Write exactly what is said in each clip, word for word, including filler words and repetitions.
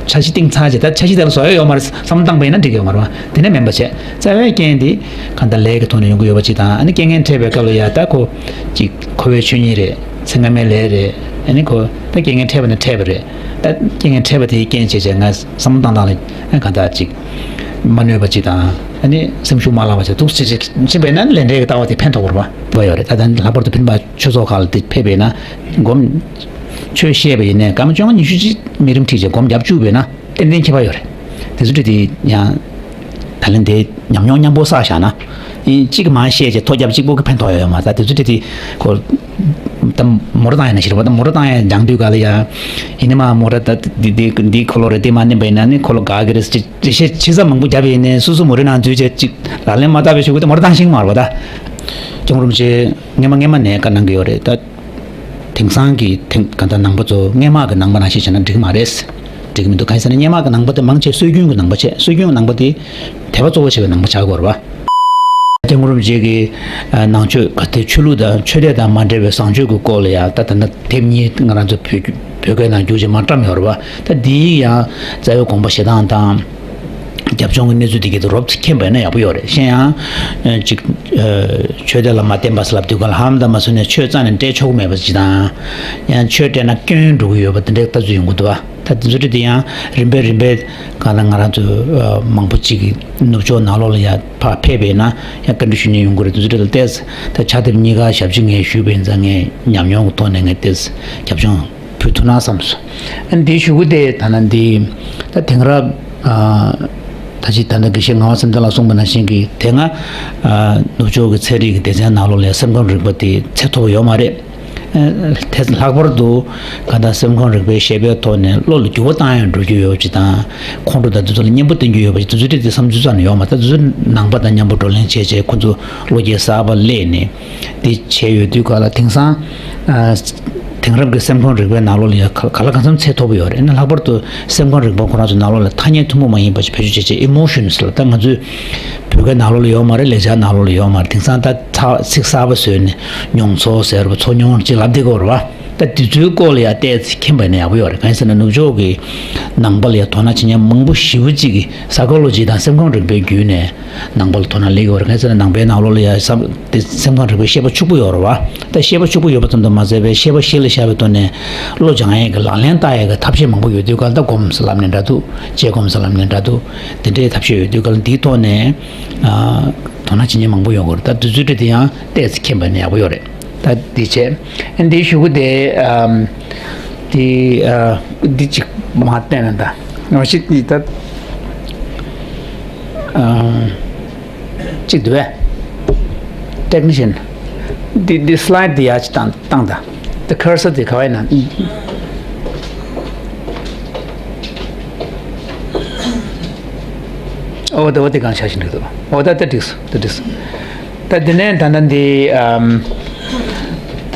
འཆར་གཞི་བཏིང་ཚར་རྗེས་ད་འཆར་གཞི་དེ་ལ་བཟོ་ཡ་ཡོད་མ་རེད་བསམ་བློ་བཏང་པ་ཡིན་ན་འགྲིག་གི་ཡོད་མ་རེད་བ། དེ་ནས་མིན་པ་བྱས་རྩ་བའི་རྐྱེན་དེ་གང་ལྟར་ལས་ཀྱི་ཐོག་ནས་ཡོང་གི་ཡོད་པ་ཅིག་དང་། ཨ་ནི་རྐྱེན་ངན་འཕྲད་པའི་སྐབས་ལ་ཡ་ད་ཁོ་ཅིག་འཁོར་བའི་ཆོས་ཉིད་རེད། ཚེ་སྔ་མའི་ལས་རེད། ཨ་ནི་ཁོ་ད་རྐྱེན་ངན་འཕྲད་པ་ནི་འཕྲད་པ་རེད། ད་རྐྱེན་ངན་འཕྲད་པ་དེའི་རྐྱེན་བྱས་བྱས་ང་བསམ་བློ་བཏང་སྟངས་ལ་གང་ལྟར་ཅིག་མ་གནོད་པ་ཅིག་དང་། ཨ་ནི་སེམས་ཤུགས་མ་བརླག་པ་བྱས་འདུག་སེ་བྱས་བྱས་ཕྱིན་པས་ན་ལས་འབྲས་ཀྱི་ལྟ་བ་དེ་ཕན་ཐོགས་པ་རེད་བ། ཡོད་རེད། ད་ལྟ་ལྷག་པར་དུ་སྤེན་པ་ཆོས་ཚོགས་ཁག་ལ་དེ་ཕེབས་པས་ན་སྒོམ། ཆོས་བཤད་པ་ཡིན་ནའི་སྐར་མ་བཅོ་ལྔ་ཉི་ཤུ་ཅིག་མི་རིམ་ཁྲིད་བྱས་སྒོམ་རྒྱབ་བཅུག་པས་ན་ཏན་ཏན་ཁྱད་པར་ཡོད་རེད། དེ་ཚོ་འདྲ་དེ་ཡང་ད་ལན་དེ་ཉམས་མྱོང་མཉམ་པོ་བསགས་བཞག་ན། ཨིན་གཅིག་མར་བཤད་བྱས་ཐོ་རྒྱབ་གཅིག་པོ་གི་ཕན་ཐོགས་ཡོད་ཡོད་མ་རེད། ད་དེ་ཚོ་འདྲ་དེ་ཁོ་ད་མོ་ར་བཏང་ཡ་ན་ཤི་རེད་པ། ད་མོ་ར་བཏང་ཡ་སྦྱང་དུས་ག་ལ་ཡ་ཡིན་ནི་མ་མོ་ར་ད་འདི་འདི་འདི་ཁོ་ལོ་རེད། དེ་མ་ནིམ་པ་ཡིན་ན་ནི་ཁོ་ལོ་དགའ་གི་རེད། ཅི་ཅི་བཤད་ཅི་ཟ་མང་པོ་རྒྱབ་ཡིན་ནའི་སོ་སོ་མོ་ར་ནང་འཛུལ་བྱས་གཅིག་ལག་ལེན་མ་བསྟར་བའི་ཤུགས་དེ་མོ་ར་བཏང་ཤེས་མ་རེད་པ། ད་ཁྱུང་རུམ་ཆེ་སྔན་མ་སྔན་མ་ནས་བཀའ་གནང་གི་ཡོད་རེད། ད་དེང་སང་གི་དེང་ག་ད་ནང་པ་ཚོ་སྔན་མ་གི་ནང་པ་ནང་བཞིན་བྱས་ན་འགྲིག་གི་མ་རེད། འགྲིག་གི་མི་འདུག་གང་ཡིན་ཟེར་ན་སྔན་མ་གི་ནང་པ་དེ་མང་ཆེ་སྲོལ་རྒྱུན་གྱི་ནང་པ་བྱས། སྲོལ་རྒྱུན་གྱི་ནང་པ་དེ་དད་པ་གཙོ་བོ་བྱས་པའི་ནང་པ་ཆགས་ཀྱི་ཡོད་རེད་པ། སྐྱབས་མགོན་རིན་པོ་ཆེ་གི་ནང་ཆོས་ག་དེ་ཆོས་ལུགས་དང་ཆོས་དད་དང་མ་འབྲེལ་བའི་བཟང་སྤྱོད་ཀྱི་སྐོར་ལ་ཡང་ད་ད་ལྟ་དེབ་གཉིས་ང་རང་ཚོ་བོད་བོད་སྐད་ནང་བསྒྱུར་བྱས་མར་བཀྲམ་ཡོད་རེད་པ། ད་འདིའི་ཡང་རྩ་བའི་དགོངས་པ་བཞེས་སྟངས་དང་རྒྱབ་ལྗོངས་ཀྱི་གནས་ཚུལ་དེ་གའི་དེ་རོབ་ཙམ་མཁྱེན་པ་ཡིན་ན་ཡག་པོ་ཡོད་རེད། གཞན་ཡང་ཅིག་ཆོས་དད་ལ་མ་བརྟེན་པ་ཟེར་ལབ་དུས་ག་ལ་ཧམ་ད་མ་སོང་ནས་ཆོས་རྩ་ནས་སྤྲད་ཆོག་གི་མེད་པ་ཅིག་དང་། ཡང་ཆོས་སྤྲད་ན་སྐྱོན་འགྲོ་གི་ཡོད་པ་དེ་འདྲའི་ལྟ་ཚུལ་ཡོང་གི་འདུག་པ། ད་དེ་ཚོ་འདྲ་དེ་ཡང་རིམ་པས་རིམ་པས་གང་ལྟར་ང་རང་ཚོ་མང་པོ་ཅིག་གིས་ནུབ་ཕྱོགས་ནང་ལོགས་ལ་ཡང་ཕར་ཕེབས་པས་ན་ཡང་བཀའ་འདྲི་ཞུ་མཁན་ཡོང་གི་རེད། དེ་ཚོ་འདྲ་ལ་བལྟས་ད་ཕྱག་དེབ་གཉིས་ཀ་ཞབས་ཕྱི་ངས་ཞུས་པ་ཡིན་ཙང་ངས་ཉམས་མྱོང་གི་ཐོག་ནས་ངས་བལྟས་རྒྱབ་ལྗོངས་ཕུལ་ཐུབ་ན་བསམས་སོང་། ཨ་ནི་འདིའི་གཞུག་གུ་དེ་ད་ན་འདི་ད་དེང་རབས་ད་ཅི་ད་ལྟ་དགེ་བཤེས་ངག་དབང་བསམ་གཏན་ལགས་གསུངས་པ་ནང་བཞིན་གྱི་དེ་སྔ་ནུབ་ཕྱོགས་ཀྱི་ཚན་རིག་གི་སྡེ་ཚན་ནང་ལོགས་ལ་སེམས་ཁམས་རིག་པ་དེ་ཚད་མཐོ་པོ་ཡོད་མ་རེད། དེ་ལྷག་པར་དུ་གང་ལྟར་སེམས་ཁམས་རིག་པའི་བཤད་པའི་ཐོག་ནས་བློ་ལ་འགྱུར་བ་བཏང་ཡང་འགྲོ་རྒྱུ་ཡོད་ཅིག་དང་། ཁོང་ཁྲོ་དང་དེ་ཚོ་ལ་གཉེན་པོ་བསྟེན་རྒྱུ་ཡོད་པ་ཅིག་དེ་ཚོ་འདྲ་དེ་བསམ་ཚུལ་རྩ་ནས་ཡོད་མ་རེད། དེ་ཚོ་ནང་པ་དང་མཉམ་པོ་བགྲོ་གླེང་བྱས་བྱས་ཁོ་ཚོ་བློ་སྐྱེད་གསར་པ་སླེབས་ནས་དེ་བྱས་ཡོད་དུས་ག་ལ་དེང་སང་དེང་རབས་ཀྱི་སེམས་ཁམས་རིག་པའི་ནང་ལོགས་ལ་ཡང་ག་ལ་གང་འཚམ་ཚད་མཐོ་པོ་ཡོད་རེད། ཨ་ནི་ལྷག་པར་དུ་སེམས་ཁམས་རིག་པ་ཁོ་རང་ཚོ་ནང་ལོགས་ལ་ཐ་སྙད་ཐུན་མོང་མ་ཡིན་པ་ཞིག་བེད་སྤྱོད་བྱས་བྱས་ཨི་མོ་ཤོན་ཟེར་ལ་ད་ང་ཚོས་བོད་སྐད་ནང་ལོགས་ལ་ཡོད་མ་རེད། ལེགས་སྦྱར་ནང་ལོགས་ལ་ཡོད་མ་རེད། དེང་སང་ད་ཚ་ཚིག་གསར་པ་བཟོས་ནས་མྱོང་ཚོར་ཟེར་བ་ཚོར་མྱོང་ཅིག་ལབ་བསྡད་ཀྱི་ཡོད་རེད་བ། ད་དེ་ཚོའི་སྐོར་ལ་ཡང་བལྟས་ཚེ་མཁྱེན་པ་ཡིན་ན་ཡག་པོ་ཡོད་རེད། གང་ཡིན་ཟེར་ན་ནུབ་ཕྱོགས་ཀྱི་ནང་པ་ལ་ཡང་དོ་སྣང་བྱེད་མཁན་མང་པོ་ཞེ་པོ་ཅིག་གིས་སའི་ཀོ་ལོ་ཇི་དང་སེམས་ཁམས་རིག་པའི་བརྒྱུད་ནས་ནང་པ་ལ་དོ་སྣང་སླེབས་ཡོད་རེད། གང་ཡིན་ཟེར་ན་ནང་པའི་ནང་ལོགས་ལ་ཡང་བསམ་དེ་སེམས་ཁམས་རིག་པའི་ཤེས་པ་ཕྱུག་པོ་ཡོད་རེད་བ། ད་ཤེས་པ་ཕྱུག་པོ་ཡོད་པ་ཙམ་དུ་མ་ཟད་པའི་ཤེས་པ་གཞི་ལ་བཞག་པའི་ཐོག་ནས་བློ་སྦྱང་ཡས་ཀྱི་ལག་ལེན་བསྟར་ཡས་ཀྱི་ཐབས་ཤེས་མང་པོ་ཡོད་དུས་ག་ལ་ད་སྒོམ་ཟེར་ལབ་ནས་འདྲ་འདུག་དཔྱད་སྒོམ་ཟེར་ལབ་ནས་འདྲ་འདུག་དེ་འདྲའི་ཐབས་ཤེས་ཡོད་དུས་ག་ལ་འདིའི་ཐོག་ནས་ཨ་དོ་སྣང་བྱེད་མཁན་མང་པོ་ཡོད་དགོས་རེད། ད་དུས་ཚོད་དེ་དེ་ཡང་བལྟས་ཚེ་མཁྱེན་པ་ཡིན་ན་ཡག་པོ་ཡོད་རེད། ད་འདི་བྱས། ཨ་འདིའི་གཞུག་གུ་དེ་ཨམ། འདི་ཨ། འདི་གཅིག་མར་བསྟན་ན་ད། ང་ཞིག་འདི་ད། ཨ། གཅིག་འདུག་བས། ཊེག་ནི་ཤན། འདི་འདི་སི་ལའེ་ཌི་འདི་ཡར་གཅིག་བཏང་བཏང་ད། འདི་ཁར་སར་འདི་ག་བ་ཡིན་ན། ཨོ་ད་འོ་དེ་གང་ཆ་ཞིག་འགྲིག་འདུག་ཨོ་ད་ད་འགྲིག་སོང་ད་འགྲིག་སོང་། ད་དེ་ནས་ད་ལྟ་འདི་ཨམ།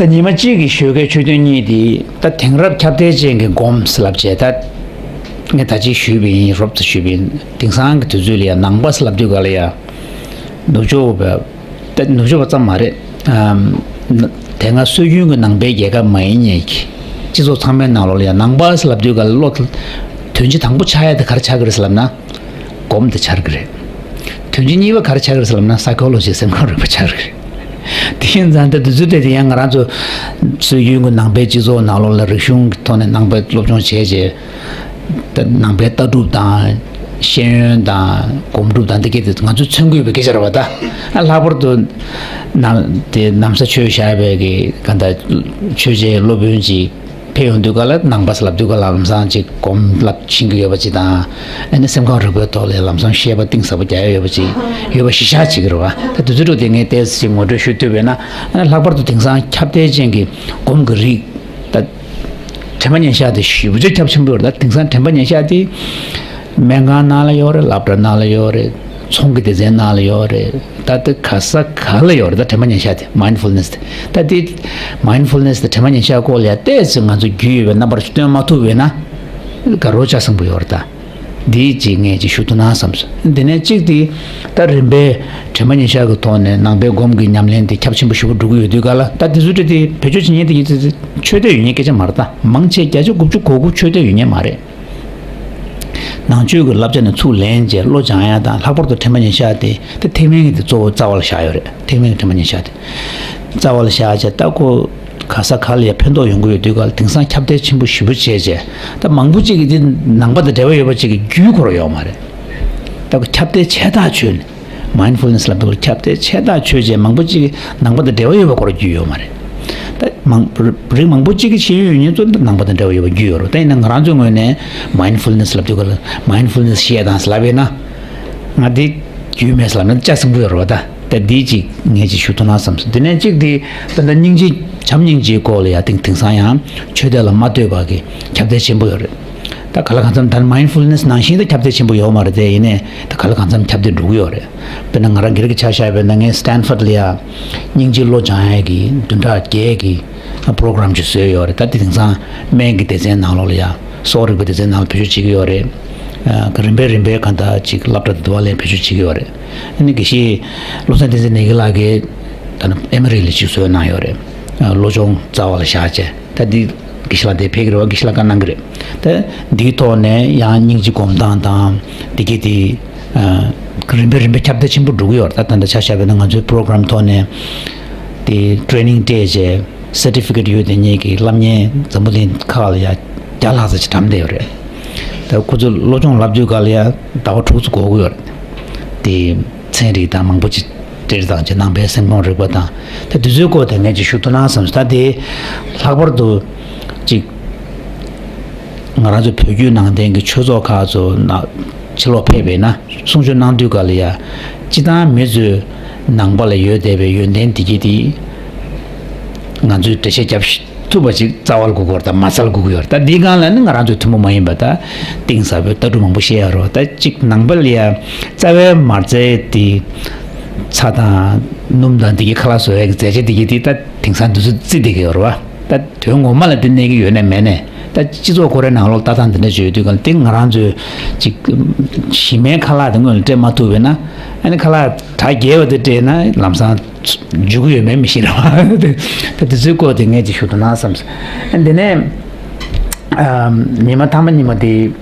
ད་ཉི་མ་གཅིག་གི་ཞོགས་ཀའི་ཆོས་ཐུན་གཉིས་འདི་ད་དེང་རབས་ཁྱབ་གདལ་ཅན་གྱི་སྒོམ་ཟེར་ལབ་བྱས། ད་ངས་ད་ཅི་ཞུས་པ་ཡིན། རོབ་ཙམ་ཞུས་པ་ཡིན། དེང་སང་གི་དུས་ཚོད་ལ་ཡང་ནང་པ་ཟེར་ལབ་དུས་ག་ལ་ཡང་ནུབ་ཕྱོགས་པ་ད་ནུབ་ཕྱོགས་པ་ཙམ་མ་རེད། ཨམ། དེ་སྔ་སྲོལ་རྒྱུན་གྱི་ནང་པའི་རྒྱལ་ཁབ་མ་ཡིན་མཁན་གྱི་སྤྱི་ཚོགས་ཚང་མའི་ནང་ལོགས་ལ་ཡང་ནང་པ་ཟེར་ལབ་དུས་ག་ལ་བློ་དོན་སྤྱི་དང་པོ་ཆགས་ཡ་དེ་ག་རེ་ཆགས་ཀྱི་རེད་ཟེར་ལབ་ན། སྒོམ་དེ་ཆགས་ཀྱི་རེད། དོན་སྤྱི་གཉིས་པ་ག་རེ་ཆགས་ཀྱི་རེད་ཟེར་ལབ་ན་སའི་ཀོ་ལོ་ཇི་སེམས་ཁམས་རིག་པ་ཆགས་ཀྱི་རེད། དེ་ཡིན་ཙང་ད་དུས་ཚོད་དེ་དེ་ཡང་ང་རང་ཚོ་སྲོལ་རྒྱུན་གྱི་ནང་པའི་སྤྱི་ཚོགས་ནང་ལོགས་ལ་རིག་གཞུང་གི་ཐོག་ནས་ནང་པའི་སློབ་སྦྱོང་བྱས་རྗེས། ད་ནང་པའི་ལྟ་གྲུབ་དང་ཤེས་ཡོན་དང་སྒོམ་སྒྲུབ་དང་འདི་གས་དེ་ང་ཚོས་མཚོན་དགོས་པའི་སྐད་ཆ་རེད་བ། ད་ལྷག་པར་དུ་ནམ་དེ་ན་བཟའ་ཆོས་བཞག་པའི་གི་ག་ད་ཆོས་བྱེད་སློབ་དཔོན་ཅིག་ཕེབས་ཡོང་དུས་ག་ལ་ནང་པ་ཟེར་ལབ་དུས་ག་ལ་ལམ་སང་ཅིག་སྒོམ་ལབ་ཕྱིན་གྱི་ཡོད་པ་ཅིག་དང་། ཨ་ནི་སེམས་ཁམས་རིག་པའི་ཐོག་ལ་ལམ་སང་བཤད་པ་གཏིང་ཟབ་པོ་རྒྱག་ཡ་ཡོད་པ་ཅིག་ཡོད་པ་གཞི་བཞག་བྱེད་ཀྱི་རེད་བ། ད་དུས་ཚོད་དྲུག་དེ་ངས་ཏོག་ཙམ་ཅིག་ངོ་སྤྲོད་ཞུ་ཐུབ་པས་ན། ཨ་ནི་ལྷག་པར་དུ་དེང་སང་ཁྱབ་གདལ་ཅན་གྱི་སྒོམ་གྱི་རིགས་ད། དྲན་པ་ཉེར་བཞག་དེ་ཞེ་པོ་ཅིག་ཁྱབ་ཆེན་པོ་ཡོད་རེད། ད་དེང་སང་དྲན་པ་ཉེར་བཞག་དེ་སྨན་ཁང་ནང་ལ་ཡོད་རེད། སློབ་གྲྭ་ནང་ལ་ཡོད་རེད། ཚོང་གི་སྡེ་ཚན་ནང་ལ་ཡོད་རེད། ད་ལྟ་ག་ས་ག་ལ་ཡོད་རེད། ད་དྲན་པ་ཉེར་བཞག་དེ་མའིན་ཌ་ཕུལ་ནེ་སི་དེ། ད་དེ་མའིན་ཌ་ཕུལ་ནེ་སི་དེ་དྲན་པ་ཉེར་བཞག་སྐོར་ལ་ཡ་ཏོག་ཙམ་ང་ཚོ་རྒྱུས་ཡོད་པའི་རྣམ་པར་སྟོན་མ་ཐུབ་པས་ན་དགའ་རབ་ལྕགས་ཟམ་པོ་ཡོད་རེད་ད། འདི་གཅིག་ངས་ཅིག་ཞུ་ཐུབ་ན་བསམ་སོང་། དེ་ནས་གཅིག་དེ་ད་རིམ་པས་དྲན་པ་ཉེར་བཞག་གི་ཐོག་ནས་ནང་པའི་སྒོམ་གྱི་ཉམས་ལེན་དེ་ཁྱབ་ཆེན་པོ་ཞེ་པོ་འགྲོ་གི་ཡོད་དུས་ག་ལ། ད་དེ་ཚོ་འདྲ་དེ་བེད་སྤྱོད་བྱེད་མཁན་དེ་ཡིན་ཚེ་ཆོས་དད་ཡོད་མཁན་སྐད་ཆ་མ་རེད། ད་མང་ཆེ་བརྒྱ་ཆ་དགུ་བཅུ་གོ་དགུ་ཆོས་དད་ཡོད་མཁན་མ་རེད། ནང་ཆོས་ཀྱི་བསླབ་བྱ་ནས་ཚུར་ལེན་བྱས་བློ་སྦྱང་ཡ་དང་། ལྷག་པར་དུ་ཕྲེང་བ་ཉེར་བཞག་དེ་དེ་ཐེག་དམན་གྱི་དེ་གཙོ་བོ་རྩ་བ་ལ་བཞག་ཡོད་རེད། ཐེག་དམན་གྱི་ཕྲེང་བ་ཉེར་བཞག་དེ་རྩ་བ་ལ་བཞག་བྱས། ད་ཁོ་ག་ས་ག་ལ་ཡ་ཕན་ཐོགས་ཡོང་གི་ཡོད་དུས་ག་ལ། དེང་སང་ཁྱབ་གདལ་ཆེན་པོ་ཞེ་པོ་བྱས་བྱས། ད་མང་པོ་ཅིག་གིས་དེ་ནང་པ་དང་འབྲེལ་བ་ཡོད་པ་ཅིག་གི་རྒྱུས་ཁོ་རང་ཡོད་མ་རེད། ད་ཁོ་ཁྱབ་གདལ་ཆེ་ཐག་ཆོད་ནས། མའིན་ཌ་ཕུལ་ནེ་སི་ལབ་དུས་ལ་ཁྱབ་གདལ་ཆེ་ཐག་ཆོད་བྱས། མང་པོ་ཅིག་གིས་ནང་པ་དང་འབྲེལ་བ་ཡོད་པ་ཁོ་རང་རྒྱུས་ཡོད་མ་རེད། ད་མང་རིགས་མང་པོ་ཅིག་གི་ཤེས་ཡོན་ཡོད་མཁན་ཚོ་ནང་པ་དང་འབྲེལ་བ་ཡོད་པ་རྒྱུས་ཡོད་རེད། ད་ཡིན་ན་ང་རང་ཚོའི་ངོས་ནས་མའིན་ཌ་ཕུལ་ནེ་སི་ལབ་དུས་ག་ལ། མའིན་ཌ་ཕུལ་ནེ་སི་བཤད་སྟངས་ལབ་ཡིན་ན། ང་དེ་རྒྱུས་མེད་ལབ་ན་ཅ་ཟིང་པོ་ཡོད་རེད་བ། ད་ད་འདི་ཅིག་ངས་ཅིག་ཞུ་ཐུབ་ན་བསམ་སོང་། དེ་ནས་གཅིག་དེ་ད་ལྟ་སྙིང་རྗེ། བྱམས་སྙིང་རྗེའི་སྐོར་ལ་ཡ་དེང་དེང་སང་ཡང་ཆོས་དད་ལ་མ་ལྟོས་པ་གི་ཁྱབ་གདལ་ཆེན་པོ་ཡོད་རེད། ད་ག་ལ་གང་འཚམ་ད་མའིན་ཌ་ཕུལ་ནེ་སི་ནང་བཞིན་དུ་ཁྱབ་གདལ་ཆེན་པོ་ཡོད་མ་རེད་དེ། ཡིན་ནའི་ད་ག་ལ་གང་འཚམ་ཁྱབ་གདལ་འགྲོ་གི་ཡོད་རེད། དཔེར་ན་ང་རང་སྒེར་གྱི་ཆ་བཞག་པ་ཡིན་ན། ངས་སི་ཊན་ཕོར་ཌི་ལ་ཡ་སྙིང་རྗེ་བློ་སྦྱང་ཡས་ཀྱི་བདུན་ཕྲག་བརྒྱད་ཀྱི་པོ་རོ་གྷ་རམ་ཅིག་བཟོས་ཡོད་རེད། ད་དེ་དེང་སང་སྨན་གྱི་སྡེ་ཚན་ནང་ལོགས་ལ་ཡ། གསོ་བ་རིག་པའི་སྡེ་ཚན་ནང་ལ་བེད་སྤྱོད་བྱེད་ཀྱི་ཡོད་རེད། ཨ། རིམ་པས་རིམ་པས་གང་ལྟར་ཅིག་སློབ་གྲྭ་དེ་འདྲ་ལ་ཡ་བེད་སྤྱོད་བྱེད་ཀྱི་ཡོད་རེད། ཨ་ནི་དགེ་བཤེས་བློ་བཟང་བསྟན་འཛིན་ནེ་གི་ལགས་ཀྱིས་ད་ནི་ཨེ་མོ་རི་ལ་ཅིག་བཟོས་གནང་ཡོད་རེད། ཨ། བློ་སྦྱོང་རྩ་བ་ལ་བཞག་བྱས། ད་འདི་དགེ་བཤེས་ལགས་དེ་ཕེབས་ཀྱི་རེད་བ། དགེ་བཤེས་ལགས་བཀའ་གནང་གི་རེད། ད་འདིའི་ཐོག་ནས་ཡང་སྙིང་རྗེ་སྒོམ་སྟངས་དང་འདི་གས་དེ། ཨ། རིམ་པས་རིམ་པས་ཁྱབ་གདལ་ཆེན་པོ་འགྲོ་གི་ཡོད་རེད། ད་ད་ལྟ་ཆ་བཞག་པ་ཡིན་ན་ང་ཚོའི་པོ་རོ་གྷ་རམ་ཐོག་ནས་དེ་ཊེ་རེ་ནིང་སྤྲད་བྱས། སར་ཊི་ཕི་ཀེཊ་ཡོད་དེ་ཉིད་ཀྱི་སློབ་གཉེར་འཛམ་བུ་གླིང་ཁག་ལ་ཡ་བརྒྱ་ལྷག་ཙམ་ཅིག་བཀྲམ་བསྡད་ཡོད་རེད། ད་ཁོ་ཚོ་སློབ་སྦྱོང་ལབ་དུས་ག་ལ་ཡ་ཟླ་བ་དྲུག་ཙམ་འགོར་གི་ཡོད་རེད། དེ་ཚན་རིག་དང་མང་པོ་ཅིག་སྤྲད་དང་བྱས། ནང་པའི་སེམས་ཁམས་རིག་པ་དང་། ད་དེ་ཚོའི་སྐོར་དེ་ངས་ཅིག་ཞུ་ཐུབ་ན་བསམ་སོང་། ད་དེ་ལྷག་པར་དུ་ཅིག་ང་རང་ཚོ་བོད་བརྒྱུད་ནང་བསྟན་གྱི་ཆོས་ཚོགས་ཁག་ཚོ་ནང་ཕྱི་ལོགས་ཕེབས་པ་ཡིན་ན། གསུང་ཆོས་གནང་དུས་ག་ལ་ཡ། སྤྱིར་བཏང་མི་ཚོས་ནང་པ་ལ་ཡོད་བསྡད་པའི་ཡོན་ཏན་དེ་གྱད་དེ་ང་ཚོས་འགྲེལ་བཤད་རྒྱབ་ཐུབ་པ་ཅིག་རྩ་བ་ལ་དགོས་ཀྱི་ཡོད་རེད། ད་མ་རྩ་ལ་དགོས་ཀྱི་ཡོད་རེད། ད་འདིའི་སྒང་ལ་ནི་ང་རང་ཚོའི་ཐུན་མོང་མ་ཡིན་པ་ད་གཏིང་ཟབ་པའི་ལྟ་གྲུབ་མང་པོ་བཤད་ཡ་རེད་བ། ད་ཅིག་ནང་པ་ལ་ཡ་རྩ་བའི་མ་རྩའི་དེ་ཚྭ་དང་སྣུམ་དང་དེ་གྱད་ཁ་ལག་བཟོ་ཡ་གི་རྫས་ཆས་དེ་གྱད་དེ་ད་དེང་སང་དུས་ཚོད་བརྩི་བསྡད་ཀྱི་ཡོད་རེད་བ། ད་དོན་ངོ་མ་ལ་དེ་གནས་ཀྱི་ཡོད་ནའི་མེད་ནའི། ད་སྤྱི་ཚོགས་ཁོ་རའི་ནང་ལོགས་ལྟ་སྟངས་དེ་འདྲ་བྱེད་དུས་ག་ལ། དེ་ང་རང་ཚོས་ཅིག་གཞི་མའི་ཁ་ལག་དེ་སྔོན་ལ་སྤྲད་མ་ཐུབ་པ་ཡིན་ན། ཨ་ནི་ཁ་ལག་གྲ་རྒྱས་པ་དེ་སྤྲད་ན་ལམ་སང་འཇུ་གི་ཡོད་མེད་མི་ཤེས་རེད་བ། ད་དེ་ཚོའི་སྐོར་དེ་ངས་ཅིག་ཞུ་ཐུབ་ན་བསམ་སོང་། ཨ། དེ་ནས། ཨ། ཉི་མ་མཐའ་མ་ཉི་མ་དེ།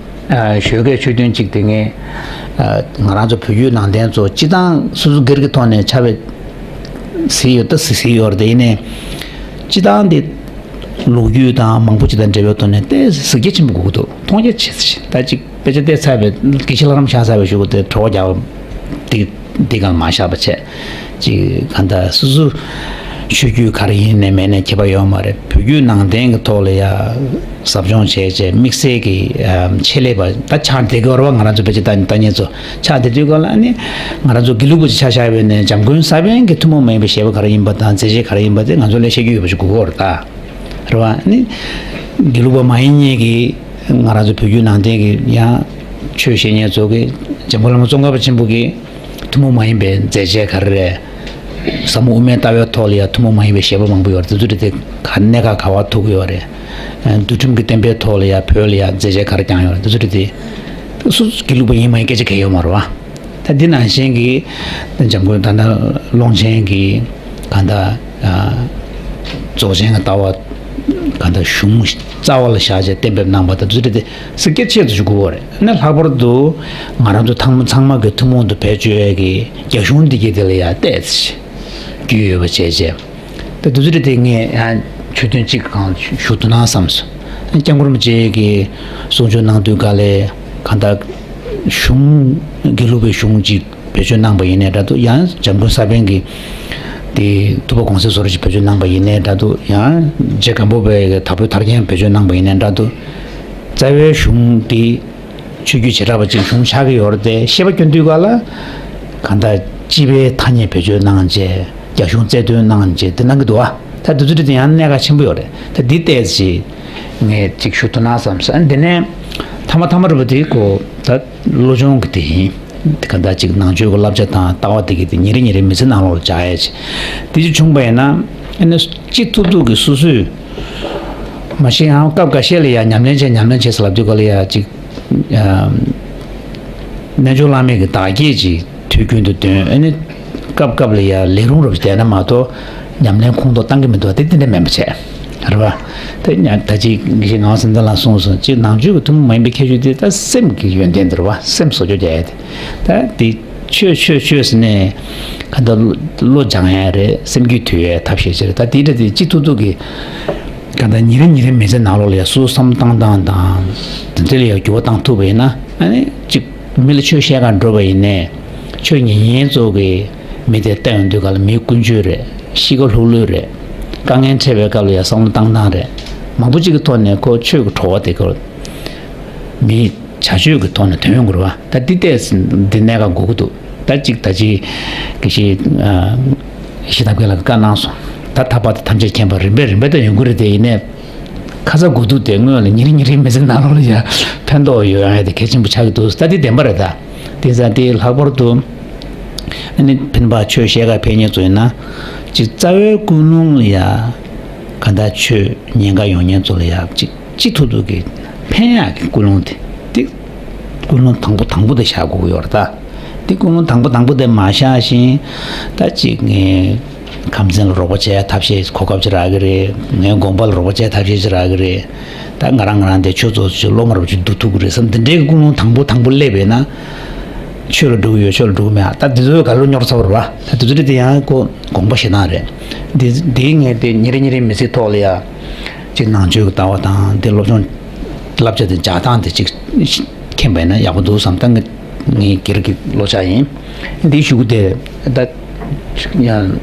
ཨ། ཞོགས་ཀས་ཆོས་ཐུན་གཅིག་དེ་ངས། ཨ། ང་རང་ཚོ་བོད་བརྒྱུད་ནང་བསྟན་ཚོ་སྤྱིར་བཏང་སོ་སོ་སྒེར་གྱི་ཐོག་ནས་ཕྱག་དཔེ་གཟིགས་ཡོད་ད་གཟིགས་གཟིགས་ཡོད་རེད། དེ་ཡིན་ནའི་སྤྱིར་བཏང་དེ་ལོ་རྒྱུས་དང་མང་པོ་ཅིག་དང་འབྲེལ་བའི་ཐོག་ནས་ཏོག་ཙམ་གཟིགས་རྒྱ་ཆེན་པོ་དགོས་ཀྱི་འདུག་མཐོང་རྒྱ་ཆེ་ཙམ་ཞིག་ད་ཅིག་དཔེ་ཆ་བལྟས་ཚར་བའི་དགེ་བཤེས་ལྷ་རམས་ཤག་ཚར་བའི་གཞུག་གུ་དེ་བྲོ་བ་རྒྱག་པ་དེ། འདི་སྒང་མ་བཞག་པ་བྱས། ཅིག་གང་ལྟར་སོ་སོ་ཆོས་བརྒྱུད་ག་རེ་ཡིན་ནའི་མེད་ནའི་ཁྱད་པར་ཡོད་མ་རེད། བོད་བརྒྱུད་ནང་བསྟན་གྱི་ཐོག་ལ་ཡ་ཟབ་སྦྱོང་བྱས་བྱས་དམིགས་བསལ་གྱི་ཨམ་ཆེད་ལས་པ་ད་ཆགས་བསྡད་ཀྱི་ཡོད་རེད་བ། ང་རང་ཚོ་ཕལ་ཆེར་ལྟ་ལྟ་མཁན་ཚོ་ཆགས་བསྡད་དུས་སྒང་ལ། ཨ་ནི་ང་རང་ཚོ་དགེ་ལུགས་པ་ཅིག་ཆ་བཞག་པ་ཡིན་ནའི་འཇམ་མགོན་ས་པཎ་གྱི་ཐུན་མོང་མ་ཡིན་པའི་བཞེད་པ་ག་རེ་ཡིན་པ་དང་མཛད་རྗེས་ག་རེ་ཡིན་པ་དེ་ང་ཚོ་ལ་བཤད་རྒྱུ་ཡོད་པ་ཞིག་དགོས་ཀྱི་ཡོད་རེད་ད། རེད་བ། ཨ་ནི་དགེ་ལུགས་པ་མ་ཡིན་མཁན་གྱི་ང་རང་ཚོ་བོད་བརྒྱུད་ནང་བསྟན་གྱི་ཡང་ཆོས་བཤད་མཁན་ཚོ་གིས་འཇམ་མགོན་བླ་མ་ཙོང་ཁ་པ་ཆེན་པོ་གི་ཐུན་མོང་མ་ཡིན་པའི་མཛད་རྗེས་ག་རེ་རེད། ཟབ་མོ་དབུ་མའི་ལྟ་བའི་ཐོག་ལ་ཡང་ཐུན་མོང་མ་ཡིན་པའི་བཞེད་པ་མང་པོ་ཡོད་རེད། དེ་ཚོ་རེད་དེ་ག་གནད་འགག་ག་པར་ཐུག་གི་ཡོད་རེད། འདུལ་ཁྲིམས་ཀྱི་བསྟན་པའི་ཐོག་ལ་ཡང་བོད་ལ་ཡང་མཛད་རྗེས་ག་རེ་བསྐྱངས་ཡོད་རེད། དེ་ཚོ་རེད་དེ། སུ་དགེ་ལུགས་པ་ཡིན་མ་ཡིན་སྐད་ཆ་གང་ཡང་ཡོད་མ་རེད་བ། ད་འདི་ནང་བཞིན་གྱི་འཇམ་མགོན་ད་ལྟ་ཀློང་ཆེན་གྱི་གང་ལྟར་ཨ་རྫོགས་ཆེན་གྱི་ལྟ་བ་གང་ལྟར་གཞུང་རྩ་བ་ལ་བཞག་བྱས་གཏན་འབེབས་གནང་བ་དང་དེ་ཚོ་རེད་དེ། སྐད་ཆ་ཆེ་ཙམ་ཞིག་དགོས་པ་རེད། ཨ་ནི་ལྷག་པར་དུ་ང་རང་ཚོ་ཚང་མ་ཚང་མ་གི་ཐུན་མོང་དུ་བེད་སྤྱོད་ཡས་ཀྱི་རྒྱ་གཞུང་འདི་གྱད་དེ་ལ་ཡང་ཏོག་ཙམ་རྒྱུས་ཡོད་པ་བྱས་བྱས། ད་དེ་ཚོ་རེད་དེ་ངས་ཡང་ཆོས་ཐུན་གཅིག་གང་ཞུ་ཐུབ་ན་བསམ་སོང་། སྐྱབས་མགོན་རིན་པོ་ཆེ་གིས་གསུང་ཆོས་གནང་དུས་ག་ལ་གང་ལྟར་གཞུང་དགེ་ལུགས་པའི་གཞུང་གཅིག་བེད་སྤྱོད་གནང་པ་ཡིན་ནའི་འདྲ་འདུག་ཡང་འཇམ་མགོན་ས་པཎ་གྱི་དེ་ཐུབ་པ་དགོངས་གསལ་སོ་ར་ཅིག་བེད་སྤྱོད་གནང་པ་ཡིན་ནའི་འདྲ་འདུག་ཡང་རྗེ་སྒམ་པོ་པའི་དྭགས་པོའི་ཐར་རྒྱན་བེད་སྤྱོད་གནང་པ་ཡིན་ནའི་འདྲ་འདུག་རྩ་བའི་གཞུང་དེ་ཆོས་བརྒྱུད་བྱེ་བྲག་པ་ཅིག་གཞུང་ཆགས་ཀྱི་ཡོད་རེད་དེ། བཤད་པ་སྐྱོན་དུས་ག་ལ་གང་ལྟར་སྤྱི་པའི་ཐ་སྙད་བེད་སྤྱོད་གནང་བྱས་རྒྱ་གཞུང་རྩལ་འདོན་གནང་བྱས་དེ་གནང་གི་འདུག་ཨ། ད་དེ་ཚོ་དེ་ཡང་གནད་འགག་ཆེན་པོ་ཡོད་རེད། ད་འདི་ཏོག་ཙམ་ངས་ཅིག་ཞུ་ཐུབ་ན་བསམ་སོང་། ཨ་ནི་དེ་ནས་ཐ་མ་ཐ་མ་རུ་བ་དེ་ཁོ་ད་བློ་སྦྱོང་གི་དེ་ཡིན། དེ་ག་ད་ཅིག་ནང་ཆོས་ཀྱི་བསླབ་བྱ་དང་ལྟ་བ་དེ་གི་དེ་ཉིན་རེ་ཉིན་རེ་མི་ཚེ་ནང་ལོགས་ལ་འཇགས་ཡས་ཆེད་དེ་ཅིག་བྱུང་པ་ཡིན་ན། ཨ་ནི་ཅི་ཐུབ་ཐུབ་ཀྱི་སོ་སོས་མ་གཞི་ཡང་སྐབས་འགའ་ཤས་ལ་ཡ་ཉམས་ལེན་བྱས་ཉམས་ལེན་བྱས་ཟེར་ལབ་དུས་ག་ལ་ཡ་ཅིག་ཨ་རྣལ་འབྱོར་བླ་མེད་ཀྱི་བདག་བསྐྱེད་ཅིག་དུས་རྒྱུན་དུ་འདོན། ཨ་ནི་སྐབས་སྐབས་ལ་ཡ་ལས་རུང་རུ་བསྡད་ན་མ་གཏོགས་ཉམས་ལེན་ཁོང་དུ་བཏང་གི་མི་འདུག་དེ་དེ་འདྲ་མིན་པ་བྱས། རེད་བ། དེ་ཉ་ད་ཅིག་དགེ་བཤེས་ངག་དབང་བསམ་གཏན་ལགས་གསུངས་སོང་། ཅིག་ནང་ཆོས་ཀྱི་ཐུན་མོང་མ་ཡིན་པའི་ཁྱད་ཆོས་དེ་ད་སེམས་ཀྱི་ཡོན་ཏན་དེ་རེད་བ། སེམས་བཟོ་བཅོས་རྒྱག་ཡ་དེ། ད་དེ་ཆོས་ཆོས་ཆོས་ཟེར་ནས་ག་ད་བློ་སྦྱང་ཡ་རེད། སེམས་རྒྱུད་དུལ་ཡ་ཐབས་ཤེས་ཅིག་རེད། ད་དེ་འདྲ་དེ་ཅིག་ཐུག་ཐུག་གི་ག་ད་ཉིན་རེ་ཉིན་རེ་མི་ཚེ་ནང་ལོགས་ལ་ཡ་སོ་སོ་བསམ་བློ་བཏང་སྟངས་དང་དེ་ཚོ་ལ་ཡ་འགྱུར་བ་བཏང་ཐུབ་པ་ཡིན་ན། ཨ་ནི་ཅིག་མི་ལ་ཆོས་བཤད་གར་འགྲོ་བ་ཡིན་ནའི་ཆོས་ཉན་མཁན་ཚོ་གི་མི་དེ་བལྟ་ཡོང་དུས་ག་ལ་མི་ཀུན་སྤྱོད་རེད། གཤིས་ཀ་ལྷུག་ལྷུག་རེད། དཀའ་ངལ་འཕྲད་པའི་སྐབས་ལ་ཡང་བསམ་བློ་བཏང་སྟངས་རེད། མང་པོ་ཅིག་གི་ཐོག་ནས་ཁོ་ཆོས་ཀྱི་བྲོ་བ་དེ་ཁོ་མིའི་བྱ་སྤྱོད་ཀྱི་ཐོག་ནས་ཐོན་ཡོང་གི་རེད་བ། ད་འདི་ལྟས་འདི་གནད་འགག་དགོས་ཀྱི་འདུག་ད་ཅིག་ད་ཅིག་དགེ་བཤེས་ཨ་ཡེ་ཤེས་ཐབས་མཁས་ལགས་ཀྱིས་བཀའ་གནང་སོང་། ད་ཐར་པ་དང་ཐམས་ཅད་མཁྱེན་པ་རིམ་པས་རིམ་པས་ད་ཡོང་གི་རེད་དེ། ཡིན་ནའི་ཁ་ཚ་དགོས་གཏུགས་དེ་སྔོན་ལ་ཉིན་རེ་ཉིན་རེའི་མི་ཚེ་ནང་ལོགས་ལ་ཡང་ཕན་ཐོགས་ཡོང་ཡ་དེ་གལ་ཆེན་པོ་ཆགས་ཀྱི་འདུག་ད་འདི་བདེན་པ་རེད་ད། དེ་ཙང་དེ་ལྷག་པར་དུ་ཨ་ནི་འཕེན་པ་ཆོས་བཤད་གར་ཕེབས་མཁན་ཚོ་ཡིན་ན་ཅིག་རྩ་བའི་ཀུན་སློང་ལ་ཡ་ག་ད་ཆོས་ཉན་གར་ཡོང་མཁན་ཚོ་ལ་ཡ་ཅིག་ཅི་ཐུབ་ཐུབ་ཀྱིས་ཕན་ཡག་གི་ཀུན་སློང་དེ་དེ་ཀུན་སློང་དང་པོ་དང་པོ་དེ་བཞག་དགོས་ཀྱི་ཡོད་རེད་ད། དེ་ཀུན་སློང་དང་པོ་དང་པོ་དེ་མ་བཞག་བཞིན་ད་ཅིག་ངས་ཁམས་ཚན་ལ་རོགས་པ་བྱས་ཐབས་ཤེས་གོ་སྐབས་ཅིག་རག་གི་རེད། ངའི་དགོན་པ་ལ་རོགས་པ་བྱས་ཐབས་ཤེས་ཅིག་རག་གི་རེད། ད་ང་རང་ང་རང་དེ་ཆོས་ཚོགས་ཅིག་སློབ་མ་རོགས་ཅིག་བསྡུ་ཐུབ་ཀྱི་རེད་བསམ་དེ་འདྲའི་ཀུན་སློང་དང་པོ་དང་པོ་སླེབས་པས་ན། ཆོས་ལ་འགྲོ་གི་ཡོད་ཆོས་ལ་འགྲོ་གི་མེད། ད་དེ་ཚོའི་ག་ལོ་རྙོག་ཚ་བ་རེད་བ། ད་དེ་ཚོ་དེ་ཡང་ཁོ་དགོངས་པ་བཞེས་སྟངས་རེད། འདི་འདིའི་ངས་དེ་ཉིན་རེ་ཉིན་རེ་མི་ཚེའི་ཐོག་ལ་ཡ་ཅིག་ནང་ཆོས་ཀྱི་ལྟ་བ་དང་དེ་སློབ་སྦྱོང་བསླབ་བྱ་དེ་སྦྱང་སྟངས་དེ་ཅིག་མཁྱེན་པས་ན་ཡག་པོ་འདུག་བསམ། ད་ངས་ངའི་སྒེར་གྱི་བློ་འཆར་ཡིན། འདིའི་གཞུག་གུ་དེ་ད་ཡང་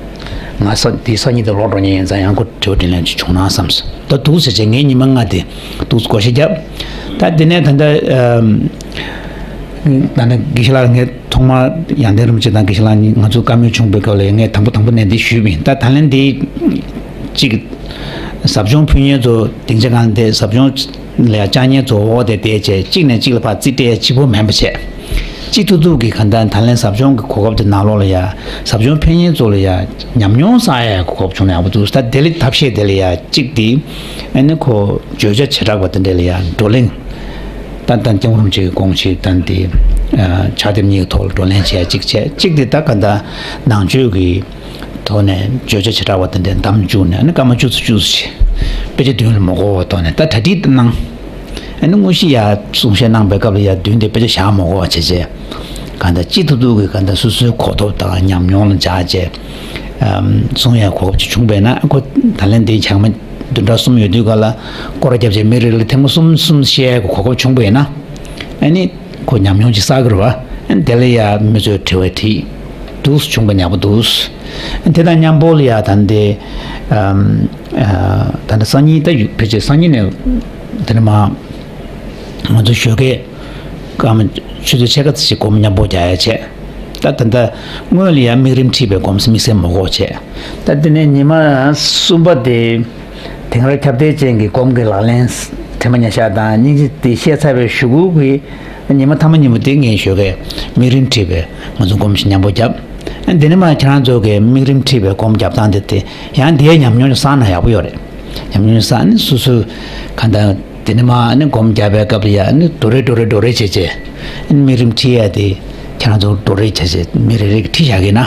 ང་ས་དེ་སང་ཉིན་དེ་ལོག་འགྲོ་མཁན་ཡིན་ཙང་ཡང་ཁོ་དྲི་བ་དྲིས་ལན་ཅིག་བྱུང་ན་བསམས། ད་འདུག་ཟེར་བྱས་ངས་ཉི་མ་ལྔ་དེ་འདུག་སྒོར་གཞས་བརྒྱབ། ད་དེ་ནས་ད་ལྟ་ཨམ། ད་ནི་དགེ་བཤེས་ལགས་ངས་ཐོག་མར་ཡང་སྟེང་རིན་པོ་ཆེ་དང་དགེ་བཤེས་ལགས་གཉིས་ང་ཚོ་བཀའ་མོལ་བྱུང་བའི་སྐབས་ལ་ངས་དང་པོ་དང་པོ་ནས་འདི་ཞུས་པ་ཡིན། ད་ད་ལན་འདི་གཅིག་ཟབ་སྦྱོང་ཕུལ་མཁན་ཚོ་སྡིངས་ཆ་སྒང་དེ་ཟབ་སྦྱོང་ལ་ཡང་བཅར་མཁན་ཚོ་འོག་དེ་བསྡད་བྱས་གཅིག་ནས་གཅིག་ལ་ཕར་རྩིས་སྤྲད་གཅིག་པོ་མིན་པ་བྱས། གཅིག་ཐུབ་ཐུབ་ཀྱིས་གང་ལྟར་ད་ལན་ཟབ་སྦྱོང་གི་གོ་སྐབས་དེ་ནང་ལོགས་ལ་ཡང་ཟབ་སྦྱོང་ཕུལ་མཁན་ཚོ་ལ་ཡང་ཉམས་མྱོང་བསགས་ཡ་གོ་སྐབས་བྱུང་ན་ཡག་པོ་འདུག་ད་དེ་ལས་ཐབས་ཤེས་དེ་ལ་ཡང་གཅིག་དེ་ཨ་ནི་ཁོ་བརྗོད་བྱ་བྱེ་བྲག་པ་དེ་འདྲ་ལ་ཡང་བགྲོ་གླེང་། ཏན་ཏན་སྐྱབས་མགོན་རིན་པོ་ཆེ་གི་དགོངས་གཞི་བསྟན་ཏེ། ཕྱག་དེབ་གཉིས་ཀྱི་ཐོག་ལ་བགྲོ་གླེང་བྱས་གཅིག་བྱས། གཅིག་དེ་ད་ག་ད་ནང་ཆོས་ཀྱི་ཐོག་ནས་བརྗོད་བྱ་བྱེ་བྲག་པ་དེ་འདྲའི་འདམ་བཅུག་ནས་ཨ་ནི་སྐར་མ་བཅུ་ཙམ་བཅུ་ཙམ་ཞིག་དཔེ་ཆ་མདུན་ལ་མ་འགོར་བ་ཐོག་ནས་ད་གྲ་སྒྲིག་གནང་། ཨ་ནི་དངོས་གཞི་ཡ་གསུང་བཤད་གནང་པའི་སྐབས་ལ་ཡ་མདུན་དེ་དཔེ་ཆ་བཞག་མ་དགོས་པ་བྱས་བྱས། གང་ལྟར་ཅི་ཐུབ་ཐུབ་ཀྱིས་གང་ལྟར་སོ་སོའི་གོ་ཐོབ་དང་ཉམས་མྱོང་ལ་སྦྱར་བྱས། ཨམ། གསུང་ཡ་གོ་སྐབས་ཅིག་བྱུང་བས་ན་ཁོ་ད་ལན་འདི་ཆགས་མ་བདུན་ཕྲག་གསུམ་ཡོད་དུས་ག་ལ་སྐོར་ར་བརྒྱབ་བྱས་མི་རེ་རེ་ལ་ཐེངས་མ་གསུམ་གསུམ་བཤད་ཡ་གི་གོ་སྐབས་བྱུང་བས་ན། ཨ་ནི་ཁོ་ཉམས་མྱོང་ཅིག་བསགས་ཀྱི་རེད་བ། ཨ་ནི་དེ་ལ་ཡ་མི་ཚོས་དྲི་བ་དྲིས་འདུག་བྱུང་བ་ཡག་པོ་འདུག་དེ་དང་མཉམ་པོ་ལ་ཡ་ད་འདི་ཨམ། ཨ། ད་འདི་སང་ཉིན་ད་ཡུ་ཕལ་ཆེར་སང་ཉིན་ནས་དེ་ནས་མ་ང་ཚོ་ཞོགས་ཀས་སྐར་མ་ཆུ་ཚོད་ཕྱེད་ཀ་ཙམ་ཞིག་སྒོམ་མཉམ་པོ་རྒྱག་ཡ་བྱས། ད་ད་ལྟ་སྔོན་ལ་ཡང་དམིགས་རིམ་ཁྲིད་པའི་སྒོམ་དམིགས་བསལ་མ་དགོས་བྱས། ད་དེ་ནས་ཉི་མ་གསུམ་པ་དེ་དེང་རབས་ཁྱབ་གདལ་ཅན་གྱི་སྒོམ་གྱི་ལག་ལེན་དྲི་མ་ཉེར་བཞག་དང་སྙིང་རྗེ་དེ་བཤད་ཚར་བའི་གཞུག་གུ་གི་ཉི་མ་མཐའ་མ་ཉིན་མོ་དེ་ངས་ཞོགས་ཀས་དམིགས་རིམ་ཁྲིད་པའི་ང་ཚོ་སྒོམ་ཞིག་མཉམ་པོ་བརྒྱབ། དེ་ནས་མ་ཁྱེད་རང་ཚོ་གི་དམིགས་རིམ་ཁྲིད་པའི་སྒོམ་བརྒྱབ་སྟངས་དེ་དེ་ཡང་དེའི་ཉམས་མྱོང་ཅིག་བསགས་ན་ཡག་པོ་ཡོད་རེད། ཉམས་མྱོང་བསགས་ནས་སོ་སོ་ག་འདྲ། དེ་ནས་མ་ནི་སྒོམ་བརྒྱབ་པའི་སྐབས་ལ་ཡ་ནི་རྡོ་རེ་རྡོ་རེ་རྡོ་རེ་བྱས་བྱས། དམིགས་རིམ་ཁྲིད་ཡ་དེ་ཁྱེད་རང་ཚོ་རྡོ་རེ་བྱས་བྱས་མི་རེ་རེ་གིས་ཁྲིད་བཞག་གི་ན།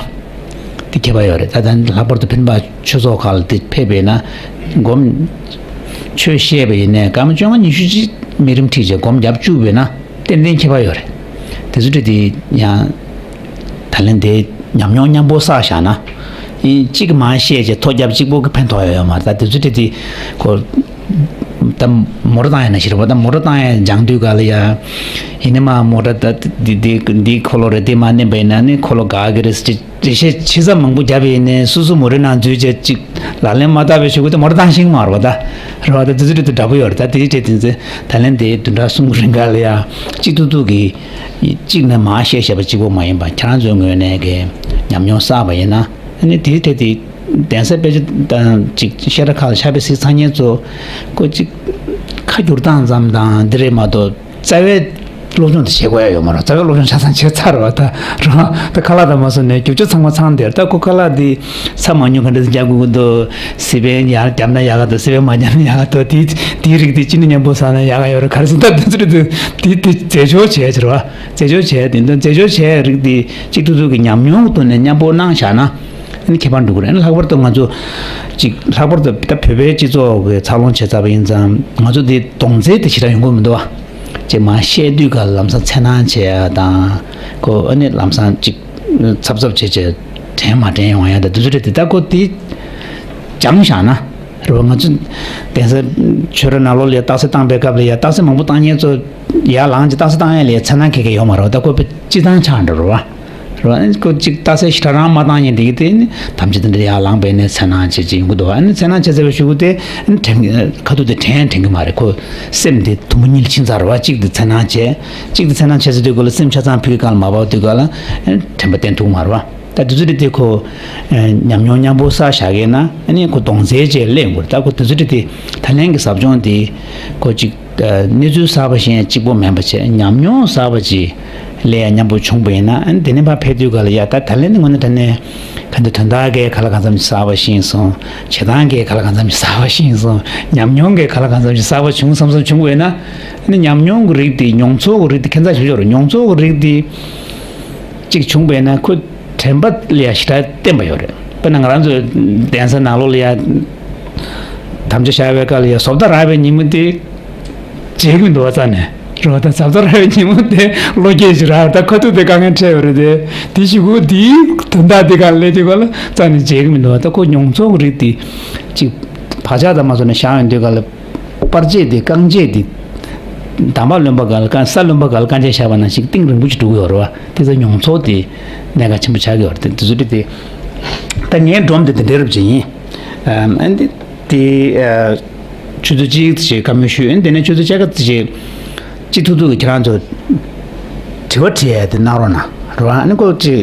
དེ་ཁྱད་པར་ཡོད་རེད། ད་ལྟ་ལྷག་པར་དུ་འཕེན་པ་ཆོས་ཚོགས་ཁག་ལ་དེ་ཕེབས་པས་ན། སྒོམ། ཆོས་བཤད་པ་ཡིན་ནའི་སྐར་མ་བཅོ་ལྔ་ཉི་ཤུ་ཅིག་དམིགས་རིམ་ཁྲིད་བྱས་སྒོམ་བརྒྱབ་བཅུག་པས་ན་ཏན་ཏན་ཁྱད་པར་ཡོད་རེད། དེ་ཚོ་དེ་དེ་ཡང་། ད་ལན་དེ་ཉམས་མྱོང་མཉམ་པོ་བསགས་བཞག་ན། ཨིན་གཅིག་མར་བཤད་བྱས་ཐོ་རྒྱབ་གཅིག་པོ་གིས་ཕན་ཐོགས་ཡ་ཡོད་མ་རེད། ད་དེ་ཚོ་དེ་དེ་ཁོ། ད་མོ་ཊ་བཏང་ཡ་ན་ཞིག་རེད་པ། ད་མོ་ཊ་བཏང་ཡ་སྦྱང་དུས་ག་ལ་ཡ། ཡིན་ནི་མ་མོ་ཊ་ད་འདི་འདི་འདི་འཁོར་ལོ་རེད། འདི་མ་མནན་པ་ཡིན་ན་ནི་འཁོར་ལོ་འགག་གི་རེད་ཟེར་འགྲེལ་བཤད་ཆེ་ས་མང་པོ་བརྒྱབ་པ་ཡིན་ནའི་སོ་སོ་མོ་ཊའི་ནང་འཛུལ་བྱས་ཅིག་ལག་ལེན་མ་བསྟར་བའི་ཆུ་ཁོལ་དེ་མོ་ཊ་བཏང་ཤེས་ཀྱི་མ་རེད་པ། ད་རེད་པ། ད་དེ་ཚོ་དེ་དེ་འདྲ་པོ་ཡོད་རེད། ད་དེ་བྱས་དེ་ཚོ་ད་ལན་དེ་བདུན་ཕྲག་གསུམ་གྱི་རིང་ག་ལ་ཡ་གཅིག་ཏུ་ཏུ་གི་གཅིག་ནས་མར་བཤད་བཤད་པ་གཅིག་པོ་མ་ཡིན་པ་ཁྱེད་རང་ཚོའི་ངོས་ནས་གི་ཉམས་མྱོང་བསགས་པ་ཡིན་ན། ཨ་ནི་དེའི་ཐད་དེ་གདན་ས་དཔེ་ཆ་དང་ཅིག་བཤད་གྲྭ་ཁག་ལ་ཕྱག་དཔེ་གཟིགས་ཚར་མཁན་ཚོ་ཁོ་ཅིག་ཁ་བསྒྱུར་སྟངས་ཙམ་དང་འདི་རེད་མ་གཏོགས་རྩ་བའི་སློབ་སྦྱོང་དེ་བྱེད་དགོས་ཡ་ཡོད་མ་རེད། རྩ་བའི་སློབ་སྦྱོང་ཆ་ཚང་བྱས་ཚར་བ་ད་རང་ད་ཁ་ལག་དང་མ་སོང་ནས་རྒྱུ་ཆ་ཚང་མ་ཚང་དེར་ད་ཁོ་ཁ་ལག་དེ་ཚྭ་མ་ཉུང་ག་འདྲ་ཞིག་རྒྱག་དགོས་ཀྱི་འདུག་སི་པན་ཡར་བརྒྱབ་ན་ཡག་ག་འདུག་སི་པན་མ་བརྒྱབ་ན་ཡག་ག་འདུག་དེའི་དེའི་རིགས་དེ་ཅི་ནས་མཉམ་པོ་ཟ་ན་ཡག་ག་ཡོད་རེད། ག་རེ་ཟེར་ན་ད་དེ་ཚོ་དེ་དེ་རྫས་སྦྱོར་བྱས་ཚར་བ། རྫས་སྦྱོར་བྱས་དེ་འདྲ་རྫས་སྦྱོར་བྱས་རིགས་དེ་གཅིག་ཏུ་ཏུ་གི་ཉམས་མྱོང་གི་ཐོག་ནས་མཉམ་པོ་གནང་བཞག་ན། ནི་ཁྱད་པར་འགྲོ་གི་རེད། ལྷག་པར་དུ་ང་ཚོ་ཅིག་ལྷག་པར་དུ་ད་བོད་པའི་སྤྱི་ཚོགས་ཀྱི་འཚར་ལོངས་བྱས་ཚར་བ་ཡིན་ཙང་ང་ཚོ་འདི་གདོང་རྩལ་དེ་ཞེ་དྲག་ཡོང་གི་མི་འདུག་བ། ཅིག་མར་བཤད་དུས་ག་ལ་ལམ་སང་འཚེར་སྣང་བྱེད་ཡ་དང་། ཁོ་ཨ་ནི་ལམ་སང་ཅིག་འཚབ་འཚབ་བྱེད་བྱེད་དྲན་མ་དྲན་ཡོང་ཡ་དང་དེ་ཚོ་རེད་དེ། ད་ཁོ་དེ་སྦྱངས་བཞག་ན་རེད་བ། ང་ཚོ་གདན་ས་ཆོས་ར་ནང་ལོགས་ལ་ཡ་རྟགས་གསལ་བཏང་པའི་སྐབས་ལ་ཡ་རྟགས་གསལ་མང་པོ་བཏང་མཁན་ཚོ་ཡར་ལངས་ཀྱི་རྟགས་གསལ་བཏང་ཡ་ལ་ཡ་འཚེར་སྣང་ཁེ་ཁེ་ཡོང་མ་རེད་བ། ད་ཁོ་དཔེ་སྤྱི་བཏང་ཆགས་འགྲོ་རེད་བ། རེད་བ། ཁོ་གཅིག་རྟགས་གསལ་ཞེ་དྲག་རང་མ་བཏང་མཁན་དེ་གི་དེ་ནི་ཐམས་ཅད་དེ་འདྲ་ཡར་ལངས་པས་ནས་འཚེར་སྣང་བྱེད་ཀྱི་ཡོང་གི་འདུག་ཨ་ནི་འཚེར་སྣང་བྱེད་ཚར་བའི་གཞུག་གུ་དེ་ཨ་ནི་དྲན་ཁ་ཐུག་དེ་དྲན་དྲན་གི་མ་རེད། ཁོ་སེམས་དེ་དུམ་བུ་གཉིས་ལ་ཕྱིན་ཚར་བ། གཅིག་དེ་འཚེར་སྣང་བྱས། གཅིག་དེ་འཚེར་སྣང་བྱས་ཚར་དུས་ག་ལ་སེམས་ཆ་ཚང་ཕུད་གང་ལ་མ་བབས་དུས་ག་ལ་ཨ་ནི་དྲན་པ་བརྟན་ཐུབ་མ་རེད་བ། ད་དེ་ཚོ་དེ་དེ་ཁོ་ཨ་ཉམས་མྱོང་མཉམ་པོ་བསགས་བཞག་གི་ན་ཨ་ནི་ཁོ་གདོང་རྩལ་ཅིག་སླེབས་ཡོང་གི་རེད། ད་ཁོ་དེ་ཚོ་དེ་དེ་ད་ལན་གི་ཟབ་སྦྱོང་དེ་ཁོ་གཅིག་གནས་ཚུལ་གསར་པ་ཤེས་ཡ་གཅིག་པོ་མིན་པ་བྱས། ཉམས་མྱོང་གསར་པ་ཅིག་ལས་ཡ་མཉམ་པོ་བྱུང་པ་ཡིན་ན། ཨ་ནི་དེ་ནས་ཕར་ཕེབས་དུས་ག་ལ་ཡ་ད་ད་ལན་དངོས་གནས་དྲང་གནས་ག་འདི་དོན་དག་གི་ག་ལ་གང་འཚམ་ཞིག་གསར་པ་ཤེས་སོང་། བྱེད་སྟངས་ཀྱི་ག་ལ་གང་འཚམ་ཞིག་གསར་པ་ཤེས་སོང་། ཉམས་མྱོང་གི་ག་ལ་གང་འཚམ་ཞིག་གསར་པ་བྱུང་བསམ་བསམ་བྱུང་པ་ཡིན་ན། ཨ་ནི་ཉམས་མྱོང་གི་རིགས་དེ་མྱོང་ཚོར་གྱི་རིགས་དེ་ཁྱད་མཚར་ཞིག་ཡོད་རེད། མྱོང་ཚོར་གྱི་རིགས་དེ་གཅིག་བྱུང་པ་ཡིན་ན་ཁོ་དྲན་པ་ལ་ཡ་ཞེ་དྲག་བརྟན་པ་ཡོད་རེད། དཔེར་ན་ང་རང་ཚོ་གདན་ས་ནང་ལོགས་ལ་ཡ་དམ་བཅའ་བཞག་པའི་སྐབས་ལ་ཡ་བཟོ་ལྟ་རག་པའི་ཉིན་མོ་དེ་བརྗེད་ཀྱི་མི་འདུག་བ། རྩ་ནས་རེད་བ། ད་བཟོ་ལྟ་རག་པའི་ཉིན་མོ་དེ་བློ་སྐྱེད་ཅིག་རག་ད་ཁ་ཐུག་དེ་དཀའ་ངལ་འཕྲད་ཡོད་རེད་དེ། དེ་ཞིག་གུ་དེའི་དོན་དག་དེ་ག་ལས་དེ་ག་ལ་རྩ་ནས་བརྗེད་ཀྱི་མི་འདུག་བ། ད་ཁོ་མྱོང་ཚོར་གྱི་རིགས་དེ་གཅིག་བག་ཆགས་དང་མ་བཟོ་ནས་བཞག་ཡོང་དུས་ག་ལ། པར་ཆས་དེ་རྐང་རྗེས་དེ། དམ་པ་རློན་པ་ག་ལ་རྐང་ས་རློན་པ་ག་ལ་རྐང་རྗེས་བཞག་པ་ནང་བཞིན་གཏིང་རིང་པོ་ཞིག་འགྲོ་གི་ཡོད་རེད་བ། དེ་ཚོ་མྱོང་ཚོར་དེ་གནད་འགག་ཆེན་པོ་ཆགས་ཀྱི་ཡོད་རེད། དེ་དེ་ཚོ་དེ་དེ། ད་ངའི་སྒྲོམ་དེ་དེ་འདྲའི་རབ་ཅིག་ཡིན། ཨ་འདི་དེ་ཆུ་ཚོད་གཅིག་ཙམ་ཞིག་བཀའ་མོལ་ཞུས། ཨ་ནི་དེ་ནས་ཆུ་ཚོད་བཅོ་ལྔ་ཙམ་ཞིག་སྤྱི་ཐུབ་ཐུབ་ཀྱི་ཁྱེད་རང་ཚོ་དྲི་བ་དྲི་ཡས་དེ་གནང་རོགས་གནང་རེད་བ། ཨ་ནི་ཁོ་ཅིག་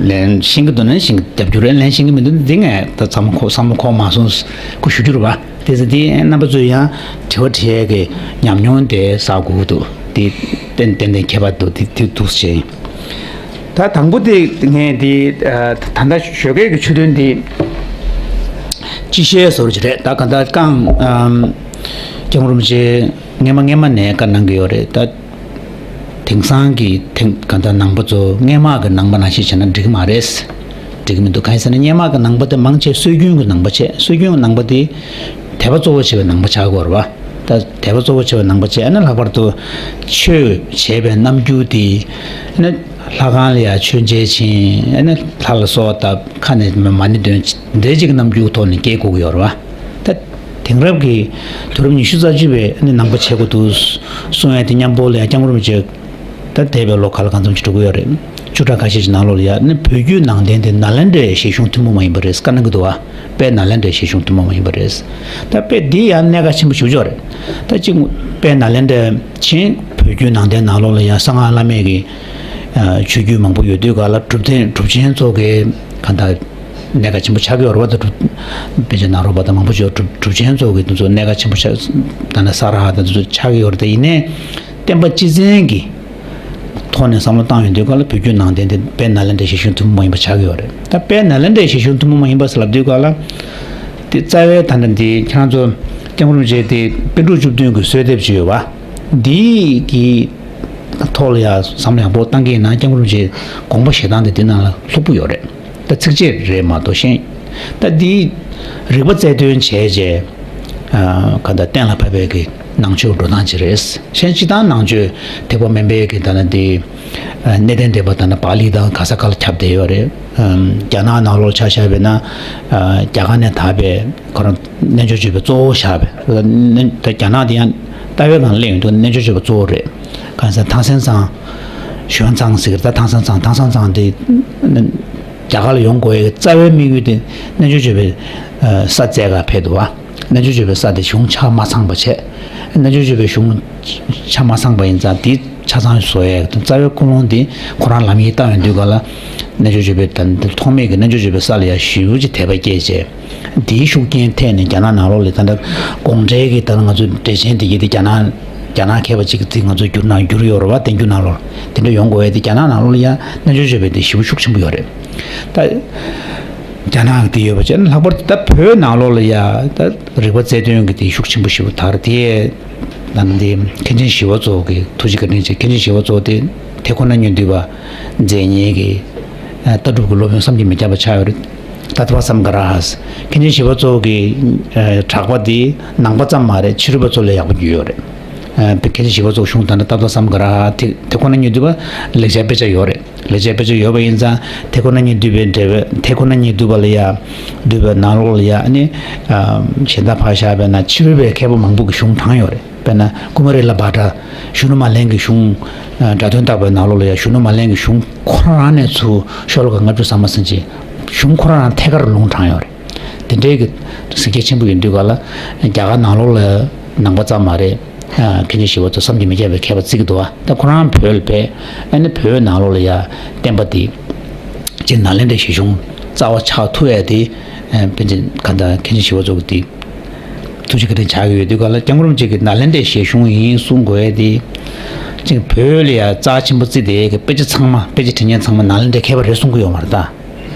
ལན་ཤེས་ཀྱི་འདུག་ན་ཤེས་ཀྱི་རྒྱབ་སྐྱོར་རེད། ལན་ཤེས་ཀྱི་མི་འདུག་ན་འདི་ངས་ད་བསམ་བློ་འཁོར་བསམ་བློ་འཁོར་མ་སོང་། ཁོ་ཞུ་རྒྱུ་རེད་བ། དེ་ཚེ་དེ་རྣམ་པ་ཚོས་ཡང་དྲི་བ་དྲི་ཡས་ཀྱི་ཉམས་མྱོང་དེ་བསགས་དགོས་ཀྱི་འདུག་དེ་ཏན་ཏན་ཏན་ཁྱད་པར་འདུག་དེ་དེ་འདུག་ཟེར། ད་དང་པོ་དེ་ངས་དེ་ད་ལྟ་ཞོགས་ཀས་ཀྱི་ཆུ་ཐོན་དེ་སྤྱི་བཤད་བཟོ་འདྲ་ཅིག་རེད། ད་ག་ད་རྐང་སྐྱབས་མགོན་རིན་པོ་ཆེ་སྔས་མ་སྔས་མ་ནས་བཀའ་གནང་གི་ཡོད་རེད། ད་དེང་སང་གི་དེང་ག་ད་ནང་པ་ཚོ་སྔས་མ་གི་ནང་པ་ནང་བཞིན་བྱས་ན་འགྲིག་གི་མ་རེད། འགྲིག་གི་མི་འདུག་གང་ཡིན་ཟེར་ན་སྔས་མ་གི་ནང་པ་དེ་མང་ཆེ་སྲོལ་རྒྱུན་གྱི་ནང་པ་བྱས། སྲོལ་རྒྱུན་གྱི་ནང་པ་དེ་དད་པ་གཙོ་བོ་བྱས་པའི་ནང་པ་ཆགས་ཀྱི་ཡོད་རེད་བ། ད་དད་པ་གཙོ་བོ་བྱས་པའི་ནང་པ་བྱས། ཨ་ནི་ལྷག་པར་དུ་ཆོས་བྱས་པའི་རྣམ་འགྱུར་དེ་ཨ་ནི་ལྷ་ཁང་ལ་ཡ་མཆོད་མཇལ་ཕྱིན། ཨ་ནི་ལྷ་ལ་གསོལ་བ་བཏབ། ཁ་ནས་མ་ཎི་འདོན། འདྲ་ཅིག་གི་རྣམ་འགྱུར་ཐོག་ནས་སྐྱེལ་དགོས་ཀྱི་ཡོད་རེད་བ། ད་དེང་རབས་ཀྱི་དུས་རབས་ཉི་ཤུ་རྩ་གཅིག་པའི་ཨ་ནི་ནང་པ་བྱེད་དགོས་འདུག་གསུང་ཡ་དེ་མཉམ་པོ་ལ་ཡ་སྐྱབས་མགོན་རིན་པོ་ཆེ་ད་འདས་པའི་ལོ་ག་ལ་གང་འཚམ་ཞིག་འགྲོ་གི་ཡོད་རེད། བཅུ་ཕྲག་ཁ་ཤས་ཀྱི་ནང་ལོགས་ལ་ཡ་ནི་བོད་བརྒྱུད་ནང་བསྟན་དེ་ནཱ་ལེནྡྲའི་བཞེད་གཞུང་ཐུན་མོང་མ་ཡིན་པ་རེད་བཀའ་གནང་གི་འདུག་བ། དཔལ་ནཱ་ལེནྡྲའི་བཞེད་གཞུང་ཐུན་མོང་མ་ཡིན་པ་རེད། ད་དཔེ་འདི་ཡང་གནད་འགག་ཆེན་པོ་ཞེ་པོ་ཅིག་རེད། ད་གཅིག་དཔལ་ནཱ་ལེནྡྲ་ཕྱིན་བོད་བརྒྱུད་ནང་བསྟན་ནང་ལོགས་ལ་ཡང་གསང་སྔགས་བླ་མེད་ཀྱི་ཆོས་བརྒྱུད་མང་པོ་ཡོད་དུས་ག་ལ་གྲུབ་ཆེན་གྲུབ་ཆེན་ཚོ་གི་ག་ད་གནད་འགག་ཆེན་པོ་ཆགས་ཀྱི་ཡོད་རེད་བ། ད་གྲུབ་དཔེ་ཆ་ནང་རོགས་པ་དང་མང་པོ་ཅིག་གྲུབ་གྲུབ་ཆེན་ཚོ་གི་དེ་ཚོ་གནད་འགག་ཆེན་པོ་ཆགས། ད་ནི་ས་ར་ཧ་དང་དེ་ཚོ་ཆགས་ཀྱི་ཡོད་རེད། ད་ཡིན་ནའི་བསྟན་པ་སྤྱི་བཙན་གྱི་ཐོག་ནས་བསམ་བློ་བཏང་ཡོང་དུས་ག་ལ་བོད་བརྒྱུད་ནང་བསྟན་དེ་དཔལ་ནཱ་ལེནྡྲའི་བཞེད་གཞུང་ཐུན་མོང་མ་ཡིན་པ་ཆགས་ཀྱི་ཡོད་རེད། ད་དཔལ་ནཱ་ལེནྡྲའི་བཞེད་གཞུང་ཐུན་མོང་མ་ཡིན་པ་ཟེར་ལབ་དུས་ག་ལ་དེ་རྩ་བའི་ད་ལྟ་འདི་ཁྱེད་རང་ཚོ་སྐྱབས་མགོན་རིན་པོ་ཆེ་དེ་པཎ་གྲུབ་བཅུ་བདུན་གྱི་གསོལ་འདེབས་ཅིག་ཡོད་བ། འདི་གི་ཐོག་ལ་ཡང་བསམ་བློ་ཡག་པོ་བཏང་གི་ཡིན་ན་སྐྱབས་མགོན་རིན་པོ་ཆེ་དགོངས་པ་བཞེས་སྟངས་དེ་འདི་ནང་ལ་ལྷུག་པོ་ཡོད་རེད། ད་ཚིགས་བཅད་རེད་མ་གཏོགས་གཞན། ད་འདི་རིག་པ་རྩལ་འདོན་བྱས་རྗེས། ཨ་ག་ད་གཏན་ལ་ཕབ་པའི་གི་ནང་ཆོས་འགྲོ་སྟངས་ཅིག་རེད། གཞན་སྤྱིར་བཏང་ནང་ཆོས་ཐེག་པ་དམན་པའི་གི་ད་ནི་འདི་གནས་བརྟན་སྡེ་པ་ད་ནི་པཱ་ལི་དང་ག་ས་ག་ལ་ཁྱབ་བསྡད་ཡོད་རེད། ཨམ་རྒྱ་ནག་ནང་ལོགས་ཆ་བཞག་པ་ཡིན་ན། ཨ་རྒྱ་གར་ནས་དར་བའི་ཁོ་རང་རྣལ་འབྱོར་སྤྱོད་པའི་གཙོ་བོ་བཞག་པའི་ད་རྒྱ་ནག་དེ་ཡང་ལྟ་བའི་སྒང་སླེབས་ཡོང་དུས་རྣལ་འབྱོར་སྤྱོད་པའི་གཙོ་བོ་རེད། གང་ཟེར་ཐང་སན་ཚང་། ཞོན་ཚང་ཟེར་གི་རེད། ད་ཐང་སན་ཚང་ཐང་སན་ཚང་དེ་རྒྱ་གར་ལ་ཡོང་དགོས་ཡའི་རྩ་བའི་དམིགས་ཡུལ་དེ་རྣལ་འབྱོར་སྤྱོད་པའི་ས་བཙལ་ག་ཕེབས་འདུག་བ། རྣལ་འབྱོར་སྤྱོད་པའི་ས་དེ་གཞུང་ཆགས་མ་ཚང་པ་བྱས། རྣལ་འབྱོར་སྤྱོད་པའི་གཞུང་ཆགས་མ་ཚང་པ་ཡིན་ཙང་དེ་ཆ་ཚང་བཟོ་ཡས་རྩ་བའི་ཀུན་སློང་དེ་ཁོ་རང་ལམ་ཡིག་བཏང་ཡོང་དུས་ག་ལ་རྣལ་འབྱོར་སྤྱོད་པའི་ད་ཐོག་མེད་ཀྱི་རྣལ་འབྱོར་སྤྱོད་པའི་ས་ལ་ཡ་ཞེ་པོ་ཅིག་དད་པ་སྐྱེས་བྱས། དེའི་ཤུགས་རྐྱེན་ཐེབས་ནས་རྒྱ་ནག་ནང་ལོགས་ལ་ད་ལྟ་དགོངས་འགྲེལ་གྱི་ད་ལྟ་ང་ཚོ་འགྲེལ་ཆེན་དེ་གྱད་དེ་རྒྱ་ནག་རྒྱ་ནག་མཁས་པ་ཅིག་གིས་ང་ཚོ་བསྒྱུར་ན་བསྒྱུར་ཡོད་རེད་བ། བསྟན་འགྱུར་ནང་ལོགས་དེ་འདྲ་ཡོང་དགོས་ཡས་དེ་རྒྱ་ནག་ནང་ལོགས་ལ་ཡ་རྣལ་འབྱོར་སྤྱོད་པའི་དེ་ཞེ་པོ་ཤུགས་ཆེན་པོ་ཡོད་རེད། ད་རྒྱ་ནག་གི་དེ་ཡོད་པ་བྱས་ན་ལྷག་པར་དུ་ད་བོད་ནང་ལོགས་ལ་ཡ་ད་རིག་པ་རྩལ་འདོན་གྱི་དེ་ཤུགས་ཆེན་པོ་ཞེ་པོ་དར། དེ་ད་ནི་དེ་མཁན་ཆེན་ཞི་བ་འཚོ་གི་ཐུགས་རྗེ་བཀའ་དྲིན་ཆེ། མཁན་ཆེན་ཞི་བ་འཚོ་དེ་དེ་ཁོ་ན་སྙིང་འདུས་པ་མཛད་མཁན་གྱི་ལྟ་གྲུབ་ཀྱི་སློབ་དཔོན་བསམ་གྱིས་མི་ཁྱབ་པ་ཆགས་ཡོད་རེད། ཏ་ཏ་བ་སམ་ག་ར་ཧ། མཁན་ཆེན་ཞི་བ་འཚོ་གི་ཨ་གྲགས་པ་འདི་ནང་པ་ཙམ་མ་རེད། ཕྱི་རོལ་པ་ཚོ་ལ་ཡག་པོ་རྒྱུས་ཡོད་རེད། ཨ་མཁན་ཆེན་ཞི་བ་འཚོ་གཞུང་ད་ནི་ཏ་ཏ་བ་སམ་ག་ར་ཧ་དེ་དེ་ཁོ་ན་ཉིད་འདུས་པ་ལེགས་སྦྱར་དཔེ་ཆ་ཡོད་རེད། ལེགས་སྦྱར་དཔེ་ཆ་ཡོད་པ་ཡིན་ཙང་དེ་ཁོ་ན་ཉིད་འདུས་པའི་འགྲེལ་པ་དེ་ཁོ་ན་ཉིད་འདུས་པ་ལ་ཡ་འདུས་པའི་ནང་ལོགས་ལ་ཡ་ཨ་ནི་ཨ་གཞན་དག་ཕར་བཞག་པས་ན་ཕྱི་རོལ་པའི་མཁས་པ་མང་པོ་གི་གཞུང་དྲངས་ཡོད་རེད། དཔེར་ན་ཀུ་མ་རི་ལ་བྷ་དྲ་གཞོན་ནུ་མ་ལན་གྱི་གཞུང་། ཨ་སྒྲ་དོན་བརྟག་པའི་ནང་ལོགས་ལ་ཡང་གཞོན་ནུ་མ་ལན་གྱི་གཞུང་ཁོ་རང་ནས་ཚུར་ཤོ་ལོ་ཀ་ལྔ་བཅུ་ཙམ་མ་ཟིན་ཅིག་གཞུང་ཁོ་རང་ཐད་ཀར་ལུང་དྲངས་ཡོད་རེད། དེ་འདྲའི་གི་གཟི་རྒྱ་ཆེན་པོ་ཡིན་དུས་ག་ལ་རྒྱ་གར་ནང་ལོགས་ལ་ནང་པ་ཙམ་མ་རེད། ཨ་མཁན་ཆེན་ཞི་བ་འཚོ་བསམ་གྱིས་མི་ཁྱབ་པའི་མཁས་པ་བརྩི་གི་འདུག་བ། ད་ཁོ་རང་བོད་ལ་ཕེབས། ཨ་ནི་བོད་ནང་ལོགས་ལ་ཡང་བསྟན་པ་འདི་སྤྱིར་ནཱ་ལེནྡྲའི་བཞེད་གཞུང་རྩ་བ་ཆགས་ཐུབ་ཡ་དེ་ཨ་དཔེ་ཆ་ག་འདྲ་མཁན་ཆེན་ཞི་བ་འཚོ་གི་དེ། ཐུགས་རྗེ་བཀའ་དྲིན་ཆགས་ཀྱི་ཡོད་དུས་ག་ལ་སྐྱབས་མགོན་རིན་པོ་ཆེ་གིས་ནཱ་ལེནྡྲའི་བཞེད་གཞུང་ཡིན་གསུང་དགོས་ཡ་དེ། ཅིག་བོད་ལ་ཡ་རྩ་ཆེན་པོ་བརྩི་བསྡད་ཀྱི་དཔེ་ཆ་ཚང་མ་དཔེ་ཆ་འབྲི་མཁན་ཚང་མ་ནཱ་ལེནྡྲའི་མཁས་པ་རེད་གསུང་གི་ཡོད་མ་རེད་ད།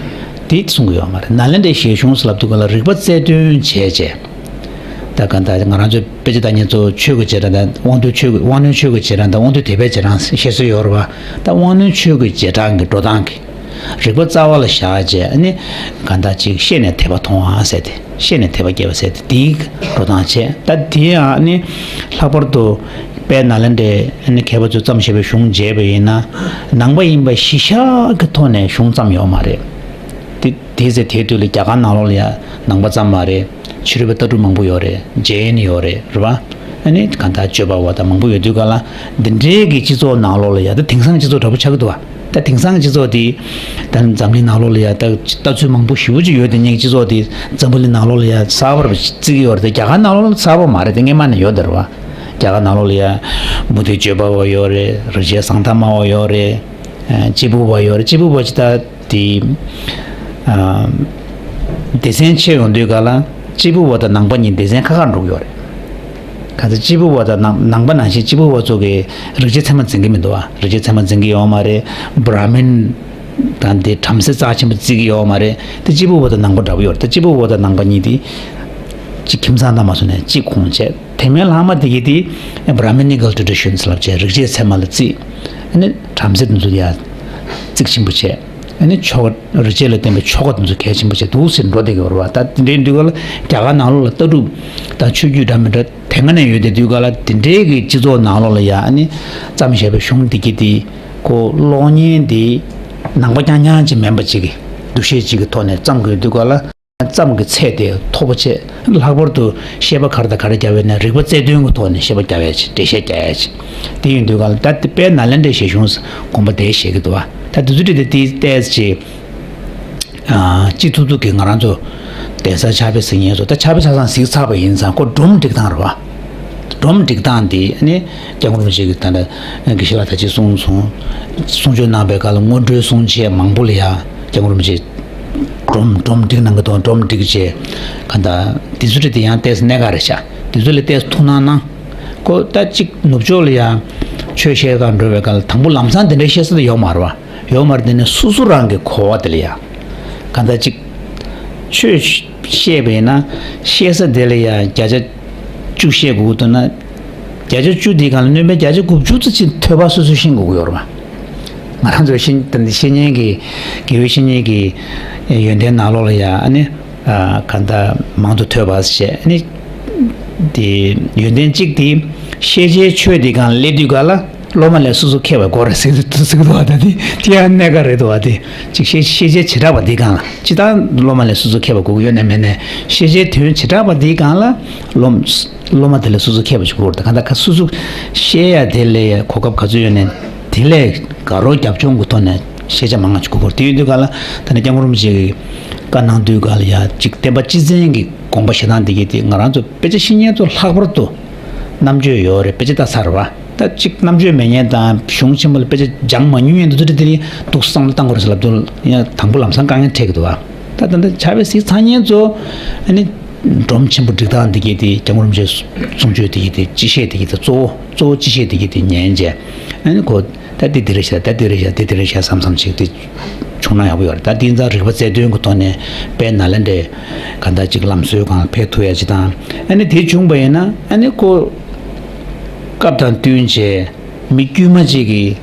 དེ་གསུང་གི་ཡོད་མ་རེད། ནཱ་ལེནྡྲའི་བཞེད་གཞུང་ཟེར་ལབ་དུས་ག་ལ་རིག་པ་རྩལ་འདོན་བྱས་བྱས། ད་ག་ད་ང་རང་ཚོའི་དཔེ་ཆ་ལྟ་མཁན་ཚོ་ཆོས་ཀྱི་རྗེས་འབྲང་དང་དབང་འདུས་ཆོས་ཀྱི་དབང་རྣོན་ཆོས་ཀྱི་རྗེས་འབྲང་དང་དབང་འདུས་དད་པའི་རྗེས་འབྲང་བཤད་སྲོལ་ཡོད་རེད་བ། ད་དབང་རྣོན་ཆོས་ཀྱི་རྗེས་འབྲང་གི་འགྲོ་སྟངས་ཀྱི། རིག་པ་རྩ་བ་ལ་བཞག་བྱས་ཨ་ནི་གང་ལྟར་ཅིག་ཤེས་ནས་དད་པ་མཐོང་བ་ཟེར་ཏེ། ཤེས་ནས་དད་པ་སྐྱེ་བ་ཟེར་ཏེ་དེའི་འགྲོ་སྟངས་བྱས། ད་དེ་ཡང་ཨ་ནི་ལྷག་པར་དུ་དཔལ་ནཱ་ལེནྡྲའི་ཨ་ནི་མཁས་པ་ཚོས་བརྩམས་བཞག་པའི་གཞུང་མཇལ་བ་ཡིན་ན་ནང་པ་ཡིན་པ་གཞི་བཞག་གི་ཐོག་ནས་གཞུང་བརྩམས་ཡོད་མ་རེད། དེ་དེ་ཟེར་དེའི་དུས་ལ་རྒྱ་གར་ནང་ལོགས་ལ་ཡང་ནང་པ་ཙམ་མ་རེད། ཕྱི་རོལ་པའི་ལྟ་གྲུབ་མང་པོ་ཡོད་རེད། ཇེན་ཡོད་རེད། རེད་བ། ཨ་ནི་གང་ལྟར་སྤྱོད་པ་བ་དང་མང་པོ་ཡོད་དུས་ག་ལ་འདི་འདྲའི་གི་སྤྱི་ཚོགས་ནང་ལོགས་ལ་ཡ་ད་དེང་སང་སྤྱི་ཚོགས་འདྲ་པོ་ཆགས་ཀྱི་འདུག་བ། ད་དེང་སང་སྤྱི་ཚོགས་དེ་ད་འཛམ་གླིང་ནང་ལོགས་ལ་ཡ་ད་ལྟ་ཚུལ་མང་པོ་ཞེ་པོ་ཅིག་ཡོད་དེ་ཉིད་སྤྱི་ཚོགས་དེ་འཛམ་བུ་གླིང་ནང་ལོགས་ལ་ཡ་གསར་པར་བརྩི་གི་ཡོད་རེད་དེ། རྒྱ་གར་ནང་ལོགས་ལ་གསར་པ་མ་རེད་དེ། སྔན་མ་ནས་ཡོད་དེ་རེད་བ། རྒྱ་གར་ནང་ལོགས་ལ་ཡ་མུ་སྟེགས་སྤྱོད་པ་བ་ཡོད་རེད། རིག་བྱེད་བཟང་ཐ་མ་བ་ཡོད་རེད། ཨ་སྐྱེས་བུ་བ་ཡོད་རེད། སྐྱེས་བུ་བ་ཅི་ད། དེ། ཨ་སྡེ་ཚན་ཕྱེ་ཡོང་དུས་ག་ལ་སྐྱེས་བུ་བ་དང་ནང་པ་གཉིས་སྡེ་ཚན་ཁ་ཁར་འགྲོ་གི་ཡོད་རེད། ག་ཚོད་སྐྱེས་བུ་བ་དང་ནང་ནང་པ་ནང་བཞིན་སྐྱེས་བུ་བ་ཚོ་གི་རིག་བྱེད་ཚད་མ་འཛིན་གྱི་མི་འདུག་བ། རིག་བྱེད་ཚད་མ་འཛིན་གྱི་ཡོད་མ་རེད། བྷ་ར་མིན་དང་དེ་བྲམ་ཟེ་རྩ་ཆེན་པོ་བརྩི་གི་ཡོད་མ་རེད། དེ་སྐྱེས་བུ་བ་དང་ནང་པ་འདྲ་པོ་ཡོད་རེད། ད་སྐྱེས་བུ་བ་དང་ནང་པ་གཉིས་དེ་གཅིག་ཁྱིམ་ཚང་དང་མ་སོང་ནས་གཅིག་ཁོངས་བྱས། དེ་མིན་ལྷག་མ་དེ་གི་དེ་བྷ་ར་མི་ནི་ཀལ་ཊི་རེ་ཌི་ཤན་ལབ་བྱས་རིག་བྱེད་ཚད་མ་ལ་བརྩི། ཨ་ནི་བྲམ་ཟེ་དེ་ཚོ་ཡ་གཙིགས་ཆེན་པོ་བྱས། ཨ་ནི་ཆོ་ག་རིག་བྱེད་ལ་བརྟེན་པའི་ཆོ་ག་དེ་ཚོ་གལ་ཆེན་པོ་བྱས་འདུག་ཟེར་འགྲོ་བསྡད་ཀྱི་ཡོད་རེད་བ། ད་དེ་འདྲའི་དུས་ག་ལ་རྒྱ་གར་ནང་ལོགས་ལ་ལྟ་གྲུབ་དང་ཆོས་བརྒྱུད་འདྲ་མི་འདྲ་དེ་སྔ་ནས་ཡོད་དེ་དུས་ག་ལ་དེ་འདྲའི་གི་སྤྱི་ཚོགས་ནང་ལོགས་ལ་ཡ་ཨ་ནི་བརྩམས་བཞག་པའི་གཞུང་འདི་གི་དེ་ཁོ་གློག་བརྙན་འདི་ནང་པ་རྐྱང་རྐྱང་ཅིག་མིན་པ་ཅིག་གི་འདུ་ཤེས་ཅིག་གི་ཐོག་ནས་བརྩམས་དགོས་དུས་ག་ལ། བརྩམས་ཀྱི་ཚད་དེ་མཐོ་པོ་བྱས། ལྷག་པར་དུ་བཤད་པ་ག་རེ་དང་ག་རེ་རྒྱབ་ཡོད་ན་རིག་པ་རྩལ་འདོན་གྱི་ཐོག་ནས་བཤད་པ་རྒྱབ་ཡ་ཅིག་འགྲེལ་བཤད་རྒྱག་ཡ་ཅིག་དེ་ཡིན་དུས་ག་ལ་ད་དེ་དཔལ་ནཱ་ལེནྡྲའི་བཞེད་གཞུང་དགོངས་པ་དེ་བཞེས་ཀྱི་འདུག་བ། ད་དེ་ཚོ་འདྲ་དེ་དེའི་ཏོག་ཙམ་ཅིག་ཨ་སྤྱི་ཐུབ་ཐུབ་ཀྱི་ང་རང་ཚོ་གདན་ས་ཕྱག་དཔེ་གཟིགས་མཁན་ཚོ་ད་ཕྱག་དཔེ་ཆ་ཚང་གཟིགས་ཚར་བ་ཡིན་ཙང་ཁོ་སྒྲོམ་སྒྲིག་སྟངས་རེད་བ། སྒྲོམ་སྒྲིག་སྟངས་འདི་ནི་སྐྱབས་མགོན་རིན་པོ་ཆེ་གིས་ད་ལྟ་དགེ་བཤེས་ལགས་ད་ཅི་གསུངས་སོང་། གསུང་ཆོས་གནང་བའི་སྐབས་ལ་སྔོན་འགྲོའི་གསུང་ཆོས་མང་པོ་ལ་ཡང་སྐྱབས་མགོན་རིན་པོ་ཆེ་སྒྲོམ་སྒྲོམ་སྒྲིག་གནང་གི་འདུག་སྒྲོམ་སྒྲིག་བྱས་ག་ད་དེ་ཚོ་རེད་དེ་ཡང་ཏོག་ཙམ་གནད་འགག་རེད་ཤག་དེ་ཚོ་ལ་ཏོག་ཙམ་ཐུགས་སྣང་གནང་། ཁོ་ད་ཅིག་ནུབ་ཕྱོགས་ལ་ཡང་ཆོས་བཤད་གར་འགྲོ་བའི་སྐབས་ལ་དང་པོ་ལམ་སང་དེ་འདྲའི་བཤད་ས་དེ་ཡོད་མ་རེད་བ། ཡོད་མ་རེད། དེ་ནས་སོ་སོ་རང་གི་གོ་བ་དེ་ལ་ཡང་ག་ད་ཅིག་ཆོས་བཤད་པ་ཡིན་ན་བཤད་ས་དེ་ལ་ཡང་བརྒྱ་ཆ་བཅུ་བཤད་དགོས་ཀྱི་འདུག་ན། བརྒྱ་ཆ་བཅུ་དེའི་སྒང་ལ་སྣོན་པའི་བརྒྱ་ཆ་དགུ་བཅུ་ཙམ་ཅིག་ཐོས་པ་སོ་སོས་ཤེས་དགོས་ཀྱི་ཡོད་རེད་བ། ང་རང་ཚོའི་བཤེས་ད་ནི་བཤེས་གཉེན་གྱི་དགེ་བའི་བཤེས་གཉེན་གྱི་ཡོན་ཏན་ནང་ལོགས་ལ་ཡ་ཨ་ནི་ཨ་གང་ལྟར་མང་དུ་ཐོས་པ་བྱས་ཨ་ནི་དེ་ཡོན་ཏན་གཅིག་དེ་ཤེས་བྱའི་ཆོས་དེའི་སྒང་ལ་སླེབས་དུས་ག་ལ་སློབ་མ་ལས་སོ་སོ་མཁས་པའི་སྐོར་རེ་ཟེར་དུ་ཟེར་གི་འདུག་བ། ད་དེ་དེ་ཡང་གནད་འགག་རེད་འདུག་བ། དེ་གཅིག་ཤེས་ཤེས་བྱའི་བྱེ་བྲག་པ་དེའི་སྒང་ལ་ཇི་ལྟར་སློབ་མ་ལས་སོ་སོ་མཁས་པ་དགོས་ཀྱི་ཡོད་ནའི་མེད་ནའི་ཤེས་བྱའི་དོན་བྱེ་བྲག་པ་དེའི་སྒང་ལ་སློབ་སློབ་མ་དེ་ལས་སོ་སོ་མཁས་པ་ཞིག་དགོས་རེད། ད་གང་ལྟར་ཁ་སོ་སོ་ཤེས་ཡ་དེ་ལས་གོ་སྐབས་ག་ཚོད་ཡོད་ནའི་དེ་ལས་དགའ་རོགས་རྒྱབ་ལྗོངས་ཀྱི་ཐོག་ནས་ཤེས་བྱ་མང་ང་ཞིག་དགོས་ཀྱི་རེད། དེ་ཡོད་དུས་ག་ལ་ད་ནི་སྐྱབས་མགོན་རིན་པོ་ཆེ་གི་བཀའ་གནང་དུས་ག་ལ་ཡ་གཅིག་བསྟན་པ་སྤྱི་བཙན་གྱི་དགོངས་པ་བཞེས་སྟངས་དེ་གས་དེ་ང་རང་ཚོ་དཔེ་ཆ་ཤེས་མཁན་ཚོ་ལྷག་པར་དུ་རྣམ་དཔྱོད་ཡོད་རེད། དཔེ་ཆ་ལྟ་ཚར་བ། ད་གཅིག་རྣམ་དཔྱོད་མེད་མཁན་དང་གཞུང་ཆེན་མོ་ལ་དཔེ་ཆ་སྦྱང་མ་མྱོང་མཁན་དེ་ཚོ་དེ་ནི་འདུག་བསམ་བློ་བཏང་དགོས་རེད་ཟེར་ལབ་དུས་ཡང་དང་པོ་ལམ་སང་དཀའ་ངལ་འཕྲད་ཀྱི་འདུག་བ། ད་ད་ལྟ་ཕྱག་དཔེ་གཟིགས་ཚར་མཁན་ཚོ་ཨ་ནི་སྒྲོམ་ཆེན་པོ་སྒྲིག་སྟངས་དེ་གས་དེ་སྐྱབས་མགོན་རིན་པོ་ཆེའི་གསུང་ཆོས་དེ་གས་དེ་སྤྱི་བཤད་དེ་གས་དེ་གཙོ་བོ་གཙོ་བོ་སྤྱི་བཤད་དེ་གས་དེ་ཉན་བྱས་ཨ་ནི་ཁོ་ད་དེ་དེ་རེད་ཤག་ད་དེ་རེད་ཤག་དེ་དེ་རེད་ཤག་བསམ་བསམ་ཅིག་དེ་བྱུང་ན་ཡག་པོ་ཡོད་རེད། ད་དེ་ཡིན་ཙང་རིག་པ་རྩལ་འདོན་གྱི་ཐོག་ནས་དཔལ་ནཱ་ལེནྡྲའི་གང་ལྟར་ཅིག་ལམ་སྲོལ་སྒང་ལ་ཕེབས་ཐུབ་ཡ་ཅིག་དང་ཨ་ནི་དེ་བྱུང་བ་ཡིན་ན་ཨ་ནི་ཁོ་སྐབས་དང་བསྟུན་བྱས་མི་དཀྱུས་མ་ཅིག་གིས་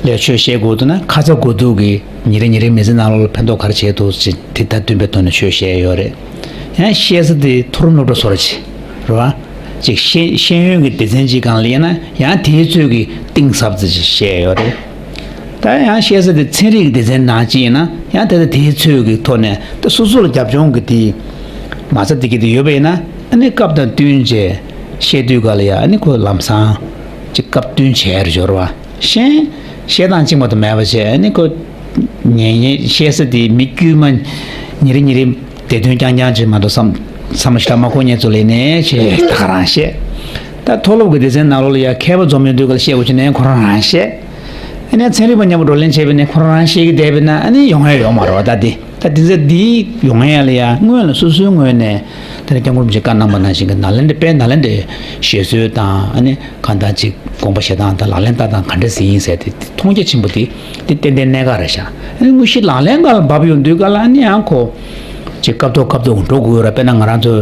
ལས་ཆོས་བཤད་དགོས་འདུག་ན། ཁ་ཚ་དགོས་གཏུགས་ཀྱི་ཉིན་རེ་ཉིན་རེའི་མི་ཚེ་ནང་ལོགས་ལ་ཕན་ཐོགས་ག་རེ་བྱེད་ཐུབ་ཅེས་དེ་ད་བསྟུན་པའི་ཐོག་ནས་ཆོས་བཤད་ཡོད་རེད། ཡང་བཤད་ས་དེ་མཐོ་རིམ་སློབ་གྲྭ་བཟོ་འདྲ་ཅིག་རེད་བ། ཅིག་ཤེས་ཤེས་ཡོན་གྱི་སྡེ་ཚན་ཅིག་སྒང་ལ་སླེབས་ན་ཡང་དེའི་ཚོད་ཀྱི་གཏིང་ཟབ་ཙམ་ཅིག་བཤད་ཡོད་རེད། ད་ཡང་བཤད་ས་དེ་ཚན་རིག་སྡེ་ཚན་ནང་ཅིག་ཡིན་ན་ཡང་ད་ལྟ་དེའི་ཚོད་ཀྱི་ཐོག་ནས་ད་སོ་སོ་ལ་རྒྱབ་ལྗོངས་ཀྱི་དེ་མ་རྩ་དེ་གི་དེ་ཡོད་པ་ཡིན་ན། ཨ་ནི་སྐབས་དང་བསྟུན་བྱས་བཤད་དུས་ག་ལ་ཡ། ཨ་ནི་ཁོ་ལམ་སང་ཅིག་སྐབས་བསྟུན་བྱས་རེད་འབྱོར་བ། གཞན་བཤད་སྟངས་གཅིག་མ་གཏོགས་མེད་པ་བྱས། ཨ་ནི་ཁོ་ཉན་ཉན་བཤད་ས་དེ་མི་དཀྱུས་མ་ཉིན་རེ་ཉིན་རེ་བདེ་དོན་རྐྱང་རྐྱང་ཅིག་མ་གཏོགས་བསམ་བསམ་བློ་ཞིག་མ་འཁོར་མཁན་ཚོ་ལ་ནས་བྱས་ད་ག་རང་བཤད། ད་མཐོ་སློབ་ཀྱི་སྡེ་ཚན་ནང་ལོགས་ལ་ཡ་མཁས་པ་འཛོམས་ཡོང་དུས་ག་ལ་བཤད་དགོས་ཀྱི་ནས་ཁོ་རང་རང་བཤད། ཨ་ནི་ཚན་རིག་པ་མཉམ་པོ་བགྲོ་གླེང་བྱས་པ་ནས་ཁོ་རང་རང་བཤད་ཀྱི་བསྡད་པ་ན་ཨ་ནི་ཡོང་ཡ་ཡོད་མ་རེད་བ། ད་འདི་ད་འདི་ཚོ་འདི་ཡོང་ཡ་ལ་ཡ་སྔོན་ལ་སོ་སོའི་ངོས་ནས་ད་ནི་སྐྱབས་མགོན་རིན་པོ་ཆེས་བཀའ་གནང་པ་ནང་བཞིན་གྱི་ནཱ་ལེནྡྲ་དཔེ་ནཱ་ལེནྡྲའི་བཤད་སྲོལ་དང་། ཨ་ནི་གང་ལྟར་ཅིག་དགོངས་པ་བཞེས་སྟངས་དང་ལག་ལེན་བསྟར་སྟངས་ག་འདྲ་ཞིག་ཡིན་ཟེར་དེ་དེ་མཐོང་རྒྱ་ཆེན་པོ་དེ་དེ་ཏན་ཏན་གནད་འགག་རེད་ཤག་ཨ་ནི་དངོས་གཞི་ལག་ལེན་སྒང་ལ་བབས་ཡོང་དུས་ག་ལ་ཨ་ནི་ཡང་ཁོ་ཅིག་སྐབས་ཐོག་སྐབས་ཐོག་འགྲོ་དགོས་ཡོད་ར། དཔེར་ན་ང་རང་ཚོ་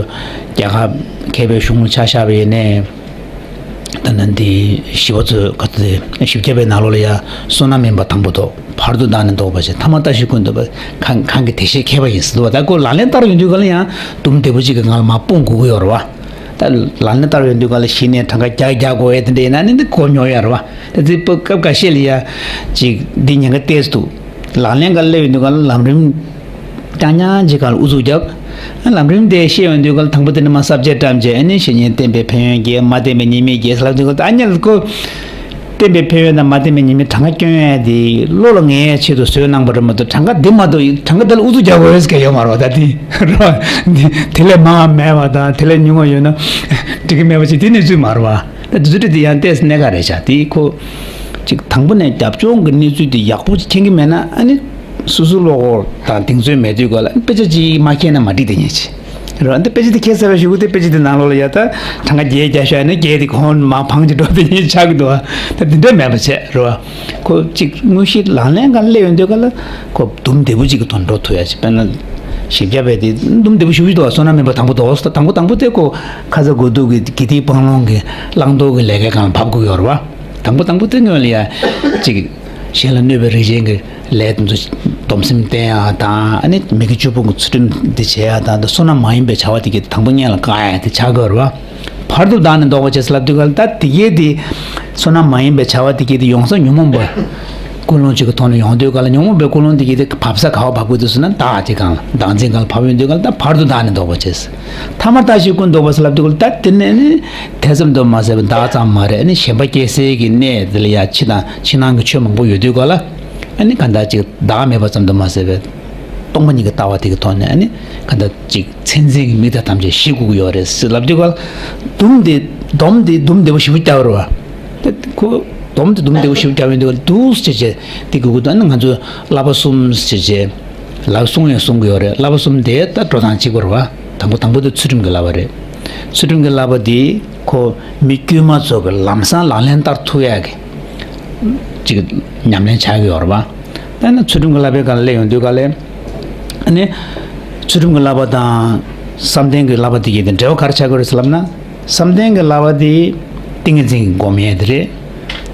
རྒྱལ་ཁབ་མཁས་པའི་གཞུང་ལ་ཆ་བཞག་པ་ཡིན་ནའི། ད་ནི་འདི་ཞི་བ་ཚོས་ག་ཚོད་དེ་བཞི་བརྒྱ་པའི་ནང་ལོགས་ལ་ཡ་བསོད་ནམས་མིན་པ་དང་པོ་ཐོབ། བར་དུ་བདག་ནི་བདོག་པ་བྱེད། ཐ་མ་ལྟ་ཞིག་ཀུན་འདོད་པ། གང་གང་གི་དེ་བཞིན་མཁས་པ་ཡིན་ཟེར་འདུག་བ། ད་ཁོ་ལག་ལེན་བསྟར་ཡོང་དུས་ག་ལ་ཡང་དུམ་བདེ་པོ་ཅིག་གི་ངང་ལ་མར་སྤུངས་དགོས་ཀྱི་ཡོད་རེད་བ། ད་ལག་ལེན་བསྟར་ཡོང་དུས་ག་ལ་གཞི་ནས་གྲངས་ཀ་བརྒྱ་བརྒྱ་དགོས་ཡ་དེ་འདྲ་ཡིན་ན་ནི་འདི་གོ་མྱོང་ཡ་རེད་བ། ད་འདི་སྐབས་ཁ་ཤས་ལ་ཡ་ཅིག་འདི་ཉེན་ཁ་ཏོག་ཙམ་འདུག་ལག་ལེན་སྒང་སླེབས་ཡོང་དུས་ག་ལ་ལམ་རིམ་རྐྱང་རྐྱང་ཅིག་སྒང་ལ་ཨུ་ཚུགས་རྒྱབ། ལམ་རིམ་དེ་ཤེས་ཡོང་དུས་ག་ལ་དང་པོ་དེ་ནས་མར་ས་བཅད་བཀྲམ་བྱས། ཨ་ནི་བཤེས་གཉེན་བསྟན་པའི་ཕན་ཡོན་རྒྱས། མ་བསྟན་པའི་ཉེས་དམིགས་རྒྱས་ཟེར་ལབ་དུས་ག་ལ། ཨ་ནི་ཁོ་བསྟན་པའི་ཕན་ཡོན་དང་མ་བསྟན་པའི་ཉེས་དམིགས་གྲངས་ཀ་སྐྱོན་ཡ་དེ་བློ་ལ་ངེས་ཡ་ཆེད་དུ་བཟོས་གནང་པ་རེད་མ་གཏོགས། གྲངས་ཀ་འདི་མ་གཏོགས་གྲངས་ཀ་དེ་ལ་ཨུ་ཚུགས་རྒྱག་དགོས་ཡ་གལ་ཡོད་མ་རེད་བ། ད་དེ་རེད་བ། དེ་ལས་མང་བ་མེད་པ་དང་དེ་ལས་ཉུང་བ་ཡོད་ན་འགྲིག་གི་མེད་པ་ཅིག་དེ་གནས་ཚུལ་མ་རེད་བ། ད་དེ་ཚོ་དེ་ཡང་ཏོག་ཙམ་གནད་འགག་རེད་ཤག་དེ་ཁོ་ཅིག་དང་པོ་ནས་རྒྱབ་ལྗོངས་ཀྱི་གནས་ཚུལ་དེ་ཡག་པོ་ཅིག་མཁྱེན་གྱི་མེད་ན། ཨ་ནི་སོ་སོའི་བློ་ཁོག་དང་གདེང་ཚོད་མེད་དུས་ག་ལ་དཔེ་ཆ་ཅིག་མ་མཁྱེན་ན་མ་འགྲིག་དེ་ཉིད་ཅིག་རེད་བ། འདི་དཔེ་ཆ་དེ་མཁྱེན་ཚར་བའི་གཞུག་གུ་དེ་དཔེ་ཆ་དེ་ནང་ལོགས་ལ་ཡ་ད་གྲངས་ཀ་བརྒྱད་བརྒྱ་བཞག་ན་བརྒྱད་དེ་གོང་མར་འཕངས་ཀྱི་འགྲོ་དེ་ཉིད་ཆགས་ཀྱི་འདུག་བ། ད་དེ་འདྲ་མེད་པ་བྱས་རེད་བ། ཁོ་ཅིག་དངོས་གཞི་ལག་ལེན་སྒང་སླེབས་ཡོང་དུས་ག་ལ་ཁོ་དུམ་བདེ་པོ་ཅིག་གི་ཐོག་འགྲོ་ཐུབ་ཡ་ཅིག་དཔེར་ན་བཞི་བརྒྱ་པའི་དེ་དུམ་བདེ་པོ་ཞེ་པོ་ཅིག་འདུག་བ། བསོད་ནམས་མིན་པ་དང་པོ་འདོགས། དང་པོ་དང་པོ་དེ་ཁོ་ཁ་ཚ་དགོས་གཏུགས་ཀྱི་དགེ་སྡིག་སྤང་བླང་གི་བླང་དོར་གྱི་ལས་ཀའི་སྒང་ལ་བབས་དགོས་ཡོད་རེད་བ། དང་པོ་དང་པོ་དེ་སྔོན་ལ་ཡ་ཅིག་གཞན་ལ་གནོད་པའི་རིགས་ཅན་གྱི་ལས་དེ་ཚོ་སྡོམ་སེམས་བསྟེན་ཡ་དང་། ཨ་ནི་མི་དགེ་བཅུ་སྤོང་གི་ཚུལ་ཁྲིམས་དེ་བྱེད་ཡ་དང་། ད་བསོད་ནམས་མ་ཡིན་པའི་བྱ་བ་དེ་གྱིས་དང་པོ་སྔོན་ལ་བཀག་ཡ་དེ་ཆགས་དགོས་རེད་བ། བར་དུ་བདག་ནི་བཟློག་པར་བྱེད་ཟེར་ལབ་དུས་ག་ལ། ད་དེ་གའི་དེ་བསོད་ནམས་མ་ཡིན་པའི་བྱ་བ་དེ་གའི་དེ་ཡོང་ས་ཉོན་མོངས་པ་ཀུན་སློང་ཅིག་གི་ཐོག་ནས་ཡོང་དུས་ག་ལ། ཉོན་མོངས་པའི་ཀུན་སློང་དེ་གའི་དེ་བབས་ས་ག་བ་བབས་དགོས་དུས་ཟེར་ན་བདག་ཅིག་སྒང་ལ། བདག་འཛིན་སྒང་ལ་བབས་ཡོང་དུས་ག་ལ། ད་བར་དུ་བདག་ནི་བཟློག་པར་བྱེད། ཐ་མ་ལྟ་ཞིག་ཀུན་བཟློག་པ་ཟེར་ལབ་དུས་ག་ལ། ད་དེ་ནས་ནི་དེ་ཙམ་དུ་མ་ཟད་པའི་བདག་ཙམ་མ་རེད། ནི་ཞེན་པ་སྐྱེ་སའི་གི་གནས་དེ་ལ་ཡ་ཕྱི་དང་ཕྱི་ནང་གི་ཆོས་མང་པོ་ཡོད་དུས་ག་ལ། ཨ་ནི་ག་འདྲ་ཅིག་བདག་མེད་པ་ཙམ་དུ་མ་ཟད་པའི་སྟོང་པ་ཉིད་ཀྱི་ལྟ་བ་དེ་གི་ཐོག་ནས། ཨ་ནི་ག་འདྲ་ཅིག་མཚན་འཛིན་གྱི་མིག་དང་ཐམས་ཅད་ཞི་དགོས་ཀྱི་ཡོད་རེད་ཟེར་ལབ་དུས་ག་ལ། དུམ་དེ་སྡོམ་དེ་སྡོམ་བདེ་པོ་ཞེ་པོ་བརྒྱབ་རེད་བ། ད་ཁོ་སྡོམ་དེ་སྡོམ་བདེ་པོ་ཞེ་པོ་བརྒྱབ་ཡོང་དུས་ག་ལ། འདུག་སེ་བྱས་བྱས་དེ་དགོས་ཀྱི་འདུག་ཨ་ནི་ང་ཚོས་བསླབ་པ་གསུམ་ཟེར་བྱས་ལབ་གསུང་ཡང་གསུང་གི་ཡོད་རེད། བསླབ་པ་གསུམ་དེ་ད་འགྲོ་སྟངས་གཅིག་པ་རེད་བ། དང་པོ་དང་པོ་དེ་ཚུལ་ཁྲིམས་ཀྱི་བསླབ་པ་རེད། ཚུལ་ཁྲིམས་ཀྱི་བསླབ་པ་དེ་ཁོ་མི་དཀྱུས་མ་ཚོ་གི་ལམ་སང་ལག་ལེན་བསྟར་ཐུབ་ཡག་གི་ཅིག་ཉམས་ལེན་བྱ་གི་ཡོད་རེད་བ། ད་ནི་ཚུལ་ཁྲིམས་ཀྱི་བསླབ་པའི་སྒང་ལ་སླེབས་ཡོང་དུས་ག་ལ། ཨ་ནི་ཚུལ་ཁྲིམས་ཀྱི་བསླབ་པ་དང་བསམ་གཏན་གྱི་བསླབ་པ་དེ་གཉིས་དེ་འབྲེལ་བ་ག་རེ་ཆགས་ཀྱི་རེད་ཟེར་ལབ་ན། བསམ་གཏན་གྱི་བསླབ་པ་དེ་ཏིང་ངེ་འཛིན་གྱི་སྒོམ་ཡས་དེ་རེད།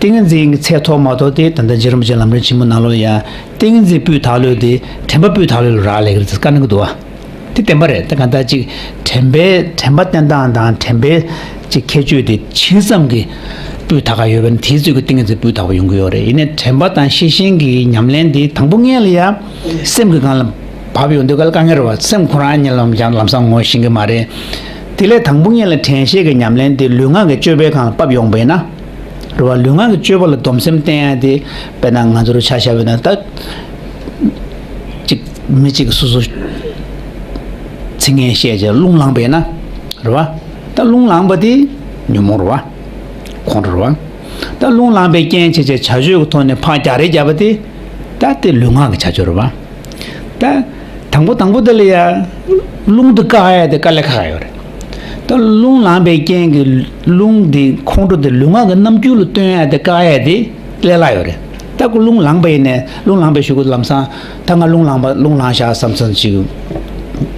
ཏིང་ངེ་འཛིན་གྱི་ཚད་ཐོབ་མ་ཐོབ་དེ་ད་ལྟ་རྗེ་རིན་པོ་ཆེ་ལམ་རིམ་ཆེན་མོ་ནང་ལོགས་ལ་ཡ། ཏིང་ངེ་འཛིན་སྤུས་དག་ལོས་དེ་དྲན་པ་སྤུས་དག་ལོས་ལ་རག་ལས་ཀྱི་རེད་ཟེར་བཀའ་གནང་གི་འདུག་བ། དེ་བདེན་པ་རེད། ད་གང་ལྟར་ཅིག་དྲན་པའི་དྲན་པ་བསྟེན་སྟངས་དང་དྲན་པའི་ཅིག་ཁྱད་ཆོས་དེ་ཇི་ཙམ་གྱི་སྤུས་དག་ག་ཡོད་པ་ན་དེའི་ཚོད་ཀྱི་ཏིང་ངེ་འཛིན་སྤུས་དག་པ་ཡོང་གི་ཡོད་རེད། ཡིན་ནའི་དྲན་པ་དང་ཤེས་བཞིན་གྱི་ཉམས་ལེན་དེ་དང་པོ་སྔོན་ལ་ཡ་སེམས་ཀྱི་སྒང་ལ་བབས་ཡོང་དུས་ག་ལ་དཀའ་ངལ་རེད་བ། སེམས་ཁོ་རང་ཉིད་ལམ་ལམ་སང་ངོ་ཤེས་ཀྱི་མ་རེད། དེ་ལས་དང་པོ་སྔོན་ལ་དྲན་ཤེས་ཀྱི་ཉམས་ལེན་དེ་ལུས་ངག་གི་སྤྱོད་པའི་སྒང་ལ་ཕབ་ཡོང་པ་ཡིན་ན། རེད་བ། ལུས་ངག་གི་སྤྱོད་པ་ལ་སྡོམ་སེམས་བསྟེན་ཡ་དེ་དཔེར་ན་ང་ཚོར་ཆ་བཞག་པ་ཡིན་ན། ད་ཅིག་མི་གཅིག་གིས་སོ་སོ་ཚིག་ངན་བཤད་བྱས་རླུང་ལངས་པ་ཡིན་ན། རེད་བ། ད་རླུང་ལངས་པ་དེ་ཉོན་མོངས་རེད་བ། ཁོང་ཁྲོ་རེད་བ། ད་རླུང་ལངས་པའི་རྐྱེན་བྱས་བྱས་བྱ་སྤྱོད་ཀྱི་ཐོག་ནས་ཕར་རྒྱག་རེས་བརྒྱབ་པ་དེ། ད་དེ་ལུས་ངག་གི་བྱ་སྤྱོད་རེད་བ། ད་དང་པོ་དང་པོ་དེ་ལ་ཡ་རླུང་དེ་བཀག་ཡ་དེ་དཀའ་ལས་ཁག་ཡོད་རེད། ད་རླུང་ལངས་པའི་རྐྱེན་གྱིས་རླུང་དེ་ཁོང་ཁྲོ་དེ་ལུས་ངག་གི་རྣམ་འགྱུར་ལ་སྟོན་ཡ་དེ་བཀག་ཡ་དེ་ལས་སླ་ཡོད་རེད། ད་ཁོ་རླུང་ལངས་པ་ཡིན་ནའི་རླུང་ལངས་པའི་གཞུག་གུ་ལམ་སང་ད་ང་རླུང་ལངས་པ་རླུང་ལངས་ཤག་བསམ་བསམ་ཅིག་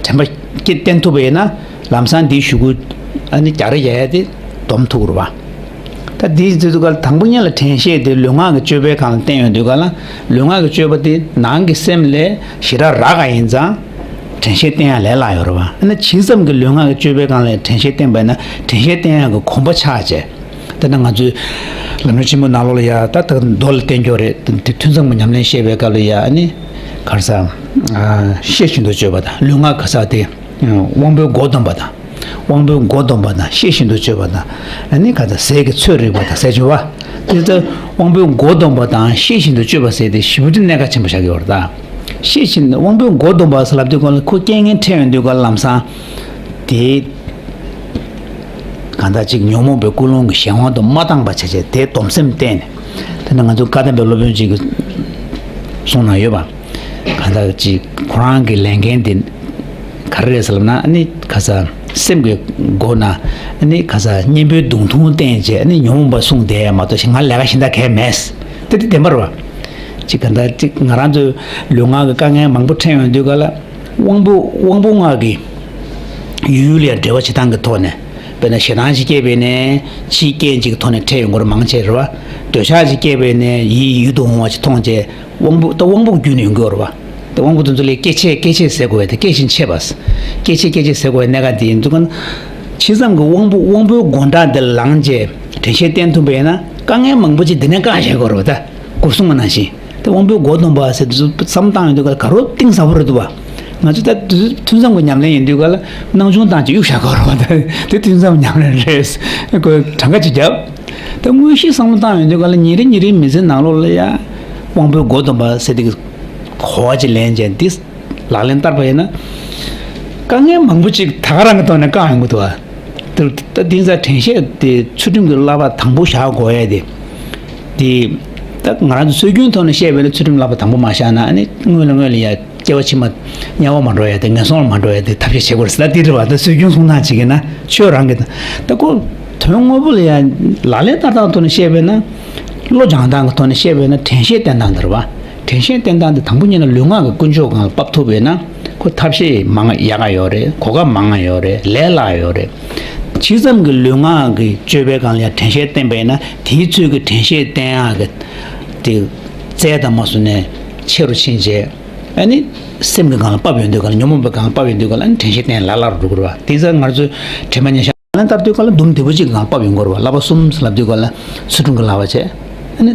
དྲན་པ་སྐྱེ་བསྟེན་ཐུབ་པ་ཡིན་ན་ལམ་སང་དེའི་གཞུག་གུ་ཨ་ནི་རྒྱག་རེས་རྒྱག་ཡ་དེ་སྡོམ་ཐུབ་ཀྱི་རེད་བ། ད་དེའི་དུས་སུ་ག་ལ་དང་པོ་ཉིད་ལ་དྲན་ཤེས་དེ་ལུས་ངག་གི་སྤྱོད་པའི་སྒང་ལ་བསྟན་ཡོང་དུས་ག་ལ། ལུས་ངག་གི་སྤྱོད་པ་དེ་ནང་གི་སེམས་ལས་ཞེ་དྲག་རག་ག་ཡིན་ཙང་། དྲན་ཤེས་བསྟེན་ཡ་ལས་སླ་ཡོད་རེད་བ། ཨ་ནི་ཇི་ཙམ་གྱི་ལུས་ངག་གི་སྤྱོད་པའི་སྒང་ལ་དྲན་ཤེས་བསྟེན་པ་ཡིན་ན། དྲན་ཤེས་བསྟེན་ཡ་གི་གོམས་པ་ཆགས་བྱས། དེ་ནས་ང་ཚོའི་ལམ་རིམ་ཆེན་མོའི་ནང་ལོགས་ལ་ཡ། ད་ད་མདོ་ལ་བསྟན་ཀྱོག་རེད། དེ་ཐུན་མཚམས་ཀྱི་ཉམས་ལེན་བཤད་པའི་སྐབས་ལ་ཡ། ཨ་ནི་ག་རེ་ཟ། ཨ། ཤེས་བཞིན་དུ་སྤྱོད་པ་དང་། ལུས་ངག་ག་ས་དེ་དབང་པོའི་སྒོ་སྡོམ་པ་དང་། དབང་པོའི་སྒོ་སྡོམ་པ་དང་། ཤེས་བཞིན་དུ་སྤྱོད་པ་དང་། ཨ་ནི་ག་ས་ཟས་ཀྱི་ཚོད་རིག་པ་དང་། ཟས་སྤྱོད་པ། དེ་ལྟར་དབང་པོའི་སྒོ་སྡོམ་པ་དང་ཤེས་བཞིན་དུ་སྤྱོད་པ་ཟེར་དེ་ཞེ་པོ་ཅིག་གནད་འགག་ཆེན་པོ་ཆགས་ཀྱི་ཡོད་རེད་ད། ཤེས་བཞིན་དུ་དབང་པོའི་སྒོ་སྡོམ་པ་ཟེར་ལབ་དུས་ག་ལ། ཁོ་རྐྱེན་ངན་འཕྲད་ཡོང་དུས་ག་ལ་ལམ་སང་དེ་གང་ལྟར་ཅིག་ཉོན་མོངས་པའི་ཀུན་སློང་གི་གཞན་དབང་དུ་མ་བཏང་པ་བྱས་བྱས། དེ་སྡོམ་སེམས་བསྟེན་ནས། དེ་ནས་ང་ཚོ་བཀའ་གདམས་པའི་སློབ་དཔོན་ཅིག་གིས་གསུངས་གནང་ཡོད་པ། གང་ལྟར་ཅིག་ཁོ་རང་གི་ལས་འགན་དེ་ག་རེ་རེད་ཟེར་ལབ་ན། ཨ་ནི་ག་ས་སེམས་ཀྱི་སྒོ་ན། ཨ་ནི་ག་ས་གཉེན་པོའི་མདུང་ཐུང་བསྟན་བྱས། ཨ་ནི་ཉོན་མོངས་པ་བསྲུང་བསྡད་ཡ་མ་གཏོགས། ང་ལས་ཀ་གཞན་དག་གང་ཡང་མེད། དེ་དེ་བདེན་པ་རེད་བ། ཅིག་གང་ལྟར་ཅིག་ང་རང་ཚོའི་ལུས་ངག་གི་དཀའ་ངལ་མང་པོ་འཕྲད་ཡོང་དུས་ག་ལ། དབང་པོ། དབང་པོ་ལྔ་གི་ཡུལ་ལ་ཡང་འབྲེལ་བ་བྱེད་སྟངས་ཀྱི་ཐོག་ནས། དཔེར་ན་ཞེ་སྡང་ཞིག་སྐྱེས་པ་ཡིན་ན་ཕྱིའི་རྐྱེན་ཅིག་གི་ཐོག་ནས་འཕྲད་ཡོང་གི་རེད། མང་ཆེ་རེད་བ། འདོད་ཆགས་ཅིག་སྐྱེས་པ་ཡིན་ན་ཡིད་ཡུལ་དུ་འོང་བ་ཅིག་མཐོང་བྱས། དབང་པོ། ད་དབང་པོ་བརྒྱུད་ནས་ཡོང་གི་ཡོད་རེད་བ། ད་དབང་པོ་དེ་ཚོ་ལ་སྐྱེ་མཆེད། སྐྱེ་མཆེད་ཟེར་དགོས་པ་དེ། སྐྱེ་ཞིང་མཆེད་པ། སྐྱེ་མཆེད། སྐྱེ་མཆེད་ཟེར་དགོས་པའི་གནད་འགག་དེ་ཡིན་དུས་ག་ལ། ཇི་ཙམ་གྱི་དབང་པོ། དབང་པོའི་སྒོ་འགྲམ་དེ་ལངས་བྱས་དྲན་ཤེས་བསྟེན་ཐུབ་པ་ཡིན་ན། དཀའ་ངལ་མང་པོ་ཅིག་འདི་ནས་བཀག་བཞག་གི་ཡོད་རེད་བ། ད་སྒོ་སྲུང་བ་ནང་བཞིན། དེ་དབང་པོའི་སྒོ་སྡོམ་པ་ཟེར་དུས་བསམ་བློ་བཏང་ཡོང་དུས་ག་ལ་ག་རེ་གཏིང་ཟབ་པོ་རེད་འདུག་བ། ང་ཚོ་ད་དུས་ཐུན་མཚམས་ཀྱི་ཉམས་ལེན་ཡིན་དུས་ག་ལ་སྣང་ཆུང་བཏང་བྱས་གཡུག་བཞག་གི་ཡོད་རེད་བ། ད་དེ་ཐུན་མཚམས་ཉམས་ལེན་རེད། ཁོས་གྲངས་ཀ་ཅིག་བརྒྱབ། ད་དངོས་གཞི་བསམ་བློ་བཏང་ཡོང་དུས་ག་ལ་ཉིན་རེ་ཉིན་རེའི་མི་ཚེ་ནང་ལོགས་ལ་ཡ། དབང་པོའི་སྒོ་སྡོམ་པ་ཟེར་དེ་གི་གོ་བ་ཅིག་ལེན་བྱས། འདི་ལག་ལེན་བསྟར་བ་ཡིན་ན། དཀའ་ངལ་མང་པོ་ཅིག་ད་ག་རང་གི་ཐོག་ནས་བཀག་ཡོང་གི་འདུག་བ། དེ་ད་དེང་སང་དྲན་ཤེས་དེ་ཚུལ་ཁྲིམས་ཀྱི་བསླབ་པ་དང་པོ་བཞག་དགོས་ཡ་དེ། དེ་ད་ང་རང་ཚོ་སྲོལ་རྒྱུན་ཐོག་ནས་བཤད་པ་ཡིན་ན། ཚུལ་ཁྲིམས་བསླབ་པ་དང་པོ་མ་བཞག་ན། ཨ་ནི་སྔོན་ལ་སྔོན་ལ་ཡ། སྐྱེ་བ་ཕྱི་མ་དམྱལ་བ་མ་འགྲོ་ཡ་དེ། ངན་སོང་ལ་མ་འགྲོ་ཡ་དེ་ཐབས་ཤེས་བྱེད་དགོས་རེད་ཟེར། ད་འདི་རེད་བ། ད་སྲོལ་རྒྱུན་གསུང་སྟངས་བྱེད་ཀྱི་ན། ཆོས་རང་གི་ད་ད་ཁོ་དོན་དངོས་པོ་ལ་ཡ་ལག་ལེན་བསྟར་སྟངས་ཐོག་ནས་བཤད་པས་ན། བློ་སྦྱང་སྟངས་ཀྱི་ཐོག་ནས་བཤད་པས་ན། དྲན་ཤེས་བསྟེན་སྟངས་འདི་རེད་བ། དྲན་ཤེས་བསྟེན་སྟངས་འདི་དང་པོ་ཉིད་ནས་ལུས་ངག་གི་ཀུན་སྤྱོད་སྒང་ལ་ཕབ་ཐུབ་པས་ན། ཁོ་ཐབས་ཤེས་མང་ཡག་ག་ཡོད་རེད། གོ་སྐབས་མང་ང་ཡོད་རེད། ལས་སླ་ཡོད་རེད། ཇི་ཙམ་གྱི་ལུས་ངག་གི་སྤྱོད་པའི་སྒང་ལ་ཡ་དྲན་ཤེས་བསྟེན་པས་ན། དེའི་ཚོད་ཀྱི་དྲན་ཤེས་བསྟེན་ཡག་གི་དེ་རྩལ་དང་མ་སུ་ནས་ཆེ་རུ་ཕྱིན་བྱས། ཨ་ནི་སེམས་ཀྱི་སྒང་ལ་ཕབ་ཡོང་དུས་ག་ལ། ཉོན་མོངས་པའི་སྒང་ལ་ཕབ་ཡོང་དུས་ག་ལ། ཨ་ནི་དྲན་ཤེས་བསྟེན་ལ་སླ་རུ་འགྲོ་གི་རེད་བ། དེང་སང་ང་ཚོས་དྲན་པ་ཉེར་ཞག་ལག་ལེན་བསྟར་དུས་ག་ལ་འདུམ་བདེ་པོ་ཅིག་སྒང་ལ་ཕབ་ཡོང་གི་རེད་བ། བསླབ་པ་གསུམ་ལབ་དུས་ག་ལ་ཚུལ་ཁྲིམས་ཀྱི་བསླབ་པ་བྱས། ཨ་ནི་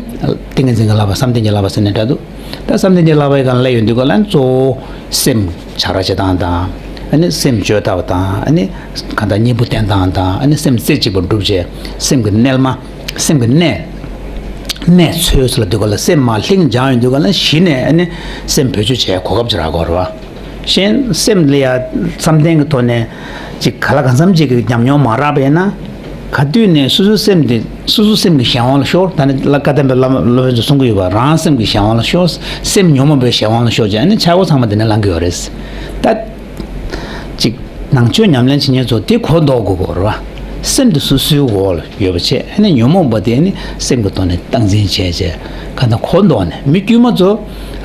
ཏིང་ངེ་འཛིན་གྱི་བསླབ་པ། བསམ་གཏན་གྱི་བསླབ་པ་ཟེར་ནས་འདྲ་འདུག་ད་བསམ་གཏན་གྱི་བསླབ་པའི་སྒང་ལ་སླེབས་ཡོང་དུས་ག་ལ། གཙོ་བོ་སེམས་བྱ་ར་བྱེད་སྟངས་དང་། ཨ་ནི་སེམས་བཅོས་ཐབས་དང་། ཨ་ནི་གང་ལྟར་གཉེན་པོ་བསྟེན་སྟངས་དང་། ཨ་ནི་སེམས་རྩེ་གཅིག་པར་སྒྲུབ་བྱས། སེམས་ཀྱི་རྣལ་མ། སེམས་ཀྱི་གནད། གནད་འཚོལ་ཟེར་ལབ་དུས་ག་ལ། སེམས་མར་ལྷིང་འཇགས་ཡོང་དུས་ག་ལ། གཞི་ནས་ཨ་ནི་སེམས་བེད་སྤྱོད་བྱེད་གོ་སྐབས་ཅིག་རག་གི་རེད་བ། གཞན་སེམས་ལ་ཡ་བསམ་གཏན་གྱི་ཐོག་ནས་ཅིག་ག་ལ་གང་འཚམ་ཅིག་གི་ཉམས་མྱོང་མ་རག་པ་ཡིན་ན། ག་དུས་ནས་སོ་སོའི་སེམས་དེ་སོ་སོའི་སེམས་ཀྱི་གཞན་དབང་ལ་ཤོར། ད་ནི་བཀའ་གདམས་པའི་བླ་མ་སློབ་དཔོན་ཚོས་གསུང་གི་ཡོད་པ། རང་སེམས་ཀྱི་གཞན་དབང་ལ་ཤོར། སེམས་ཉོན་མོངས་པའི་གཞན་དབང་ལ་ཤོར་བྱས། ཨ་ནི་ཆག་སྒོ་ཚང་མ་དེ་ནས་ལངས་ཀྱི་ཡོད་རེད། ད་ཅིག་ནང་ཆོས་ཉམས་ལེན་བྱེད་མཁན་ཚོ་དེ་གོ་ལྡོག་དགོས་ཀྱི་རེད་བ། སེམས་དེ་སོ་སོའི་འོག་ལ་ཡོད་པ་བྱས། ཨ་ནི་ཉོན་མོངས་པ་དེ་ནི་སེམས་ཀྱི་ཐོག་ནས་སྟངས་འཛིན་བྱས་བྱས། གང་ལྟར་གོ་ལྡོག་ནས། མི་དཀྱུས་མ་ཚོ་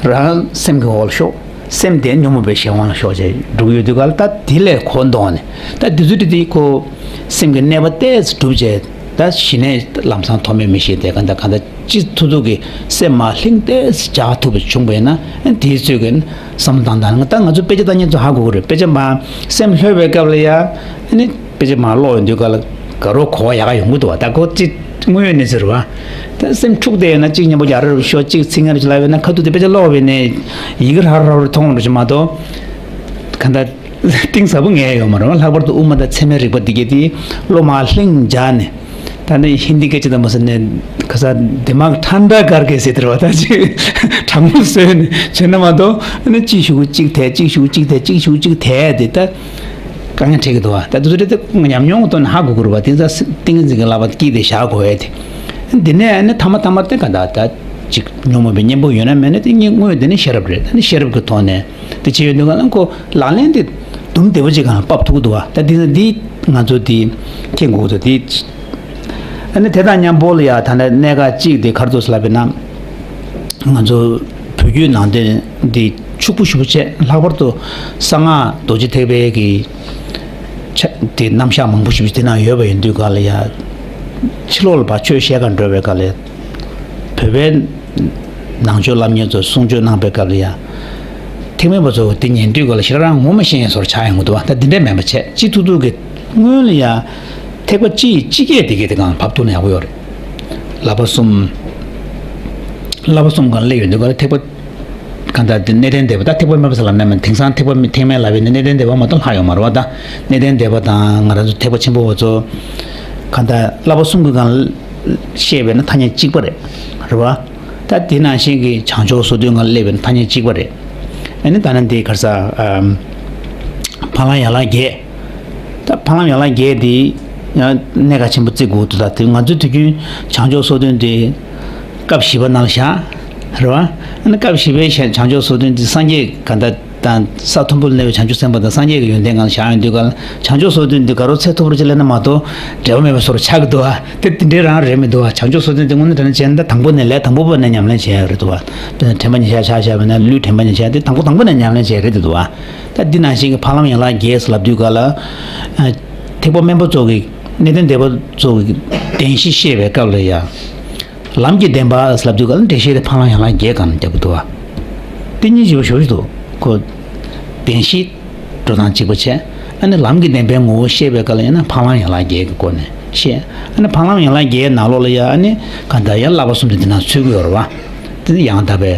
རང་སེམས་ཀྱི་འོག་ལ་ཤོར། སེམས་དེ་ཉོན་མོངས་པའི་གཞན་དབང་ལ་ཤོར་བྱས་འགྲོ་གི་ཡོད་དུས་ག་ལ། ད་དེ་ལས་གོ་ལྡོག་ནས། ད་དེ་ཚོ་དེ་དེ་ཁོ་སེམས་ཀྱི་གནས་པ་ཏོག་ཙམ་གྲུབ་བྱས། ད་གཞི་ནས་ལམ་སང་ཐོགས་མེད་མི་ཤེས་ཏེ། གང་ལྟར་གང་ལྟར་ཅི་ཐུབ་ཐུབ་ཀྱིས་སེམས་མར་ལྷིང་ཏོག་ཙམ་འཇགས་ཐུབ་པ་བྱུང་བས་ན། ཨ་ནི་དེའི་ཚོད་ཀྱིས་བསམ་བློ་བཏང་སྟངས། ད་ང་ཚོ་དཔེ་ཆ་ལྟ་མཁན་ཚོ་ཧ་གོ་གི་རེད། དཔེ་ཆ་མར་སེམས་ལྷོད་པའི་སྐབས་ལ་ཡ། ཨ་ནི་དཔེ་ཆ་མར་ཀློག་ཡོང་དུས་ག་ལ་དགའ་རབ་གོ་བ་ཡག་ག་ཡོང་གི་འདུག་བ། ད་ཁོ་ཅི་དངོས་ཡོད་གནས་ཚུལ་རེད་བ། ད་སེམས་འཁྲུག་བསྡད་ཡོད་ན། གཅིག་སྙན་པོ་རྒྱག་རབས་ཤོག་གཅིག་ཚིག་ངན་རེ་ཞིག་ལབ་ཡོད་ན། ཁ་ཐུག་དེ་དཔེ་ཆ་ཀློག་པ་ཡིན་ན་ཡི་གེ་ཧྲ་ཧྲ་རེ་མཐོང་འགྲོ་ཞིག་མ་གཏོགས། གང་ལྟར་གཏིང་ཟབ་པོ་ངེས་ཡོད་མ་རེད་བ། ལྷག་པར་དུ་དབུ་མ་དང་ཚད་མའི་རིག་པ་འདི་གས་དེ་བློ་མར་ལྷིང་འཇགས་ནས། ད་ནི་ཧིན་དི་སྐད་ཆ་དང་མ་ཟེར་ནས་ག་ས་དི་མག་ཐན་ཏྲ་ཀར་ཀེ་ཟེར་དེ་རེད་བ། ད་ཅིག་དྲང་མོ་བཟོས་ནས་བྱས་ན་མ་གཏོགས། ཨ་ནི་གཅིག་གཞུག་གཅིག་དེད། གཅིག་གཞུག་གཅིག་དེད། གཅིག་གཞུག་གཅིག་དེད་དེ། ད་དཀའ་ངལ་འཕྲད་ཀྱི་འདུག་བ། ད་དེ་ཚོ་དེ་ཉམས་མྱོང་གི་ཐོག་ནས་ཧ་གོ་དགོས་རེད་བ། དེ་ཚོ་ཏིང་ངེ་འཛིན་གྱི་བསླབ་པ་དཀྱིལ་དེ་བཞག་དགོས་ཡ་དེ། འདི་ནས་ཨ་ནི་ཐ་མ་ཐ་མ་དེ་ག་ད་ད་ཅིག་ཉོན་མོངས་པའི་གཉེན་པོ་ཡོད་ན་མེད་ན། དེ་ཉིད་དངོས་དེ་ནི་ཤེས་རབ་རེད། ད་ནི་ཤེས་རབ་ཀྱི་ཐོག་ནས་དེ་བྱེད་ཡོང་དུས་ག་ལ་ཁོ་ལག་ལེན་དེ་དུམ་བདེ་པོ་ཅིག་སྒང་ལ་ཕབ་ཐུབ་ཀྱི་འདུག་བ། ད་འདི་ན་འདི་ང་ཚོ་འདི་མཁྱེན་དགོས་ཀྱི་འདུག་འདི། ཨ་ནི་དེ་དང་མཉམ་པོ་ལ་ཡ། ད་ནི་གནད་འགག་གཅིག་དེ་ག་རེ་འདུག་ཟེར་ལབ་པ་ཡིན་ན། ང་ཚོ་བོད་བརྒྱུད་ནང་བསྟན་འདི་ཕྱུག་པོ་ཞེ་པོ་བྱས། ལྷག་པར་དུ་གསང་སྔགས་རྡོ་རྗེ་ཐེག་པའི་གི་ཆ་དེ་རྣམ་གཞག་མང་པོ་ཞེ་པོ་དེ་ནང་ཡོད་པ་ཡིན་དུས་ག་ལ་ཡ། ཕྱི་ལོགས་ལ་ཕར་ཆོས་བཤད་གར་འགྲོ་བའི་སྐབས་ལ། བོད་པའི་ནང་ཆོས་སློབ་གཉེར་ཚོ་གསུང་ཆོས་གནང་པའི་སྐབས་ལ་ཡང་། ཐེག་དམན་པ་ཚོ་དེ་ཉན་དུས་སྐབས་ལ་ཞེ་དྲག་རང་ངོ་མ་ཤེས་ཡ་བཟོ་འདྲ་ཆགས་ཡོང་གི་འདུག་བ། ད་འདི་འདྲ་མིན་པ་བྱས། སྤྱི་ཐུབ་ཐུབ་ཀྱི་སྔོན་ལ་ཡང་ཐེག་པ་སྤྱི་ཡི་སྤྱི་སྐད་དེ་གའི་དེ་སྒང་ལ་བབས་ཐུབ་ན་ཡག་པོ་ཡོད་རེད། བསླབ་པ་གསུམ། བསླབ་པ་གསུམ་སྒང་སླེབས་ཡོང་དུས་སྐབས་ལ་ཐེག་པ། གང་ལྟར་དེ་གནས་བརྟན་སྡེ་པ་དང་ཐེག་པ་དམན་པ་ཟེར་ལབ་ན་མིན། དེང་སང་ཐེག་པ་མི་ཐེག་དམན་ལབ་པའི་ནི་གནས་བརྟན་སྡེ་པ་མ་གཏོགས་ལྷག་ཡོད་མ་རེད་བ། ད་གནས་བརྟན་སྡེ་པ་དང་ང་རང་ཚོ་ཐེག་པ་ཆེན་པོ་བ་ཚོ་གང་ལྟར་བསླབ་པ་གསུམ་གྱི་སྒང་བཤད་པས་ན་ཐ་སྙད་གཅིག་པ་རེད། རེད་བ། ད་དེ་ནང་བཞིན་གྱི་བྱང་ཆུབ་སོ་བདུན་སྒང་སླེབས་པས་ན་ཐ་སྙད་གཅིག་པ་རེད། ཨ་ནི་ད་ནི་འདི་ག་རེ་ཟ། ཨམ། འཕགས་ལམ་ཡན་ལག་བརྒྱད། ད་འཕགས་ལམ་ཡན་ལག་བརྒྱད་འདི་ཡང་གནད་འགག་ཆེན་པོ་བརྩི་དགོས་འདུག་ད་དེ་ང་ཚོའི་དུས་རྒྱུན་བྱང་ཆུབ་སོ་བདུན་འདི་སྐབས་བཞི་པ་ནང་ལ་བཞག་རེད་བ། ཨ་ནི་སྐབས་བཞི་པའི་བྱང་ཆུབ་སོ་བདུན་འདི་སངས་རྒྱས་གང་ལྟར་དང་ས་མཐོན་པོར་གནས་པའི་བྱང་ཆུབ་སེམས་དཔའ་དང་སངས་རྒྱས་ཀྱི་ཡོན་ཏན་སྒང་ལ་བཞག་ཡོང་དུས་སྐབས་ལ་བྱང་ཆུབ་སོ་བདུན་འདི་དགའ་རབ་ཚད་མཐོ་པོར་ཅིག་སླེབས་ན་མ་གཏོགས་འབྲས་བུ་མེད་པའི་བཟོ་འདྲ་ཆགས་ཀྱི་འདུག་བ། དེ་དེ་འདྲའི་རང་རེད་མི་འདུག་བ། བྱང་ཆུབ་སོ་བདུན་འདི་དངོས་གནས་དྲང་གནས་བྱས་ན་ད་དང་པོ་ནས་ལས་དང་པོ་བ་ནས་ཉམས་ལེན་བྱས་ཡོད་རེད་འདུག་བ། དེ་ནས་དྲན་པ་ཉེར་ཞག་ཆ་བཞག་པ་ན་ལུས་དྲན་པ་ཉེར་ཞག་དེ་དང་པོ་དང་པོ་ནས་ཉམས་ལེན་བྱས་རེད་འདུག་བ། ད་འདི་ནང་བཞིན་གྱི་འཕགས་ལམ་ཡན་ལག་བརྒྱད་ཟེར་ལབ་དུས་སྐབས་ལ། ཨ། ཐེག་པ་དམན་པ་ཚོ་གི་གནས་བརྟན་སྡེ་པ་ཚོ་གི་བདེན་བཞི་བཤད་པའི་སྐབས་ལ་ཡང་། ལམ་གྱི་བདེན་པ་ཟེར་ལབ་དུས་སྐབས་ལ་འགྲེལ་བཤད་དེ་འཕགས་ལམ་ཡན་ལག་བརྒྱད་སྒང་ལ་རྒྱབ་ཀྱི་འདུག་བ། དེ་གཉིས་ཀྱི་བ་ཞོ་ཞུ་འདུག་ཁོ། བདེན་བཞི་འགྲོ་སྟངས་གཅིག་པ་བྱས། ཨ་ནི་ལམ་གྱི་བདེན་པའི་ངོ་བོ་བཤད་པའི་སྐབས་ལ་ཡང་ན་འཕགས་ལམ་ཡན་ལག་བརྒྱད་ཀྱི་སྒོ་ནས་བཤད། ཨ་ནི་འཕགས་ལམ་ཡན་ལག་བརྒྱད་ནང་ལོགས་ལ་ཡང་ཨ་ནི་གང་ལྟར་ཡང་བསླབ་པ་གསུམ་དེ་འདི་ནང་ཚུད་ཀྱི་ཡོད་རེད་བ། དེ་ནི་ཡང་དག་པའི་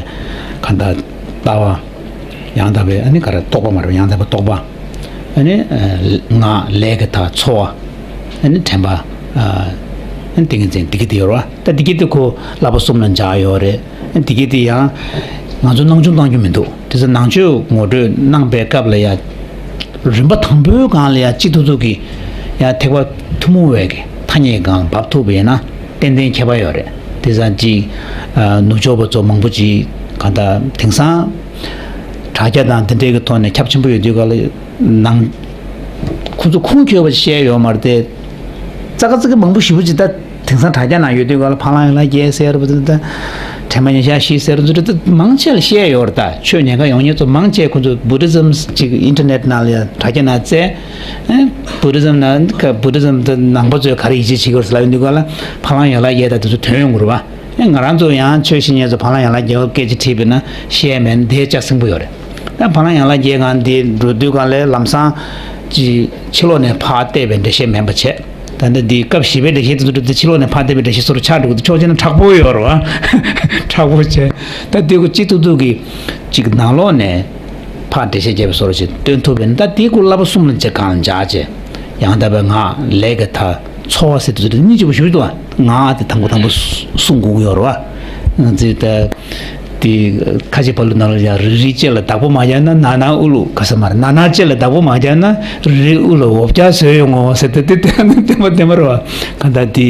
གང་ལྟར་ལྟ་བ། ཡང་དག་པའི་ཨ་ནི་ག་རེ་རྟོགས་པ་མ་རེད། ཡང་དག་པའི་རྟོགས་པ། ཨ་ནི་ངག་ལས་ཀྱི་མཐའ་འཚོ་བ། ཨ་ནི་དྲན་པ། ཨ་ནི་ཏིང་ངེ་འཛིན་འདི་གི་དེ་ཡོད་རེད་བ། ད་འདི་གི་དེ་ཁོ་བསླབ་པ་གསུམ་ལ་འཇགས་ཡོད་རེད། ཨ་ནི་འདི་གི་དེ་ཡང་ང་ཚོ་སྣང་ཆུང་བཏང་རྒྱུ་མི་འདུག་དེ་ཚོ་ནང་ཆོས་ངོ་སྤྲོད་གནང་པའི་སྐབས་ལ་ཡང་རིམ་པ་དང་པོའི་སྒང་ལ་ཡང་སྤྱི་ཐུབ་ཐུབ་ཀྱི་ཡང་ཐེག་པ་ཐུན་མོང་བའི་གི་ཐ་སྙད་སྒང་ལ་བབས་ཐུབ་པ་ཡིན་ན་ཏན་ཏན་ཁྱད་པར་ཡོད་རེད། དེ་ཙང་ཅིག་ཨ་ནུབ་ཕྱོགས་པ་ཚོ་མང་པོ་ཅིག་གང་ལྟར་དེང་སང་དྲ་རྒྱ་དང་དེ་འདྲའི་གི་ཐོག་ནས་ཁྱབ་ཆེན་པོ་ཡོད་དུས་སྐབས་ལ་ནང་ཁོ་ཚོ་ཁུངས་འཁྱོལ་བ་བཤད་ཡོད་མ་རེད་དེ། ཙག་ཙག་མང་པོ་ཞེ་པོ་ཅིག་ད་དེང་སང་དྲ་རྒྱ་ནང་ཡོད་དུས་སྐབས་ལ་འཕགས་ལམ་ཡན་ལག་བརྒྱད་ཟེར་བ་དེ་ད་དྲན་པ་ཉེར་ཞག་བཞི་ཟེར་བ་ཚོ་ད་མང་ཆེ་ལ་བཤད་ཡོད་རེད། ད་ཆོས་ཉན་ག་ཡོང་མཁན་ཚོ་མང་ཆེ་ཁོ་ཚོ་བུ་དྷི་ཛམ་ཅིག་ཨིན་ཊར་ནེཊ་ནང་ལ་ཡང་དྲ་རྒྱ་ནང་བཙལ། བུ་དྷི་ཛམ་ནང་བུ་དྷི་ཛམ་དེ་ནང་པ་ཚོས་ག་རེ་ཡིད་ཆེས་བྱེད་ཀྱི་ཡོད་ཟེར་ལབ་ཡོང་དུས་སྐབས་ལ་འཕགས་ལམ་ཡན་ལག་བརྒྱད་ད་དེ་ཚོ་ཐོན་ཡོང་གི་རེད་བ། ཨེ་ང་རང་ཚོ་ཡང་ཆོས་ཤེས་མཁན་ཚོ་འཕགས་ལམ་ཡན་ལག་བརྒྱད་པ་སྐད་ཆ་དྲིས་པས་ན་བཤད་མེད་ན་དེ་ལྕགས་སྲིན་པོ་ཡོད་རེད། ད་འཕགས་ལམ་ཡན་ལག་བརྒྱད་སྒང་འདི་འགྲོ་དུས་སྒང་ལ་ལམ་སང་ཅི་ཕྱི་ལོགས་ནས་ཕར་བལྟས་པའི་འགྲེལ་བཤད་མིན་པ་བྱས། ད་ལྟ་འདི་སྐབས་བཞི་པའི་འགྲེལ་བཤད་དེ་ཚོ་འགྲོ་དུས་ཕྱི་ལོགས་ནས་ཕར་བལྟས་པའི་འགྲེལ་བཤད་སོ་སོར་ཆགས་འགྲོ་གི་འདུག་ཆོག་བྱས་ན་མཁྲེགས་པོ་ཡོད་རེད་བ། མཁྲེགས་པོ་བྱས། ད་འདི་ཁོ་སྤྱི་ཐུབ་ཐུབ་ཀྱི་ཅིག་ནང་ལོགས་ནས་ཕར་འགྲེལ་བཤད་རྒྱབ་པའི་སོ་སོར་ཅིག་སྟོན་ཐུབ་པས་ན་ད་འདི་ཁོ་བསླབ་པ་གསུམ་ལ་ཅིག་སྒང་ལ་འཇགས་བྱས། ཡང་དག་པའི་ངག་ལས་ཀྱི་མཐའ། འཚོ་བ་ཟེར་དུས་ཚོད་གཉིས་གཅིག་པོ་ཞུ་འདུག་བ། ངག་དེ་དང་པོ་དང་པོ་གསུང་དགོས་ཀྱི་ཡོད་རེད་བ། ང་ཚོས་ད་དེ་ཁ་ཆེ་བ་ལུ་ནང་ལ་ཡང་རིལ་རིལ་ལྕེ་ལ་བདག་པོ་མ་རྒྱག་ན་ན་ན་ཨུ་ལུ་ག་ས་མ་རེད། ན་ན་ལྕེ་ལ་བདག་པོ་མ་རྒྱག་ན་རིལ་རིལ་ཨུ་ལུ་འོ་བརྒྱལ་བཟོས་ཡོང་ངོ་ཟེར་ཏེ་དེ་དེ་ནི་དེ་མ་དེ་མ་རེད་བ། གང་ལྟར་དེ་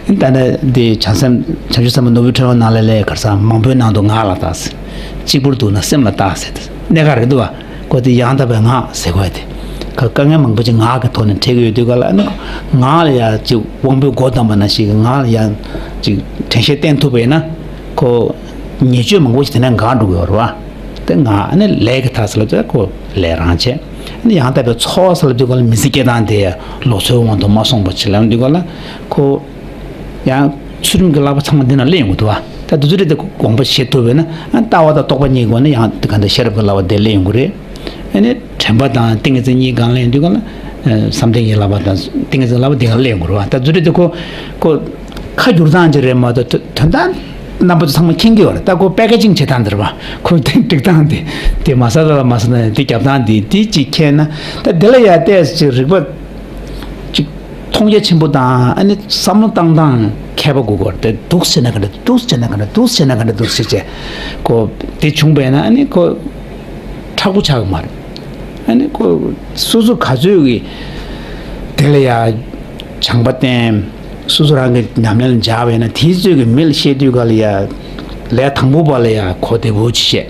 ད་ནི་དེ་བྱང་སེམས་བྱང་ཆུབ་སེམས་དཔའ་ནོར་བུའི་ཕྲེང་བ་ནང་ལ་ལས་ག་ས་མང་པོའི་ནང་དུ་ངག་ལ་བརྟག་ཟེར། གཅིག་པུར་འདུག་ན་སེམས་ལ་བརྟག་ཟེར་ཏེ་གནད་འགག་རེད་འདུག་བ། ཁོ་དེ་ཡང་དག་པའི་ངག་ཟེར་དགོས་ཏེ། ཁ་དཀའ་ངལ་མང་པོ་ཅིག་ངག་གི་ཐོག་ནས་འཕྲད་ཀྱི་ཡོད་དུས་ག་ལ་ཨ་ནི་ངག་ལ་ཡང་ཅིག་དབང་པོའི་སྒོ་བསྡམས་པ་ནང་བཞིན་གྱི་ངག་ལ་ཡང་ཅིག་དྲན་ཤེས་བསྟེན་ཐུབ་པ་ཡིན་ན། ཁོ་ཉེས་སྤྱོད་མང་པོ་ཞིག་དེ་ནས་འགག་འགྲོ་གི་ཡོད་རེད་བ། དེ་ངག་ཨ་ནི་ལས་ཀྱི་མཐའ་ཟེར་ལ་ཚོད་ཁོ་ལས་རང་བྱས། ཨ་ནི་ཡང་དག་པའི་འཚོ་བ་ཟེར་ལ་དུས་ག་ལ་མི་ཚེ་སྐྱེལ་སྟངས་དེ་ལོག་འཚོའི་དབང་དུ་མ་སོང་བ་ཅིག་ལ་དུས་ག་ལ་ཁོ། ཡང་ཚུལ་ཁྲིམས་ཀྱི་བསླབ་པ་ཚང་མ་འདི་ན་སླེབས་ཡོང་གི་འདུག་བ། ད་དུས་ཚོད་རེ་དེ་དགོངས་པ་བཞེས་ཐུབ་པས་ན་ཨ་ལྟ་བ་དང་རྟོག་པ་གཉིས་སྒོ་ནས་ཡང་དེ་ག་འདྲ་ཤེས་རབ་ཀྱི་བསླབ་པ་དེ་སླེབས་ཡོང་གི་རེད། ཨ་ནི་དྲན་པ་དང་ཏིང་ངེ་འཛིན་གཉིས་སྒང་སླེབས་ཡོང་དུས་ག་ལ་བསམ་གཏན་གྱི་བསླབ་པ་དང་ཏིང་ངེ་འཛིན་བསླབ་པ་འདི་ག་སླེབས་ཡོང་གི་རེད་བ། ད་དུས་ཚོད་རེ་དེ་ཁོ་ཁོ་ཁ་བསྒྱུར་སྟངས་ཅིག་རེད་མ་གཏོགས་དོན་དག་རྣམ་པ་ཚོ་ཚང་མ་མཁྱེན་གྱི་ཡོད་རེད། ད་ཁོ་པེ་ཀེ་ཇིང་བྱེད་སྟངས་འདི་རེད་བ། ཁོ་དེ་སྒྲིག་སྟངས་འདི་དེ་མ་ས་ད་ལ་མ་ས་ན་དེ་རྒྱབ་སྟངས་འདི་དེ་ཅིག་མཁྱེན་ན་ད་དེ་ལ་ཡ་ཏོག་ཙམ་ཅིག་རིག་པ་ཅིག་མཐོང་རྒྱ་ཆེན་པོ་དང་ཨ་ནི་བསམ་བློ་བཏང་སྟངས་མཁས་པ་དགོས་ཀྱི་རེད། འདུག་བྱས་ན་ག་འདྲ་འདུག་བྱས་ན་ག་འདྲ་འདུག་བྱས་ན་ག་འདྲ་འདུག་བྱས་བྱས་ཁོ་དེ་བྱུང་བས་ན་ཨ་ནི་ཁོ་མཁྲེགས་པོ་ཆགས་ཀྱི་མ་རེད། ཨ་ནི་ཁོ་སོ་སོ་ག་ཚོད་ཀྱི་དེ་ལ་ཡ་བྱང་པ་བསྟེན། སོ་སོ་རང་གི་ཉམས་ལེན་ལ་འཇགས་པས་ན་དེའི་ཚོད་ཀྱི་མི་ལ་བཤད་དུས་ག་ལ་ཡ་ལས་དང་པོ་པ་ལ་ཡ་གོ་བདེ་པོ་ཅིག་བཤད།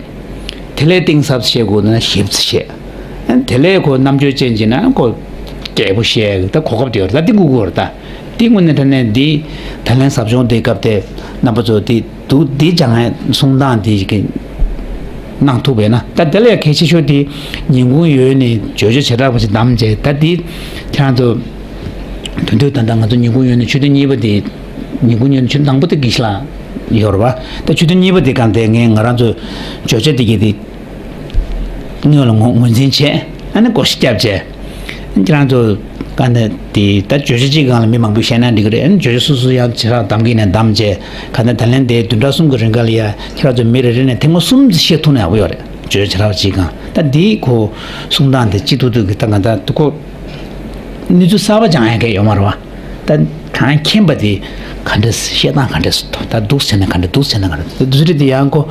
དེ་ལས་གཏིང་ཟབ་བཤད་དགོས་ན་ཞིབ་ཚགས་བཤད། དེ་ལས་ཁོ་རྣམ་དཔྱོད་ཅན་གྱི་ན་ཁོ་རྒྱས་པོ་བཤད་ད་གོ་སྐབས་དེ་ཡོད་རེད། ད་འདི་དགོས་ཀྱི་ཡོད་རེད། ད་འདི་དངོས་གནས་དྲང་གནས་འདི་ད་ལན་ཟབ་སྦྱོང་དེ་སྐབས་དེ་རྣམ་པ་ཚོ་འདི་འདུག་འདི་སྦྱང་ཡ་གསུང་སྟངས་འདི་གི་གནང་ཐུབ་པས་ན་ད་དེ་ལས་གལ་ཆེ་ཤོས་དེ་ཉིན་གུང་ཡོལ་ནས་བརྗོད་བྱ་བྱེ་བྲག་པ་ཞིག་བདམས་བྱས་ད་འདི་ཁྱེད་རང་ཚོ་ དོན་དུ་ད་ལྟ་ང་ཚོ་ཉིན་གུང་ཡོད་ནས་ཆོས་ཐུན་གཉིས་པ་དེ། ཉིན་གུང་ཡོད་ནས་ཆོས་ཐུན་དང་པོ་དེ་དགེ་བཤེས་ལགས་ཡོད་རེད་བ། ད་ཆོས་ཐུན་གཉིས་པ་དེ་གང་དེ་ངས་ང་རང་ཚོ་བརྗོད་བྱ་དེ་གི་དེ་དངོས་ལ་ངོས་ངོས་འཛིན་བྱས། ཨ་ནི་བགོ་བཤའ་བརྒྱབ་བྱས། ཁྱེད་རང་ཚོ་གང་དེ་དེ་ད་བརྗོད་བྱ་གཅིག་སྒང་ལ་མི་མང་པོས་བཤད་ན་འགྲིག་གི་རེད། ཨ་ནི་བརྗོད་བྱ་སོ་སོ་ཡང་བྱེ་བྲག་གདམ་གྱི་ནས་གདམ་བྱས། གང་དེ་ད་ལན་དེ་བདུན་ཕྲག་གསུམ་གྱི་རིང་ག་ལ་ཡ་ཁྱེད་རང་ཚོ་མི་རེ་རེ་ནས་ཐེངས་མ་གསུམ་བཤད་ཐུབ་ན་ཡག་པོ་ཡོད་རེད། བརྗོད་བྱ་བྱེ་བྲག་གཅིག་སྒང་ད་དེའི་ཁོ་གསུང་སྟངས་དེ་གཅིག་ཏུ་ཏུ་གི་ད་གང་ད་དུ་ཁོ། གནས་ཚུལ་གསར་པ་སྦྱང་ཡ་གི་ཡོད་མ་རེད་བ། ད་གང་མཁྱེན་པ་དེ་ག་འདྲ་བཤད་སྟངས་ག་འདྲ་སུ་ཐོག་ད་འདུག་བྱས་ན་ག་འདྲ་འདུག་བྱས་ན་ག་འདྲ་ད་འདུག་རེད་དེ་ཡང་ཁོ་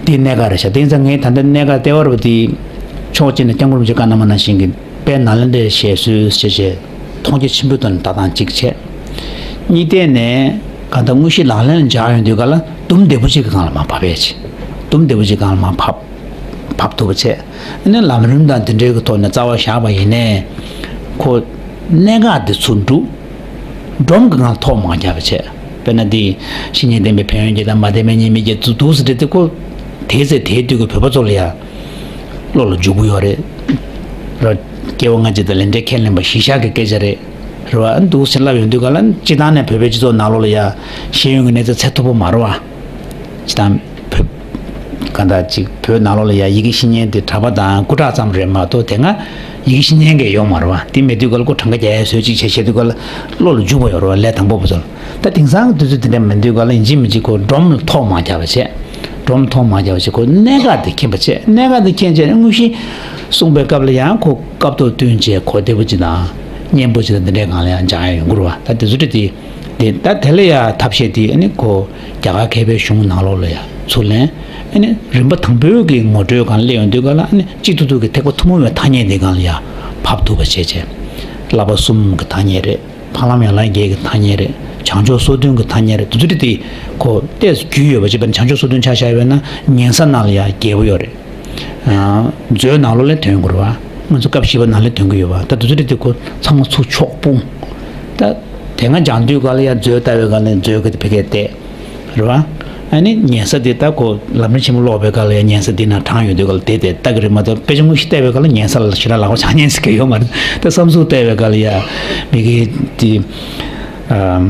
དེ་གནད་འགག་རེད་ཤག་དེ་ཡིན་ཙང་ངས་ད་ལྟ་གནད་འགག་ལྟེ་བ་རུ་དེ་ཕྱོགས་གཅིག་ནས་སྐྱབས་མགོན་རིན་པོ་ཆེ་བཀའ་གནང་བ་ནང་བཞིན་གྱི་དཔལ་ནཱ་ལེནྡྲའི་ཞལ་གསོལ་ཞེས་བྱས་མཐོང་རྒྱ་ཆེན་པོའི་ཐོག་ནས་ལྟ་སྟངས་གཅིག་བྱས། གཉིས་ཐད་ནས་ག་ད་དངོས་གཞི་ལག་ལེན་ལ་འཇགས་ཡོང་དུས་ག་ལ་དུམ་བདེ་པོ་གཅིག་གི་སྒང་ལ་མར་བབས་ཡ་ཆེ། དུམ་བདེ་པོ་གཅིག་སྒང་ལ་མར་བབས། བབས་ཐུབ་པ་བྱས། ཨ་ནི་ལམ་རིམ་དང་དེ་འདྲའི་གི་ཐོག་ནས་རྩ་བ་བཞག་པ་ཡིན་ནའི། ཁོ་གནད་འགག་འདི་ཚུར་འགྲུབ། སྒྲོམ་གྱི་ངང་ཐོག་མ་རྒྱག་པ་བྱས། དཔེར་ན་འདི་བཤེས་གཉེན་བསྟེན་པའི་ཕན་ཡོན་གྱི་དང་མ་བསྟེན་པའི་ཉེས་དམིགས་ཀྱི་འདུག་འདུག་ཟེར་དེ་ཁོ་དེའི་ཚེ་དེའི་དུས་ཀྱི་བོད་པ་ཚོ་ལ་ཡ་བློ་ལ་འཇུག་གི་ཡོད་རེད། ར་སྐྱེ་བ་སྔ་ཕྱི་དང་ལས་འབྲས་ཁས་ལེན་པ་གཞི་བཞག་གི་སྐད་ཆ་རེད། རེད་བ། འདུག་ཟེར་ལབ་ཡོང་དུས་ག་ལ་སྤྱི་བཏང་ནས་བོད་པའི་སྤྱི་ཚོགས་ནང་ལོགས་ལ་ཡ་ཤེས་ཡོན་གྱི་གནས་ཚད་ཚད་མཐོ་པོ་མ་རེད་བ། ཅི་དང་བོད། གང་ལྟར་ཅིག་བོད་ནང་ལོགས་ལ་ཡ་ཡི་གེ་ཤེས་མཁན་དེ་གྲྭ་པ་དང་སྐུ་དྲག་ཙམ་རེད་མ་གཏོགས་དེ་སྔ་ཡི་གེ་ཤེས་མཁན་གྱི་ཡོད་མ་རེད་བ། དེ་མེད་དུས་ག་ལ་ཁོ་གྲངས་ཀ་རྒྱག་ཡ་བཟོས་ཅིག་བྱས་བྱས་དུས་ག་ལ་བློ་ལ་འཇུག་པ་ཡོད་རེད་བ། ལས་དང་པོ་བུ་ཚོ་ལ། ད་དེང་སང་གི་དུས་ཚོད་དེ་འདྲ་མིན་དུས་ག་ལ་ཡིན་གཅིག་མིན་གཅིག་ཁོ་སྒྲོམ་ལ་ཐོག་མ་རྒྱག་པ་བྱས། སྒྲོམ་ཐོག་མ་རྒྱག་པ་བྱས་ཁོ་གནད་འགག་དེ་མཁྱེན་པ་བྱས། གནད་འགག་དེ་མཁྱེན་བྱས་ནས་དངོས་གཞི་གསུངས་པའི་སྐབས་ལ་ཡང་ཁོ་སྐབས་ཐོག་བསྟུན་བྱས་གོ་བདེ་པོ་ཅིག་དང་སྙན་པོ་ཅིག་དང་འདི་འདྲའི་སྒང་ལ་ཡང་སྦྱང་ཡ་ཡོང་གི་རེད་བ། ད་དེ་ཚོ་འདྲ་དེ། དེ་ད་དེ་ལ་ཡ་ཐབས་ཤེས་དེ་ཨ་ནི་ཁོ་རྒྱ་གར་མཁས་པའི་གཞུང་ནང་ལོགས་ལ་ཡ་ཚུར་ལེན། ཨ་ནི་རིམ་པ་དང་པོའི་གི་ངོ་སྤྲོད་སྒང་སླེབས་ཡོང་དུས་ག་ལ་ཨ་ནི་གཅིག་ཏུ་ཏུ་གི་ཐེག་པ་ཐུན་མོང་བའི་ཐ་སྙད་དེ་སྒང་ལ་ཡ་ཕབ་ཐུབ་པ་བྱས་བྱས། བསླབ་པ་གསུམ་གི་ཐ་སྙད་རེད། འཕགས་ལམ་ཡན་ལག་བརྒྱད་ཀྱི་ཐ་སྙད་རེད། བྱང་ཆུབ་སོ་བདུན་གྱི་ཐ་སྙད་རེད། དེ་ཚོ་དེ་ཁོ་ཏོག་ཙམ་རྒྱུས་ཡོད་པ་བྱས་པ་ནི་བྱང་ཆུབ་སོ་བདུན་ཆ་བཞག་ཡོད་ན་ཉན་ས་ནང་ལ་ཡ་རྒྱས་པོ་ཡོད་རེད། མཛོད་ནང་ལོགས་ལ་ཐོན་དགོས་རེད་བ། ང་ཚོ་སྐབས་བཞི་པ་ནང་ལ་ཐོན་གི་ཡོད་བ། ད་དེ་ཚོ་དེ་དེ་ཁོ་ཚང་མ་ཚུར་ཕྱོགས་སྤུངས། ད་དེ་སྔ་སྦྱང་དུས་ག་ལ་ཡ་མཛོད་ལྟ་བའི་ག་ལ་མཛོད་གི་དེ་ཕ་གིར་བལྟས། རེད་བ། ཨ་ནི་ཉན་ས་དེ་ད་ཁོ་ལམ་རིམ་ཆེན་མོ་ཀློག་པའི་སྐབས་ལ་ཡང་ཉན་ས་དེ་ན་གྲངས་ཡོད་དུས་སྐབས་ལ་དེ་དེ་ལྟ་གི་རེད་མ་གཏོགས་དཔེ་ཆ་དངོས་གཞི་བལྟས་པའི་སྐབས་ལ་ཉན་ས་ལ་ཞེ་དྲག་ལག་པ་འཆང་ཉན་ས་གི་ཡོད་མ་རེད། ད་བསམ་ཚུལ་བལྟས་པའི་སྐབས་ལ་ཡ་མི་གི་དེ་ཨམ།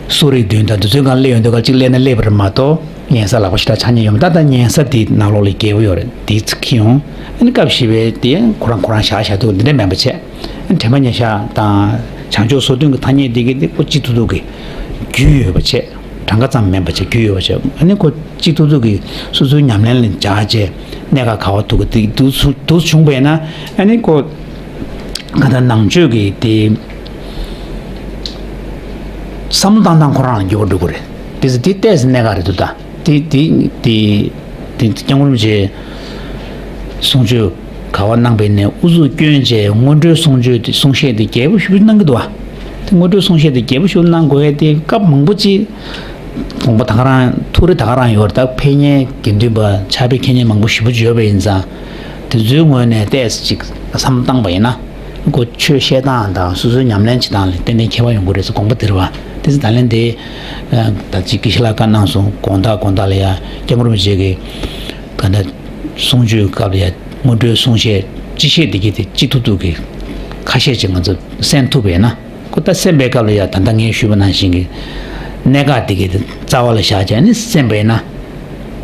གསོ་རིག་བདུན་དང་དེ་ཚོའི་སྒང་སླེབས་ཡོང་དུས་སྐབས་གཅིག་སླེབས་ན་སླེབས་པ་རེད་མ་གཏོགས་ཉན་ས་ལག་པ་ཞེ་དྲག་འཆང་ཉན་ཡོད་མ་རེད། ད་ད་ཉན་ས་དེ་ནང་ལོགས་ལ་རྒྱས་པོ་ཡོད་རེད། དེ་ཚིག་ཁྱི་ཡོང་ཨ་ནི་སྐབས་བཞི་པའི་དེ་ཁོ་རང་ཁོ་རང་བཞག་བཞག་དུས་འདི་འདྲ་མིན་པ་བྱས། དྲན་པ་ཉེར་བཞག་དང་བྱང་ཆུབ་སོ་བདུན་གྱི་ཐ་སྙད་འདི་གི་འདི་ཁོ་གཅིག་ཏུ་ཏུ་གི་རྒྱུས་ཡོད་པ་བྱས། གྲངས་ཀ་ཙམ་མིན་པ་བྱས་རྒྱུས་ཡོད་པ་བྱས། ཨ་ནི་ཁོ་གཅིག་ཏུ་ཏུ་གི་སོ་སོའི་ཉམས་ལེན་ལ་སྦྱར་བྱས་གནད་འགག་ག་བ་ཐུག་གི་འདི་འདུག་འདུག་བྱུང་བས་ན་ཨ་ནི་ཁོ་ག་ད་ནང་ཆོས་ཀྱི་དེ་བསམ་བློ་བཏང་སྟངས་ཁོ་རང་ལ་འགྱུར་བ་འགྲོ་གི་རེད། དེ་ཚོ་དེ་ཏོག་ཙམ་གནད་འགག་རེད་འདུག་ད། དེ་དེ་དེ་དེ་སྐྱབས་མགོན་རིན་པོ་ཆེ་གསུང་ཆོས་ག་བ་གནང་པའི་ནས་ཨུ་ཚུགས་བསྐྱོན་བྱས་སྔོན་འགྲོའི་གསུང་ཆོས་དེ་གསུང་བཤད་དེ་རྒྱས་པོ་ཞེ་པོ་གནང་གི་འདུག་བ། དེ་སྔོན་འགྲོའི་གསུང་བཤད་དེ་རྒྱས་པོ་ཞེ་པོ་གནང་དགོས་ཡས་དེ་སྐབས་མང་པོ་ཅིག་དགོངས་པ་ད་ག་རང་ཐུགས་རེ་ད་ག་རང་ཡོད་རེད། ད་ཕེབས་མཁན་དགེ་འདུན་པ་ཕྱག་དཔེ་མཁས་མཁན་མང་པོ་ཞེ་པོ་ཅིག་ཡོད་པ་ཡིན་ཙང་དེ་ཚོའི་ངོས་ནས་ཏོག་ཙམ་ཅིག་བསམ་བློ་བཏང་པ་ཡིན་ན། ཁོ་ཆོས་བཤད་སྟངས་དང་སོ་སོའི་ཉམས་ལེན་བྱེད་སྟངས་ལ་ཏན་ཏན་ཁྱད་པར་ཡོང་གི་རེད་ཟེར་དགོངས་པ་དེ་རེད་བ། དེ་ཚེ་ད་ལན་དེ་ད་ཅིག་དགེ་བཤེས་ལགས་བཀའ་གནང་སོང་། དགོང་དག་དགོང་དག་ལ་ཡ་སྐྱབས་མགོན་རིན་པོ་ཆེ་གི་ག་འདྲ་གསུང་ཆོས་སྐབས་ལ་ཡ་སྔོན་འགྲོའི་གསུང་བཤད་སྤྱི་བཤད་འདི་གི་དེ་སྤྱི་ཐུབ་ཐུབ་གི་ཁ་ཤས་ཅིག་ང་ཚོ་གསན་ཐུབ་པས་ན། ཁོ་ད་གསན་པའི་སྐབས་ལ་ཡ་ད་ལྟ་ངས་ཞུས་པ་ནང་བཞིན་གི་གནད་འགག་འདི་གི་རྩ་བ་ལ་བཞག་བྱས་ནས་གསན་པས་ན།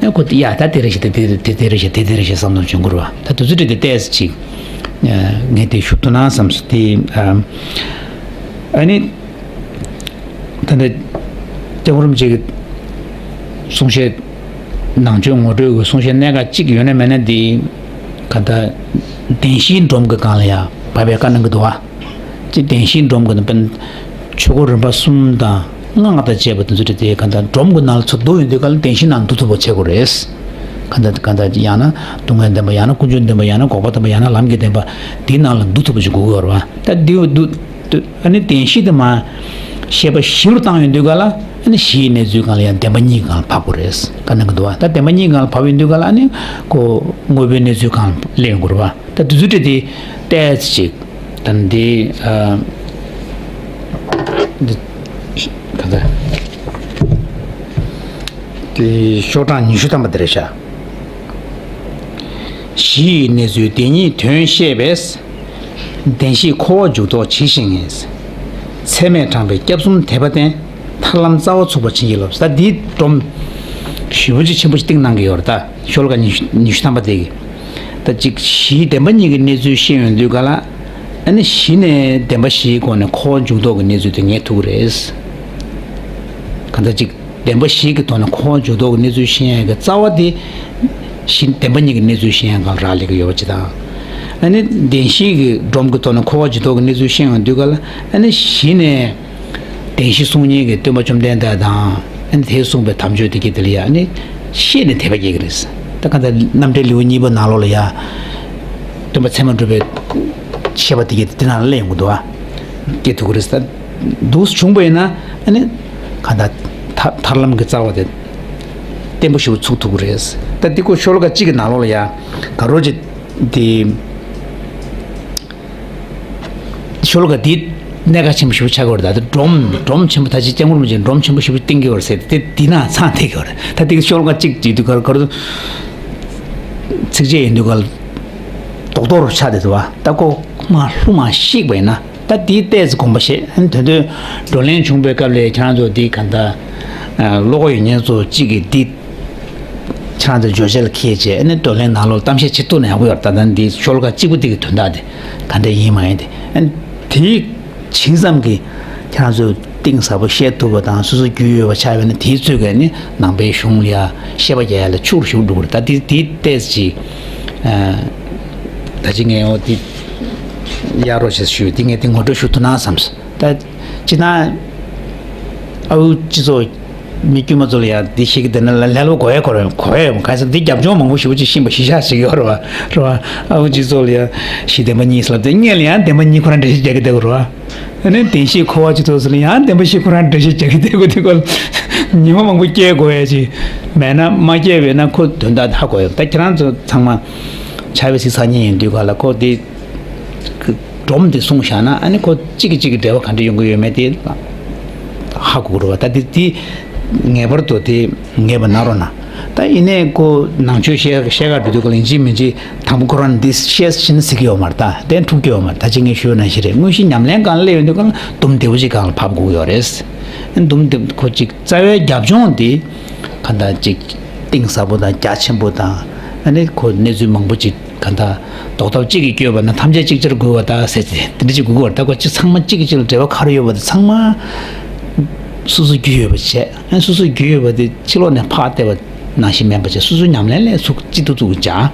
ཨ་ཁོ་ཡ་ད་དེ་རེ་ཞིག་དེ་དེ་དེ་དེ་རེ་ཞིག་དེ་དེ་རེ་ཞིག་བསམ་བློ་བྱུང་དགོས་རེད་བ། ད་དུས་ཚོད་དེ་ཏོག་ཙམ་ཅིག་ངས་དེ་ཞུ་ཐུབ་ན་བསམ་སོང་དེ། ཨ་ནི་ད་ལྟ་སྐྱབས་མགོན་རིན་པོ་ཆེ་གི་གསུང་བཤད་ནང་ཆོས་ངོ་སྤྲོད་ཀྱི་གསུང་བཤད་གནད་འགག་གཅིག་ཡོད་ན་མེད་ན་དེ་ག་ད་བདེན་བཞིའི་སྒྲོམ་གྱི་སྒང་ལ་ཡ་བབས་པའི་བཀའ་གནང་གི་འདུག་བ། ཅེས་བདེན་བཞིའི་སྒྲོམ་གྱི་ནང་པའི་ཆོས་སྐོར་རིམ་པ་གསུམ་དང་ལྔ་དང་བཅས་པ་དེ་ཚོ་རེད་དེ། གང་ལྟར་སྒྲོམ་གྱི་ནང་ལ་ཚུར་འདུག་ཡོང་དུས་ག་ལ་བདེན་བཞིའི་ནང་འདུ་ཐུབ་པ་བྱེད་དགོས་རེད། གང་ལྟར་གང་ལྟར་ཡང་ན་སྡུག་བསྔལ་བདེན་པ་ཡང་ན་ཀུན་འབྱུང་བདེན་པ་ཡང་ན་འགོག་པ་བདེན་པ་ཡང་ན་ལམ་གྱི་བདེན་པ་འདིའི་ནང་ལ་འདུ་ཐུབ་པ་ཞིག་དགོས་ཀྱི་ཡོད་རེད་བ། ད་འདི་འདུ་ཨ་ནི་བདེན་བཞི་དེ་མ་ཤེས་པ་བཞི་རུ་བཏང་ཡོང་དུས་ག་ལ་ཨ་ནི་བཞིའི་གནས་ཚུལ་སྒང་ལ་ཡང་བདེན་པ་གཉིས་སྒང་ལ་བབས་དགོས་རེད། ག་ནང་གི་འདུག་བ། ད་བདེན་པ་གཉིས་སྒང་ལ་བབས་ཡོང་དུས་ག་ལ་ཨ་ནི་ཁོ་དངོས་པོའི་གནས་ཚུལ་སྒང་ལ་སླེབས་ཡོང་དགོས་རེད་བ། ད་དུས་ཚོད་དེ་ཏོག་ཙམ་ཅིག་ད་འདི་ཨ། འདི་ག་ད། དེ་ཤོག་གྲངས་ཉི་ཤུ་ཐམ་པ་དེ་རེད་ཤག་བཞི་ཡི་གནས་ཚུལ་བདེན་གཉིས་དོན་བཤད་པས། བདེན་བཞི་འཁོར་བ་འཇུག་ལྡོག་ཇི་བཞིན་ངེས། ཚད་མས་དྲངས་པའི་སྐྱབས་གསུམ་དད་པ་བརྟེན། ཐར་ལམ་རྩ་བ་ཚུགས་པར་བྱིན་གྱིས་རློབས། ད་འདིའི་སྒྲོམ་ཞེ་པོ་ཅིག་ཆེན་པོ་ཞིག་བཏིང་གནང་གི་ཡོད་རེད། ད་ཤོ་ལོ་ཀ་ཉི་ཤུ་ཉི་ཤུ་ཐམ་པ་དེ་གི། ད་ཅིག་གཞི་བདེན་པ་གཉིས་ཀྱི་གནས་ཚུལ་ཤེས་ཡོང་དུས་ག་ལ། ཨ་ནི་གཞི་ནས་བདེན་པ་བཞིའི་སྒོ་ནས་འཁོར་བ་འཇུག་ལྡོག་གི་གནས་ཚུལ་དེ་ངེས་ཐུབ་ཀྱི་རེད། གང་ལྟར་ཅིག་བདེན་པ་བཞི་གི་ཐོག་ནས་འཁོར་བ་འཇུག་ལྡོག་གི་གནས་ཚུལ་ཤེས་ཡག་གི་རྩ་བ་དེ་གཞི་བདེན་པ་གཉིས་ཀྱི་གནས་ཚུལ་ཤེས་ཡག་གང་རག་ལས་ཀྱི་ཡོད་པ་ཅིག་དང་། ཨ་ནི་བདེན་བཞི་གི་སྒྲོམ་གྱི་ཐོག་ནས་འཁོར་བ་འཇུག་ལྡོག་གི་གནས་ཚུལ་ཤེས་ཡོང་དུས་ག་ལ། ཨ་ནི་གཞི་ནས་བདེན་བཞི་གསུང་མཁན་གྱི་སྟོན་པ་བཅོམ་ལྡན་འདས་དང་། ཨ་ནི་དེས་གསུངས་པའི་དམ་ཆོས་དེ་གྱད་དེ་ལ་ཡ་ཨ་ནི་ཤེས་ནས་དད་པ་སྐྱེ་གི་རེད། ད་གང་ལྟར་རྣམ་འགྲེལ་ལེའུ་གཉིས་པ་ནང་ལོགས་ལ་ཡ་སྟོན་པ་ཚད་མ་གྲུབ་པའི་བཤད་པ་དེ་གྱད་དེ་དེ་ནང་ལ་སླེབས་ཡོང་གི་འདུག་ཨ། སྐྱེ་ཐུབ་ཀྱི་རེད། ད་འདུག་བྱུང་པ་ཡིན་ན་ཨ་ནི་གང་ལྟར་ཐར་ཐར་ལམ་གྱི་རྩ་བ་དེ་བརྟན་པོ་ཞིག་ཚུགས་ཐུབ་ཀྱི་རེད། ད་འདི་ཁོ་ཤོ་ལོ་ཀ་གཅིག་གི་ནང་ལོགས་ལ་ཡ་ག་རོ་ཅིག་དེ། ཤོ་ལོ་ཀ་འདི་གནད་འགག་ཆེན་པོ་ཞེ་པོ་ཆགས་ཀྱི་ཡོད་རེད། ད་སྒྲོམ་སྒྲོམ་ཆེན་པོ་ད་ཅི་སྐྱབས་མགོན་རིན་པོ་ཆེས་སྒྲོམ་ཆེན་པོ་ཞེ་པོ་བཏིང་གི་ཡོད་རེད་ཟེར་ཏེ་དེ་འདི་ན་ཚང་བསྡད་ཀྱི་ཡོད་རེད། ད་དེ་ཤོ་ལོ་ཀ་གཅིག་བྲིས་དུས་ག་རེ་ག་རེ་ཚིགས་བཅད་ཡིན་དུས་ག་ལ་རྡོག་རྡོག་རུ་ཆགས་བསྡད་འདུག་བ། ད་ཁོ་མ་ལྷུང་མ་ཤེས་པ་ཡིན་ན་ད་དེའི་ལྟས་སུ་དགོངས་པ་བཞེས། ཨ་ནི་དོན་དོན་བགྲོ་གླེང་བྱུང་པའི་སྐབས་ལ་ཁྱེད་རང་ཚོ་འདི་ག་ད་ཨ་ཀློག་ཡོད་མཁན་ཚོ་གཅིག་གིས་འདི་ཁྱེད་རང་ཚོའི་བརྗོད་བྱ་ལ་འཁྱེར་བྱས། ཨ་ནི་བགྲོ་གླེང་ནང་ལོགས་གཏམ་བཤད་བྱེད་ཐུབ་ན་ཡག་པོ་ཡོད་རེད། ད་ལྟ་འདི་ཤོ་ལོ་ཀ་གཅིག་པུ་དེ་གི་དོན་དག་དེ་ག་འདྲ་ཡིན་མ་ཡིན་དེ། ཨ་ནི་དེའི་བྱིངས་ཙམ་གྱིས་ཁྱེད་རང་ཚོས་གཏིང་ཟབ་པོ་བཤད་ཐུབ་པ་དང་། སོ་སོ་རྒྱུས་ཡོད་པ་ཆགས་པ་ཡིན་ན་དེའི་ཚོད་ཀྱིས་ནི་ནང་པའི་གཞུང་ལ་ཡ་བཤད་པ་རྒྱག་ཡ་ལ་ཕྱུག་པོ་ཞིག་འགྲོ་གི་རེད། ད་དེ་དེའི་ལྟས་ཅིག་ཨ་ད་ཅི་ངས་འོ་དེ་གཡར་རོགས་བྱེད་ཞུས། དེ་ངས་དེ་ངོ་སྤྲོད་ཞུ་ཐུབ་ན་བསམས། ད་སྤྱིར་བཏང་ཨ་ཁུ་སྤྱི་ཚོགས་མི་དཀྱུས་མ་ཚོ་ལ་ཡང་འདི་ཤེས་ཀྱི་བསྡད་ན་ལ་ལས་སླ་པོ་གོ་ཡ་གོ་རེད། གོ་ཡ་ཡོད་མ་གང་ཟེར་འདི་རྒྱབ་ལྗོངས་མང་པོ་ཞེ་པོ་ཅིག་ཤེས་པ་གཞི་བཞག་ཞིག་ཡོད་རེད་བ། རེད་བ། ཨ་ཁུ་སྤྱི་ཚོགས་ལ་ཡང་གཞི་བདེན་པ་གཉིས་ཟེར་ལབ་དེ་སྔོན་ལ་ཡང་བདེན་པ་གཉིས་ཁོ་རང་འགྲེལ་བཤད་རྒྱག་གི་བསྡད་ཡོད་རེད་བ། ཨ་ནི་བདེན་བཞི་འཁོར་བ་སྤྱི་ཚོགས་ཟེར་ལ་ཡང་བདེན་པ་བཞི་ཁོ་རང་འགྲེལ་བཤད་རྒྱག་གི་བསྡད་ཡོད་དེ་སྐོར་ཉི་མ་མང་པོ་བསྐྱལ་དགོས་ཡ་ཅིག་མེད་ན། མ་བསྐྱལ་བས་ན་ཁོ་དོན་དག་ཧ་གོ་ཡ། ད་ཁྱེད་རང་ཚོ་ཚང་མ་ཕྱག་དཔེ་གཟིགས་ཚར་མཁན་ཡིན་དུས་ག་ལ་ཁོ་དེ། སྒྲོམ་དེ་སྲུང་བཞག་ན་ཨ་ནི་ཁོ་གཅིག་གིས་གཅིག་གི་འབྲེལ་བ་ག་འདྲ་ཡོང་གི་ཡོད་མེད་དེ་ཧ་གོ་གི་རེད་བ། ད་དེ་དེ་ངེས་པར་དུ་དེ་ངེས་པ་གནང་རོགས་གནང་། ད་ཡིན་ནའི་ཁོ་ནང་ཆོས་བཤད་བཤད་གར་འགྲོ་དུས་ཁོ་ལ་ཡིན་གཅིག་མིན་གཅིག་དང་པོ་ཁོ་རང་འདི་བཤད་ཕྱིན་ཟེར་གི་ཡོད་མ་རེད། ད་དེ་འཁྲུག་གི་ཡོད་མ་རེད། ད་ཅི་ངས་ཞུས་ནང་བཞིན་རེད། དངོས་གཞི་ཉམས་ལེན་སྒང་ལ་སླེབས་ཡོང་དུས་ཁོ་ལ་འདུམ་བདེ་པོ་ཅིག་སྒང་ལ་ཕབ་དགོས་ཀྱི་ཡོད་རེད། འདུམ་བདེ་ཁོ་ཅིག་རྩ་བའི་རྒྱབ་ལྗོངས་དེ་ག་འདྲ་ཅིག་གཏིང་ཟབ་པོ་དང་རྒྱ་ཆེན་པོ་དང་། ཨ་ནི་ཁོ་གནས་ཚུལ་མང་པོ་ཅིག་ག་འདྲ་ཟློག་ཐབས་གཅིག་གིས་བསྐྱོད་པ་ན་ཐམས་ཅད་ཅིག་ཅར་འགུལ་བ་ལྟར་ཟེར་ཏེ་དེ་འདྲ་ཅིག་དགོས་ཀྱི་ཡོད་རེད། ད་ཁོ་ཅིག་ཚང་མ་གཅིག་གིས་གཅིག་ལ་འབྲེལ་བ་ག་རེ་ཡོད་པ་དེ་ཚང་མ་སོ་སོ་རྒྱུས་ཡོད་པ་བྱས། ཨ་ནི་སོ་སོ་རྒྱུས་ཡོད་པ་དེ་ཕྱི་ལོགས་ནས་ཕར་བལྟས་པ་ནང་བཞིན་མིན་པ་བྱས། སོ་སོའི་ཉམས་ལེན་ལ་ཚུགས་གཅིག་ཏུ་ཚུགས་སྦྱང་།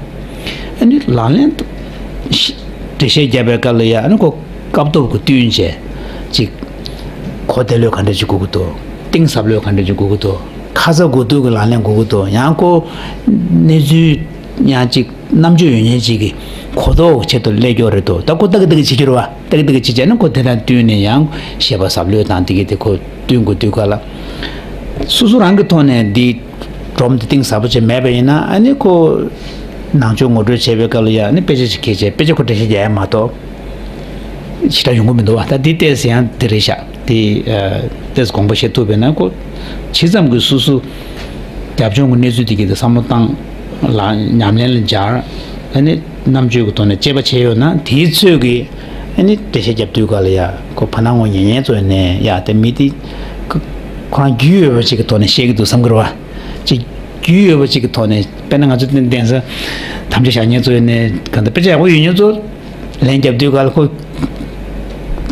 ཨ་ནི་ལག་ལེན་དུ་འགྲེལ་བཤད་བརྒྱབ་པའི་སྐབས་ལ་ཡ་ཨ་ནི་ཁོ་སྐབས་ཐོབ་ཀྱི་བསྟུན་བྱས་ཅིག་གོ་བདེ་ལོས་ག་འདྲ་ཅིག་དགོས་ཀྱི་འདུག་གཏིང་ཟབ་ལོས་ག་འདྲ་ཅིག་དགོས་ཀྱི་འདུག་ཁ་ཚ་དགོས་གཏུག་གི་ལག་ལེན་དགོས་ཀྱི་འདུག་ཡང་ཁོ་གནས་ཚུལ་ཡང་ཅིག་རྣམ་དཔྱོད་ཡོད་མཁན་ཅིག་གིས་གོ་རྟོགས་ཀྱི་ཆེད་དུ་སླེབས་ཀྱི་ཡོད་རེད་འདུག་ད་ཁོ་ལྟ་གི་ལྟ་གི་བྱེད་ཀྱི་རེད་བ། ལྟ་གི་ལྟ་གི་བྱེད་བྱས་ན་ཁོ་དེ་དང་བསྟུན་ནས་ཡང་བཤད་པ་ཟབ་ལོས་དང་དེ་གི་དེ་ཁོ་བསྟུན་དགོས་དུས་ག་ལ། སོ་སོ་རང་གི་ཐོག་ནས་འདི་སྒྲོམ་འདི་གཏིང་ཟབ་པོ་ཅིག་མེད་པ་ཡིན་ན་ཨ་ནི་ཁོ་ནང་ཆོས་ངོ་སྤྲོད་བྱེད་པའི་སྐབས་ལ་ཡ་ཨ་ནི་དཔེ་ཆ་ཅིག་འཁྱེར་བྱས་དཔེ་ཆ་ཁོ་འགྲེལ་བཤད་རྒྱག་ཡ་མ་གཏོགས་ཞེ་དྲག་ཡོང་གི་མི་འདུག་བ། ད་འདི་ལྟས་ཡང་འདི་རེད་ཤག་དེ་ཨ་ཏོག་ཙམ་དགོངས་པ་བཞེས་ཐུབ་པས་ན་ཁོ་ཇི་ཙམ་གྱིས་སོ་སོ་རྒྱབ་ལྗོངས་ཀྱི་གནས་ཚུལ་དེ་གི་དེ་བསམ་བློ་བཏང་ལ་ཉམས་ལེན་ལ་སྦྱར། ཨ་ནི་རྣམ་དཔྱོད་ཀྱི་ཐོག་ནས་དཔྱད་པ་བྱས་ཡོད་ན་དེའི་ཚོད་ཀྱིས་ཨ་ནི་འགྲེལ་བཤད་རྒྱབ་དུས་ག་ལ་ཡ་ཁོ་བར་སྣང་ངོ་ཉན་ཉན་ཚོ་ནས་ཡ་དེ་མི་དེ་ཁོ་ཁོ་རང་རྒྱུས་ཡོད་པ་ཅིག་གི་ཐོག་ནས་བཤད་ཀྱི་འདུག་བསམ་གི་རེད་བ། ཅིག་རྒྱུས་ཡོད་པ་ཅིག་གི་ཐོག་ནས་དཔེར་ན་ང་ཚོ་གདན་ས་དམ་བཅའ་བཞག་མཁན་ཚོ་ནས་གང་ལྟར་དཔེ་ཆ་ཡག་པོ་ཡོད་མཁན་ཚོ་ལན་རྒྱབ་དུས་ག་ལ་ཁོ་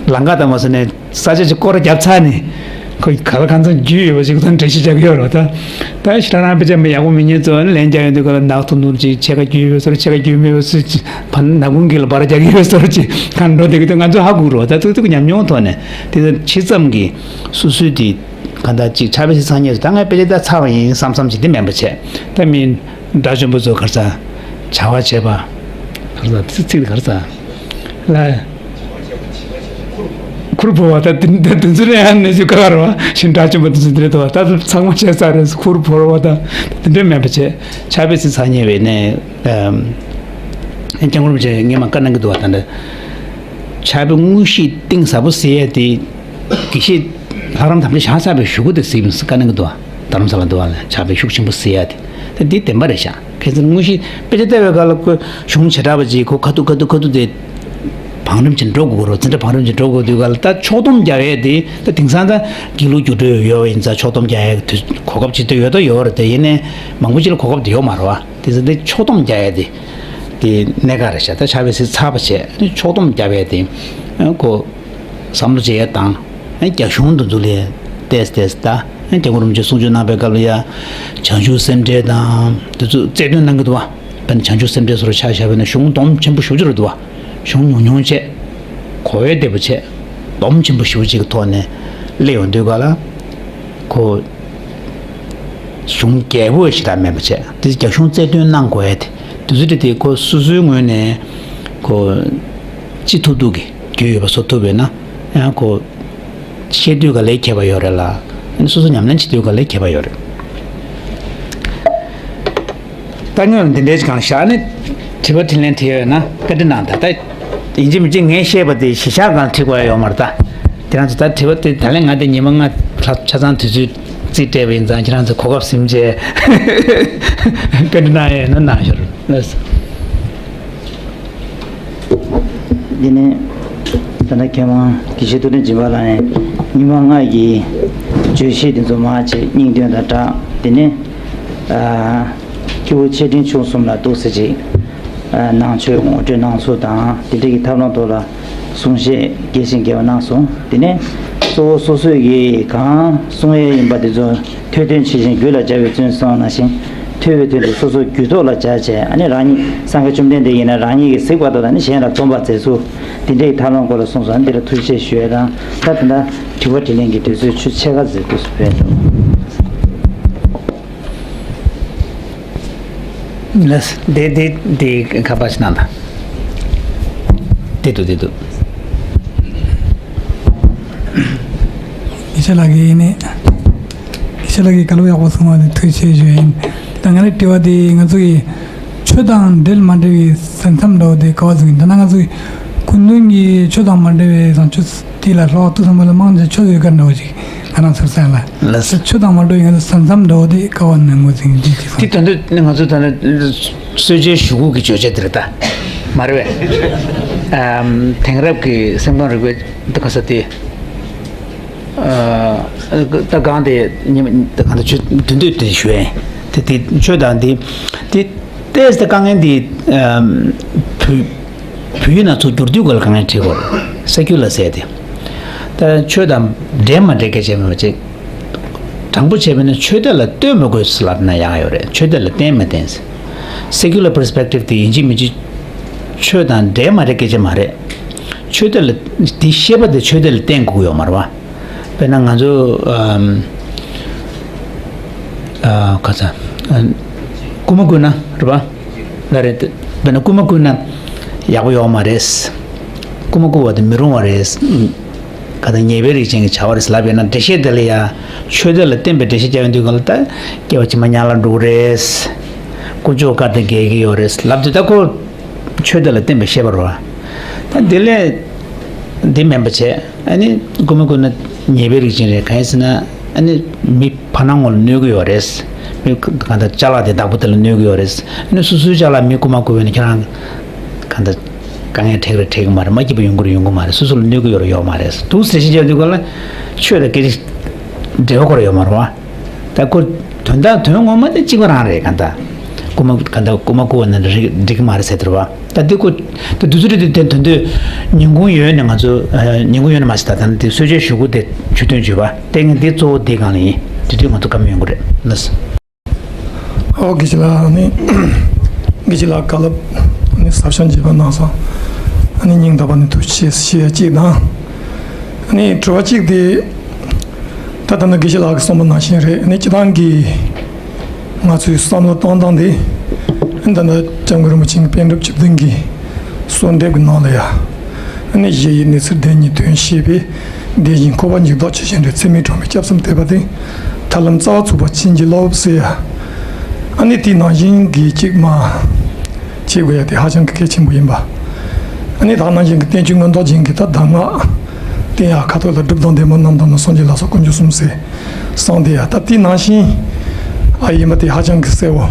ལམ་ཁ་དང་མ་སོང་ནས་ས་ཆ་ཅིག་སྐོར་ར་རྒྱབ་ཚར་ནས་ཁོ་ག་ལ་གང་འཚམ་རྒྱུས་ཡོད་པ་ཅིག་གི་ཐོག་ནས་འགྲེལ་བཤད་རྒྱག་གི་ཡོད་རེད་བ། ད་ད་ཞེ་དྲག་རང་དཔེ་ཆ་མི་ཡག་པོ་མེད་མཁན་ཚོ་ལན་རྒྱག་ཡོང་དུས་ག་ལ་ནག་ཐུམ་ཐུམ་ཅིག་ཕྱེད་ཀ་རྒྱུས་ཡོད་པ་ཚོ་རེད། ཕྱེད་ཀ་རྒྱུས་མེད་པ་ཚོ་ཅིག་ཕར་ནག་ཁུང་གི་ལ་སྦར་རྒྱག་གི་ཡོད་བཟོ་འདྲ་ཅིག་ག་འགྲོ་བསྡད་ཀྱི་འདུག་ང་ཚོ་ཧ་གོ་གི་རེད་བ། ད་ཏུག་ཏུག་ཉམས་མྱོང་ཐོག་ནས་དེ་ཚོ་ཇི་ཙམ་གྱིས་སོ་སོའི་དེ། གང་ལྟར་ཅིག་ཕྱག་དཔེ་ཞིག་ཚང་ཉེ་ད་ང་དཔེ་ཆ་ད་ཚར་བ་ཡིན་བསམ་བསམ་ཞིག་འདི་མིན་པ་བྱས། ད་མི་དགྲ་བཅོམ་པ་ཚོ་ག་རེ་ཟ། བྱ་བ་བྱེད་པ། ག་རེ་ཟ་ཚིག་ཚིག་ག་རེ་ཟ། ལ། ཁུར་བོར་བ་ད་དེ་འདྲ་དེ་ཚོ་རེད། ཨ་ནི་ཚོ་ག་རེ་བ་ཞིག་དགྲ་བཅོམ་པ་དེ་ཚོ་འདི་རེད་དོ། ད་ཚང་མ་བྱས་ཚར་རེད། ཁུར་བོར་བ་ད་དེ་འདྲ་མིན་པ་བྱས། ཕྱག་དཔེ་ཞིག་ཚང་ཉེ་བས་ནས། སྐྱབས་མགོན་རིན་པོ་ཆེ་ངས་མ་བཀའ་གནང་གི་འདུག་བ། ད་འདྲ་ཕྱག་དཔེ་དངོས་གཞི་གཏིང་ཟབ་པོ་ཟེར་ཡ་དེ། དགེ་བཤེས་ལྷ་རམས་དམ་ཆོས་བཞག་ཚར་བའི་གཞུག་གུ་དེ་གཟིགས་མི་སྲིད་བཀའ་གནང་གི་འདུག་བ། རྡ་རམ་ས་ལ་འདུག་བ་ལ་ཕྱག་དཔེ་ཤུགས་ཆེན་པོ་གཟིགས་ཡ་དེ། ད་འདི་བདེན་པ་རེད་ཤག་ཕལ་ཆེར་དངོས་གཞི་དཔེ་ཆ་ལྟ་བའི་སྐབས་ལ་ཁོ་གཞུང་བྱེ་བྲག་པ་ཅིག་ཁོ་ཁ་ཐུག་ཁ་ཐུག་ཁ་ཐུག་དེ་ བང་རིམ་ཅིག་འགྲོ་དགོས་རེད། འཛིན་གྲྭ་བང་རིམ་ཅིག་འགྲོ་དགོས་དུས་ག་ལ་ད་ཕྱོགས་བསྡོམས་རྒྱག་ཡས་དེ་ད་དེང་སང་ད་དགེ་ལུགས་རྒྱུགས་སྤྲོད་ཡོད་པ་ཡིན་ཙང་ཕྱོགས་བསྡོམས་རྒྱག་ཡས་དུས་གོ་སྐབས་ཅིག་ད་ཡོད་ད་ཡོད་རེད་དེ། ཡིན་ནའི་མང་པོ་ཅིག་ལ་གོ་སྐབས་དེ་ཡོད་མ་རེད་བ། དེ་ཚོ་དེ་ཕྱོགས་བསྡོམས་རྒྱག་ཡས་དེ་དེ་གནད་འགག་རེད་ཤག་ད་ཕྱག་དཔེ་སྲིད་ཚར་བ་བྱས་ནས་ཕྱོགས་བསྡོམས་རྒྱག་ཡས་དེ་ཨ་ཁོ་བསམ་བློ་བྱེད་ཡས་དང་ཨ་རྒྱ་གཞུང་དུ་འཛུལ་ཡས་ཏེས་ཏེས་ད་ཨ་སྐྱབས་མགོན་རིན་པོ་ཆེ་གསུང་ཆོས་གནང་པའི་སྐབས་ལ་ཡ་བྱང་ཆུབ་སེམས་འགྲེལ་དང་དེ་ཚོ་རྩལ་འདོན་གནང་གི་འདུག་བ། དཔེར་ན་བྱང་ཆུབ་སེམས་འགྲེལ་སོགས་ཆ་བཞག་པ་ཡིན་ན་གཞུང་སྡོམ་ཆེན་པོ་ཞེ་པོ་ཅིག་རེད་འདུག་བ། གཞུང་ཉུང་ཉུང་བྱས། གོ་བ་བདེ་པོ་བྱས། སྡོམ་ཆེན་པོ་ཞེ་པོ་ཅིག་གི་ཐོག་ནས་སླེབས་ཡོང་དུས་ག་ལ། ཁོ་གཞུང་རྒྱས་པོ་ཞེ་དྲག་མེད་པ་བྱས། དེ་རྒྱ་གཞུང་རྩལ་འདོན་གནང་དགོས་ཡས་དེ་དུས་ཚོད་དེ་ཁོ་སོ་སོའི་ངོས་ནས་ཁོ་ཅི་ཐུབ་ཐུབ་ཀྱིས་རྒྱུས་ཡོད་པ་བཟོ་ཐུབ་ཡོད་ན་ཡང་ཁོ་བཤད་དུས་ག་ལའི་ཁྱད་པར་ཡོད་རེད་ལ། ཨ་ནི་སོ་སོ་ཉམས་ལེན་བྱེད་དུས་ག་ལའི་ཁྱད་པར་ཡོད་རེད། ད་ངས་འདི་འདྲའི་གང་བཞག་ནས་དྲི་བ་དྲིས་ལན་དྲིས་ཡོད་ན་བཀའ་འདྲི་གནང་། ད་ད་ཡིན་གཅིག་མིན་གཅིག་ངས་བཤད་པ་དེ་གཞི་བཞག་གང་ཁྲིད་དགོས་ཡ་ཡོད་མ་རེད། ད་ཁྱེད་རང་ཚོ་ད་དྲི་བ་དེ་ད་ལན་ང་དེ་ཉི་མ་ལྔ་ལྷག་ཆ་ཚང་དུས་ཚོད་རྩིས་སྤྲད་པ་ཡིན་ཙང་ཁྱེད་རང་ཚོ་གོ་སྐབས་ཟིན་བྱས་བཀའ་འདྲི་གནང་ཡ་ཡོད་ན་གནང་ཤོག་ལགས། འདི་ནས་ད་ལྟ་མཁས་དབང་དགེ་བཤེས་ཐུབ་བསྟན་སྦྱིན་པ་ལགས་ནས་ཉི་མ་ལྔ་ཡི་བརྗོད་གཞི་འདི་ཚོ་མར་བྱས་སྙིང་དོན་དང་སྦྲགས། འདི་ནས་ཨ་སྐྱེས་བུ་ཆེ་འབྲིང་ཆུང་གསུམ་ལ་འདུག་སེ་ཅིག་ཨ་ནང་ཆོས་ངོ་སྤྲོད་གནང་ཚུལ་དང་འདི་འདྲ་གི་ཐབས་ལམ་ཐོག་ལ་གསུང་བཤད་རྒྱས་ཤིང་རྒྱས་པ་གནང་སོང་། འདི་ནས་གཙོ་བོ་སོ་སོས་ཀྱིས་གང་གསུང་ཡས་ཡིན་པ་འདི་ཚོ་ཐོས་དོན་ཇི་བཞིན་རྒྱུད་ལ་སྦྱར་བའི་བརྩོན་གསུངས་ནང་བཞིན་ཐོས་པའི་དོན་དེ་སོ་སོའི་རྒྱུད་ཐོག་ལ་སྦྱར་བྱས། ཨ་ནི་རང་ཉིད་སངས་རྒྱས་བཅོམ་ལྡན་འདས་ཡིན་ན་རང་ཉིད་ཀྱིས་གཟིགས་པ་དང་ཨ་ནི་གཞན་ལ་སྟོན་པར་མཛད་ཚུལ་འདི་འདྲའི་ཐབས་ལམ་སྐོར་ལ་གསུངས་སོང་། འདི་ལ་ཐུགས་རྗེ་ཆེ་ཞུ་ཡས་དང་། ད་ད་ལྟ་དྲི་བ་དྲིས་ལན་གྱི་དུས་ཚོད་ཆུ་ཕྱེད་ཀ་ཙམ་འདུག་སེ་ཕེབས་འདུག་ལགས། དེ་དེ་དེ་ཁ་པར་ཞིག་གནང་དང་། དེ་འདུག་དེ་འདུག་ཡེ་ཤེས་ལགས་ཀྱིས་ནི། ཡེ་ཤེས་ལགས་ཀྱིས་བཀའ་སློབ་ཡག་པོ་གསུངས་པ་དེ་ཐུགས་རྗེ་ཆེ་ཞུ་ཡིན། ད་ང་ལ་དྲི་བ་དེ་ང་ཚོ་གི་ཆོས་དང་འབྲེལ་མ་འབྲེལ་བའི་ས་མཚམས་འདྲ་བོ་དེ་ག་པར་བཟུང་ཡིན། ད་ནང་ང་ཚོ་གི་སྐུ་མདུན་གྱི་ཆོས་དང་མ་འབྲེལ་བའི་བཟང་སྤྱོད་དེ་ལ་ལྷག་ཏུ་བསམ་པ་ལ་མང་ཆེ་ཆོས་ཟེར་ག་འདྲ་བོ་ཞིག་ང་རང་ཚོར་སེམས་ལ། ལགས་སོ། ཆོས་དང་མ་འབྲེལ་བའི་ང་ཚོ་ས་མཚམས་འདྲ་བོ་དེ་ག་པར་ནས་ངོས་འཛིན་གྱི་ཅིག་དེ་དོན་དུ་ནི་ང་ཚོ་ད་ནི་གསོལ་ཇའི་ཞུ་སྒོ་གི་བརྗོད་བྱ་དེ་རེད་ད། མ་རེད་པས། ཨམ། དེང་རབས་ཀྱི་སེམས་ཁམས་རིག་པའི་ད་ག་ས་དེ། ཨ། ད་གང་དེ་ཉི་མ་ད་གང་དེ་ཆོས་དོན་དུ་དེ་ཞུ་ཡས་དེ་དེ་ཆོས་དང་དེ་དེ་ཏོག་ཙམ་དཀའ་ངལ་འདི་ཨམ། བོད་བོད་ཡིག་ནང་ཚུར་བསྒྱུར་དུས་སྐོར་ལ་དཀའ་ངལ་འཕྲད་ཀྱི་ཡོད་རེད། སེ་ཀུ་ལར་ཟེར་དེ། ད་ཆོས་དང་འབྲེལ་མ་འབྲེལ་སྐད་ཆ་མེད་པ་ཅིག་དྲང་པོ་བྱས་པ་ན་ཆོས་དད་ལ་ལྟོས་མི་དགོས་ཟེར་ལབ་ན་ཡག་ཡོད་རེད། ཆོས་དད་ལ་བརྟེན་མི་བརྟེན་ཟེར། སེ་ཀུ་ལར་པར་སི་པེག་ཊིབ་དེ་ཡིན་གཅིག་མིན་གཅིག་ཆོས་དང་འབྲེལ་མ་འབྲེལ་སྐད་ཆ་མ་རེད། ཆོས་དད་ལ་དེ་ཤེས་པ་དེ་ཆོས་དད་ལ་བརྟེན་དགོས་ཀྱི་ཡོད་མ་རེད་བ། དཔེར་ན་ང་ཚོ་ཨམ། ཨ། ཁ་ཚ། ཨ། རྐུ་མ་རྐུ་ན་རེད་པ། ལ་རེད། དཔེར་ན་རྐུ་མ་རྐུ་ན་ཡག་པོ་ཡོད་མ་རེད། རྐུ་མ་རྐུ་བ་དེ་མི་རུང་བ་རེད། ཁ་ཚ་ཉེས་པའི་རིགས་ཅན་གྱི་བྱ་བ་རེད་ལབ་ཡོད་ན་འགྲེལ་བཤད་དེ་ལ་ཡ་ཆོས་དད་ལ་བརྟེན་པའི་འགྲེལ་བཤད་རྒྱག་ཡོང་དུས་གང་ལ་ད་སྐྱེ་བ་ཕྱི་མ་མྱ་ངན་ལ་འགྲོ་གི་རེད། དཀོན་མཆོག་བཀའ་དང་འགལ་གྱི་ཡོད་རེད་ལབ་དུས་ད་ཁོ་ཆོས་དད་ལ་བརྟེན་པའི་བཤད་པ་རེད་བ། ད་དེ་ལས་འདི་མིན་པ་བྱས། ཨ་ནི་རྐུ་མ་རྐུ་ན་ཉེས་པའི་རིགས་ཅན་རེད། གང་ཡིན་ཟེར་ན་ཨ་ནི་མི་ཕར་ནང་ངོ་ལ་གནོད་ཀྱི་ཡོད་རེད། མི་གང་ལྟར་ཅ་ལག་དེ་བདག་པོ་དེ་ལ་གནོད་ཀྱི་ཡོད་རེད། ཨ་ནི་སོ་སོའི་ཅ་ལག་མི་རྐུ་མ་རྐུ་བས་ན་ཁྱེད་རང་གང་ལྟར་དཀའ་ངལ་འཕྲད་ཀྱི་རེད་འཕྲད་ཀྱི་མ་རེད། མ་སྐྱིད་པ་ཡོང་གི་རེད་ཡོང་གི་མ་རེད། སོ་སོ་ལ་གནོད་ཀྱི་ཡོད་རེད་ཡོད་མ་རེད། འདུག་ཟེར་བཤད་བྱས་དུས་ག་ལ་ཆོས་དང་སྐད་ཆ་འབྲེལ་བ་ཁོ་ར་ཡོད་མ་རེད་བ། ད་ཁོ་དོན་དག་དོན་ངོ་མ་དེ་གཅིག་པ་རང་རེད། གང་ལྟར་རྐུ་མ་གང་ལྟར་རྐུ་མ་རྐུ་བ་ན་འགྲིག་འགྲིག་གི་མ་རེད་ཟེར་དེ་རེད་བ། ད་འདི་ཁོ་ད་དུས་ཚོད་རེད་དེ་དོན་དུ་ཉིན་གུང་ཡོལ་ནས་ང་ཚོ་ཉིན་གུང་ཡོལ་ནས་མ་ཟེར། ད་ད་ནི་དེ་གསོལ་ཇའི་ཞུ་སྒོ་དེ་ཆུ་ཐོན་བརྗོད་པ་དེ་ངས་འདི་གཙོ་བོ་དེ་སྒང་ལ་ཡིན། དེ་དུས་ང་ཚོ་བཀའ་མོལ་ཡོང་གི་རེད་ལགས། ཨོ་དགེ་བཤེས་ལགས། ཨ་ནི་དགེ་བཤེས་ལགས་བཀའ་སློབ་ཨ་ནི་ཟབ་ཤོས་བྱས་པ་གནང་སོང་། ཨ་ནི་སྙིང་ཐག་པ་ནས་ཐུགས་རྗེ་ཆེ་ཞུ་ཡ་གཅིག་དང་། ཨ་ནི་དྲི་བ་གཅིག་དེ། ད་ལྟ་ན་དགེ་བཤེས་ལགས་ཀྱིས་གསུངས་པ་ནང་བཞིན་རེད། ཨ་ནི་སྤྱིར་བཏང་གི་ང་ཚོའི་བསམ་བློ་གཏོང་སྟངས་དེ་ད་ལྟ་སྐྱབས་མགོན་རིན་པོ་ཆེ་གི་པཎ་གྲུབ་བཅུ་བདུན་གྱི་གསོལ་འདེབས་ཀྱི་ནང་ལ་ཡ། ཨ་ནི་གཞི་ཡི་གནས་ཚུལ་བདེན་གཉིས་དོན་ཤེས་པས། བདེན་ཞེན་འཁོར་བ་འཇིག་ལྡོག་ཇི་བཞིན་རེད། ཚད་མའི་གྲངས་མེད་སྐྱབས་སུ་འདེབས་པ་དེ། ཐར་ལམ་རྩ་བ་ཚུགས་པ་བྱིན་གྱིས་རློབས་ཟེར་ཡ། ཨ་ནི་དེ་ནང་བཞིན་གྱི་གཅིག་མ་བྱེད་དགོས་ཡ་དེ་ཧ་ཅང་གི་གལ་ཆེན་པོ་ཡིན་པ། ཨ་ནི་ད་ནང་བཞིན་གྱི་བསྟན་བཅོས་མངོན་རྟོགས་རྒྱན་གྱི་ད་གདམས་ངག་བསྟན་ཡ་ཁ་ཐོག་ལ་སྒྲུབ་དང་བདེན་པ་རྣམ་དག་ནི། སངས་རྒྱས་ལ་སོགས་དཀོན་མཆོག་གསུམ་ཟེར་གསུངས་དེ་ཡ། ད་དེ་ནང་བཞིན་ཨ་ཡིན་པ་དེ་ཧ་ཅང་གི་གསལ་བོ།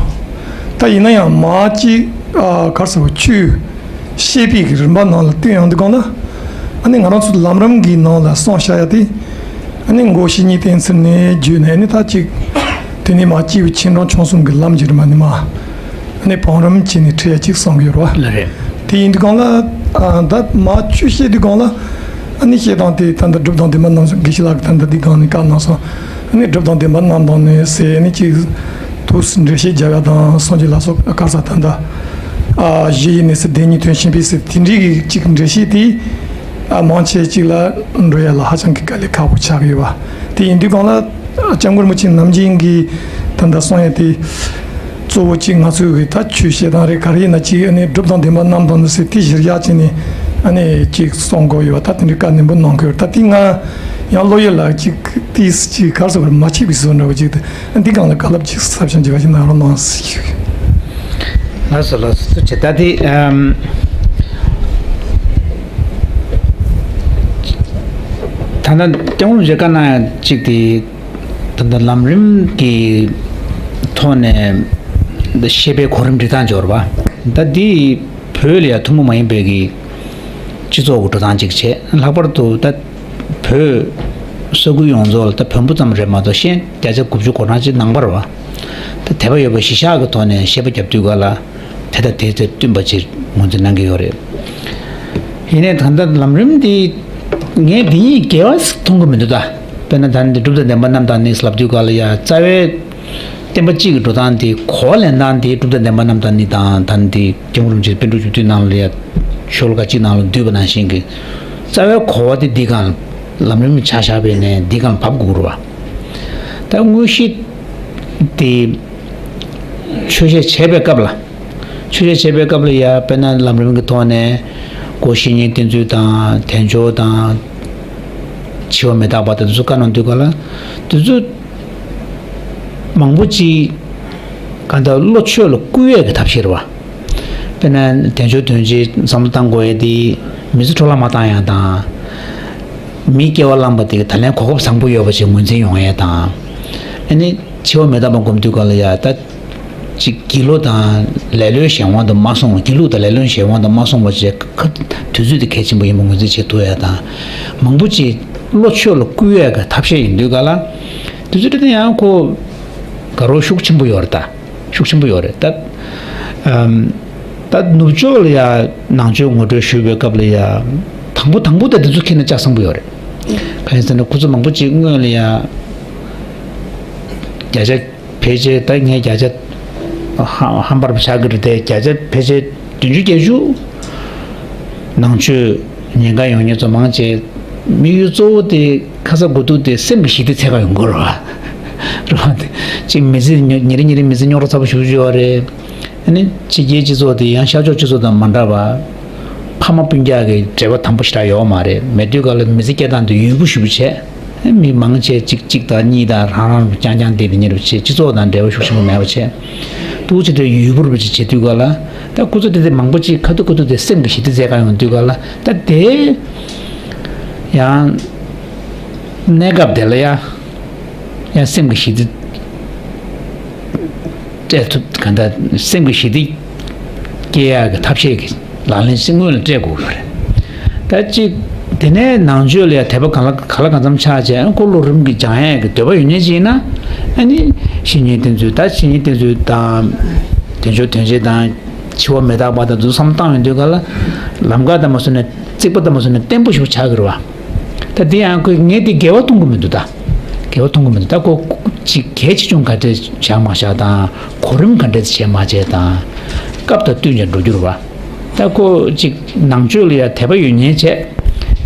ད་ཡིན་ན་ཡང་མ་གཅིག་ཨ་གར་ཟེར་བ་ཆོས་ བཤད་པའི་གི་རིམ་པ་ནང་ལ་བསྟུན་ཡོང་དུས་སྒང་ལ། ཨ་ནི་ང་རང་ཚོ་ལམ་རིམ་གི་ནང་ལ་གསུངས་བཞག་ཡ་དེ། ཨ་ནི་མགོ་བཤེས་གཉེན་བསྟེན་ཚུལ་ནས་བརྒྱུད་ནས་ཨ་ནི་ད་ཅིག་དེ་ནས་མར་སྐྱེས་བུ་ཆེ་འབྲིང་ཆུང་གསུམ་གྱི་ལམ་གྱི་རིམ་པ་ནས་མར། ཨ་ནི་བང་རིམ་བྱས་ནས་ཁྲིད་ཡ་ཅིག་གསུང་གི་ཡོད་རེད་བ། ལགས་རེད། དེ་ཡིན་དུས་སྒང་ལ། ཨ་ད་མར་ཆོས་བཤད་དུས་སྒང་ལ། ཨ་ནི་བཤད་སྟངས་དེ་ད་ལྟ་སྒྲུབ་དང་ལྡན་པ་རྣམས་སོ། དགེ་བཤེས་ལགས་ཀྱིས་ད་ལྟ་འདི་སྒང་ནས་བཀའ་གནང་སོང་། ཨ་ནི་སྒྲུབ་དང་ལྡན་པ་རྣམས་དང་ནི་ཟེར་ནི་ཅིག་ཐུགས་སུ་འགྲེལ་བཤད་རྒྱབ་ཡ་དང་སངས་རྒྱས་ལ་སོགས་ག་རེ་ཟེར་ད་ལྟ། ཨ་གཞི་ཡི་གནས་ཚུལ་བདེན་གཉིས་དོན་ཤེས་པའི་ཟེར་དེ་འདྲའི་གི་ཅིག་འགྲེལ་བཤད་དེ། ཨ་མང་ཆེ་ཅིག་ལ་འགྲོ་ཡ་ལ་ཧ་ཅང་གི་དཀའ་ལས་ཁག་པོ་ཆགས་ཀྱི་ཡོད་པ། དེ་ཡིན་དུས་སྒང་ལ། སྐྱབས་མགོན་རིན་པོ་ཆེ་ནམ་རྒྱུན་གྱིས་ད་ལྟ་གསུང་ཡ་དེ། གཙོ་བོ་གཅིག་ང་ཚོའི་གི་ད་ཆོས་བཤད་སྟངས་རེད་ག་རེ་ཡིན་ན་གཅིག་ཨ་ནི་སྒྲུབ་དང་ལྡན་པ་རྣམས་དང་ནི་ཟེར་དེ་གཞིར་བཞག་བྱས་ནས་ཨ་ནི་གཅིག་གསུང་དགོས་ཡོད་པ། ད་དེ་འདྲའི་བཀའ་ནན་པོ་གནང་གི་ཡོད། ད་དེ་ང་ཡང་བློ་ཡུལ་ལ་གཅིག་ཏིས་གཅིག་ག་རེ་ཟེར་དགོས་རེད། མ་ཆིག་པའི་བཟོ་འདྲ་བོ་གཅིག་དེ་འདི་སྒང་ལ་བཀའ་སློབ་གཅིག་ཚབས་ཆེན་གྱི་བ་ཞིག་གནང་རོགས་གནང་ཟེར་ཞུ། ལགས་སོ་ལགས་སོ། ཐུགས་རྗེ་ཆེ། ད་དེ་ཨམ། ད་ལྟ་སྐྱབས་མགོན་རིན་པོ་ཆེ་བཀའ་གནང་ཡ་གཅིག་དེ། ད་ལྟ་ལམ་རིམ་གྱི་ཐོག་ནས་འདི་བཤད་པའི་གོ་རིམ་སྒྲིག་སྟངས་འབྱོར་བ། ད་འདི་བོད་ལ་ཡང་ཐུན་མོང་མ་ཡིན་པའི་གི་སྤྱི་ཚོགས་ཀྱི་འགྲོ་སྟངས་གཅིག་བྱས། ལྷག་པར་དུ་ད་བོད་ས་ཁུལ་ཡོངས་རྫོགས་ལ་ད་བོན་པོ་ཙམ་རེད་མ་གཏོགས་གཞན་བརྒྱ་ཆ་དགུ་བཅུ་གོ་གྲངས་ཅིག་ནང་པ་རེད་བ། ད་དད་པ་ཡོད་པ་གཞི་བཞག་གི་ཐོག་ནས་བཤད་པ་རྒྱབ་དུས་ག་ལ། དེ་དང་དེ་དེ་བསྟུན་པ་ཅིག་ངོས་འཛིན་གནང་གི་ཡོད་རེད། ཡིན་ནའི་ད་ལྟ་ལམ་རིམ་འདི་ངས་འདི་གཉིས་འགལ་བ་འདྲ་མཐོང་གི་མི་འདུག་ད། དཔེར་ན་ད་འདི་སྒྲུབ་དང་ལྡན་པ་རྣམས་དང་ནི་ལབ་དུས་ག་ལ་ཡ་རྩ་བའི་བསྟན་པ་གཅིག་གི་འགྲོ་སྟངས་འདི་གོ་བ་ལེན་སྟངས་འདི་སྒྲུབ་དང་ལྡན་པ་རྣམས་དང་ནི་དང་ད་འདི་སྐྱབས་མགོན་རིན་པོ་ཆེ་པཎ་གྲུབ་བཅུ་བདུན་ནང་ལ་ཡ་ཤོ་ལོ་ཀ་གཅིག་ནང་ལ་བསྡུས་པ་ནང་བཞིན་གྱི་རྩ་བའི་གོ་བ་འདི་འདི་གང་ལམ་རིམ་ཆ་བཞག་པའི་ནས་འདི་གང་བབ་དགོས་རེད་བ། ད་དངོས་གཞི་དེ་ཆོས་བཤད་བྱས་པའི་སྐབས་ལ། ཆོས་བཤད་བྱེད་པའི་སྐབས་ལ་ཡ་དཔེར་ན་ལམ་རིམ་གྱི་ཐོག་ནས་སྒོ་བཤེས་གཉེན་བསྟེན་ཚུལ་དང་དལ་འབྱོར་དང་འཆི་བ་མི་རྟག་པ་དང་དེ་ཚོ་བཀའ་གནང་དུས་ག་ལ་དེ་ཚོ་མང་པོ་ཅིག་གང་ལྟར་བློ་ཆོས་ལ་བསྐུལ་ཡས་ཀྱི་ཐབས་ཤེས་རེད་བ། དཔེར་ན་དལ་འབྱོར་དོན་བྱེད་བསམ་བློ་བཏང་དགོས་ཡས་དེ་མི་ཚེ་འཕྲོ་བརླག་མ་བཏང་ཡས་དང་། མིའི་སྐྱེ་བ་བླངས་པ་དེ་ད་ལན་གོ་སྐབས་བཟང་པོ་ཡོད་པ་ཞིག་ངོས་འཛིན་ཡོང་ཡས་དང་། ཨ་ནི་འཆི་བ་མི་རྟག་པ་སྒོམ་དུས་ག་ལ་ཡ་ད། ཅིག་སྒྱིད་ལུག་དང་ལེ་ལོའི་གཞན་དབང་དུ་མ་སོང་བ། སྒྱིད་ལུག་དང་ལེ་ལོའི་གཞན་དབང་དུ་མ་སོང་བ་བྱས་ཁ་དུས་ཚོད་དེ་གལ་ཆེན་པོ་ཡིན་པ་ངོས་འཛིན་བྱེད་ཐུབ་ཡ་དང་། མང་པོ་ཅིག་བློ་ཆོས་ལ་བསྐུལ་ཡ་གི་ཐབས་ཤེས་ཡིན་དུས་ག་ལ། དུས་ཚོད་དེ་ཡང་ཁོ་དགའ་རབ་ཤུགས་ཆེན་པོ་ཡོད་རེད་ད། ཤུགས་ཆེན་པོ་ཡོད་རེད་ད། ཨམ། ད་ནུབ་ཕྱོགས་ལ་ཡ་ནང་ཆོས་ངོ་སྤྲོད་ཞུས་པའི་སྐབས་ལ་ཡ། དང་པོ་དང་པོ་ད་དེ་ཚོ་ཁྱེད་ནས་ལྕགས་བཟང་པོ་ཡོད་རེད། གང་ཡིན་ཟེར་ན་ཁོ་ཚོ་མང་པོ་ཅིག་སྔོན་ལ་ཡ། བརྒྱ་ཆ། ཕལ་ཆེར་ད་ངས་བརྒྱ་ཆ་ཧ་ཧམ་པ་རུ་ཆགས་ཀྱི་རེད་དེ། བརྒྱ་ཆ་ཕལ་ཆེར་བདུན་ཅུ་བརྒྱད་ཅུ་ནང་ཆོས་ཉན་ག་ཡོང་མཁན་ཚོ་མང་ཆེ་དམིགས་ཡུལ་གཙོ་བོ་དེ་ཁ་ཚ་དགོས་གཏུགས་དེ་སེམས་ཀྱི་ཞི་བདེ་འཚོལ་ག་ཡོང་གི་རེད་བ། རེད་བ། དེ་གཅིག་མི་ཚེ་ཉོ་ཉིན་རེ་ཉིན་རེ་མི་ཚེ་རྙོག་དྲ་ཚ་པོ་ཞེ་པོ་ཅིག་ཡོད་རེད། ཨ་ནི་ཕྱི་རྒྱལ་སྤྱི་ཚོགས་དེ་ཡང་ཤར་ཕྱོགས་སྤྱི་ཚོགས་དང་མ་འདྲ་བ། ཕ་མ་སྤུན་ཀྱག་གི་འབྲེལ་བ་དམ་པོ་ཞེ་དྲག་ཡོད་མ་རེད། མེད་དུས་ག་ལ་མི་ཚེ་སྐྱེལ་སྟངས་དེ་ཡུས་པོ་ཞེ་པོ་བྱས། མི་མང་ཆེ་གཅིག་གཅིག་དང་གཉིས་དང་རང་རང་རྐྱང་རྐྱང་བསྡད་དེ་ཉེ་རུ་བྱེད། སྤྱི་ཚོགས་དང་འབྲེལ་བ་ཤུགས་ཆེན་པོ་མེད་པ་བྱས། ཏུའུ་ཆེ་དེ་ཡུལ་པོར་བྱེད་བྱེད་དུས་ག་ལ། ད་ཁོ་ཚོ་དེ་དེ་མང་པོ་ཅིག་ཁ་ཐུག་ཁ་ཐུག་དེ་སེམས་ཀྱི་ཞི་བདེ་བཙལ་ག་ཡོང་དུས་ག་ལ། ད་དེ་ཡང་གནས་སྐབས་དེ་ལ་ཡ་ཡང་སེམས་ཀྱི་ཞི་བདེ་སྤྲད་ཐུབ། ག་འདྲ་སེམས་ཀྱི་ཞི་བདེ་སྐྱེ་ཡག་གི་ཐབས་ཤེས་ཀྱི་ལག་ལེན་ཞིག་སྔོན་ལ་སྤྲད་དགོས་ཀྱི་རེད། ད་གཅིག་དེ་ནས་ནང་ཆོས་ལ་ཡང་དད་པ་གང་ལ་ག་ལ་གང་འཚམ་ཆགས་བྱས། ཁོ་བློ་རིམ་གྱིས་སྦྱང་ཡག་གི་འདོད་པ་ཡོད་མཁན་ཅིག་ཡིན་ན། ཨ་ནི་བཤེས་གཉེན་བསྟེན་ཚུལ། ད་བཤེས་གཉེན་བསྟེན་ཚུལ་དང་། དལ་འབྱོར་དོན་བྱེད་དང་། འཆི་བ་མི་རྟག་པ་དང་དེ་ཚོ་བསམ་བློ་བཏང་ཡོང་དུས་ག་ལ། ལམ་ཁ་དང་མ་སོང་ནས་རྩིག་པ་དང་མ་སོང་ནས་བརྟན་པོ་ཞིག་ཆགས་ཀྱི་རེད་བ། ད་དེ་ཡང་ཁོས་ངས་དེ་འགལ་བ་མཐོང་གི་མི་འདུག་ད། འགལ་བ་མཐོང་གི་མི་འདུག་ད་ཁོ་ཅིག་གལ་ཆེ་ཆུང་ག་འདྲས་བཞག་མ་བཞག་དང་། གོ་རིམ་ག་འདྲས་བྱས་མ་བྱས་དང་། སྐབས་དང་བསྟུན་ཀྱང་འགྲོ་རྒྱུ་རེད་བ། ད་ཁོ་ཅིག་ནང་ཆོས་ལ་ཡང་དད་པ་ཡོད་མཁན་བྱས།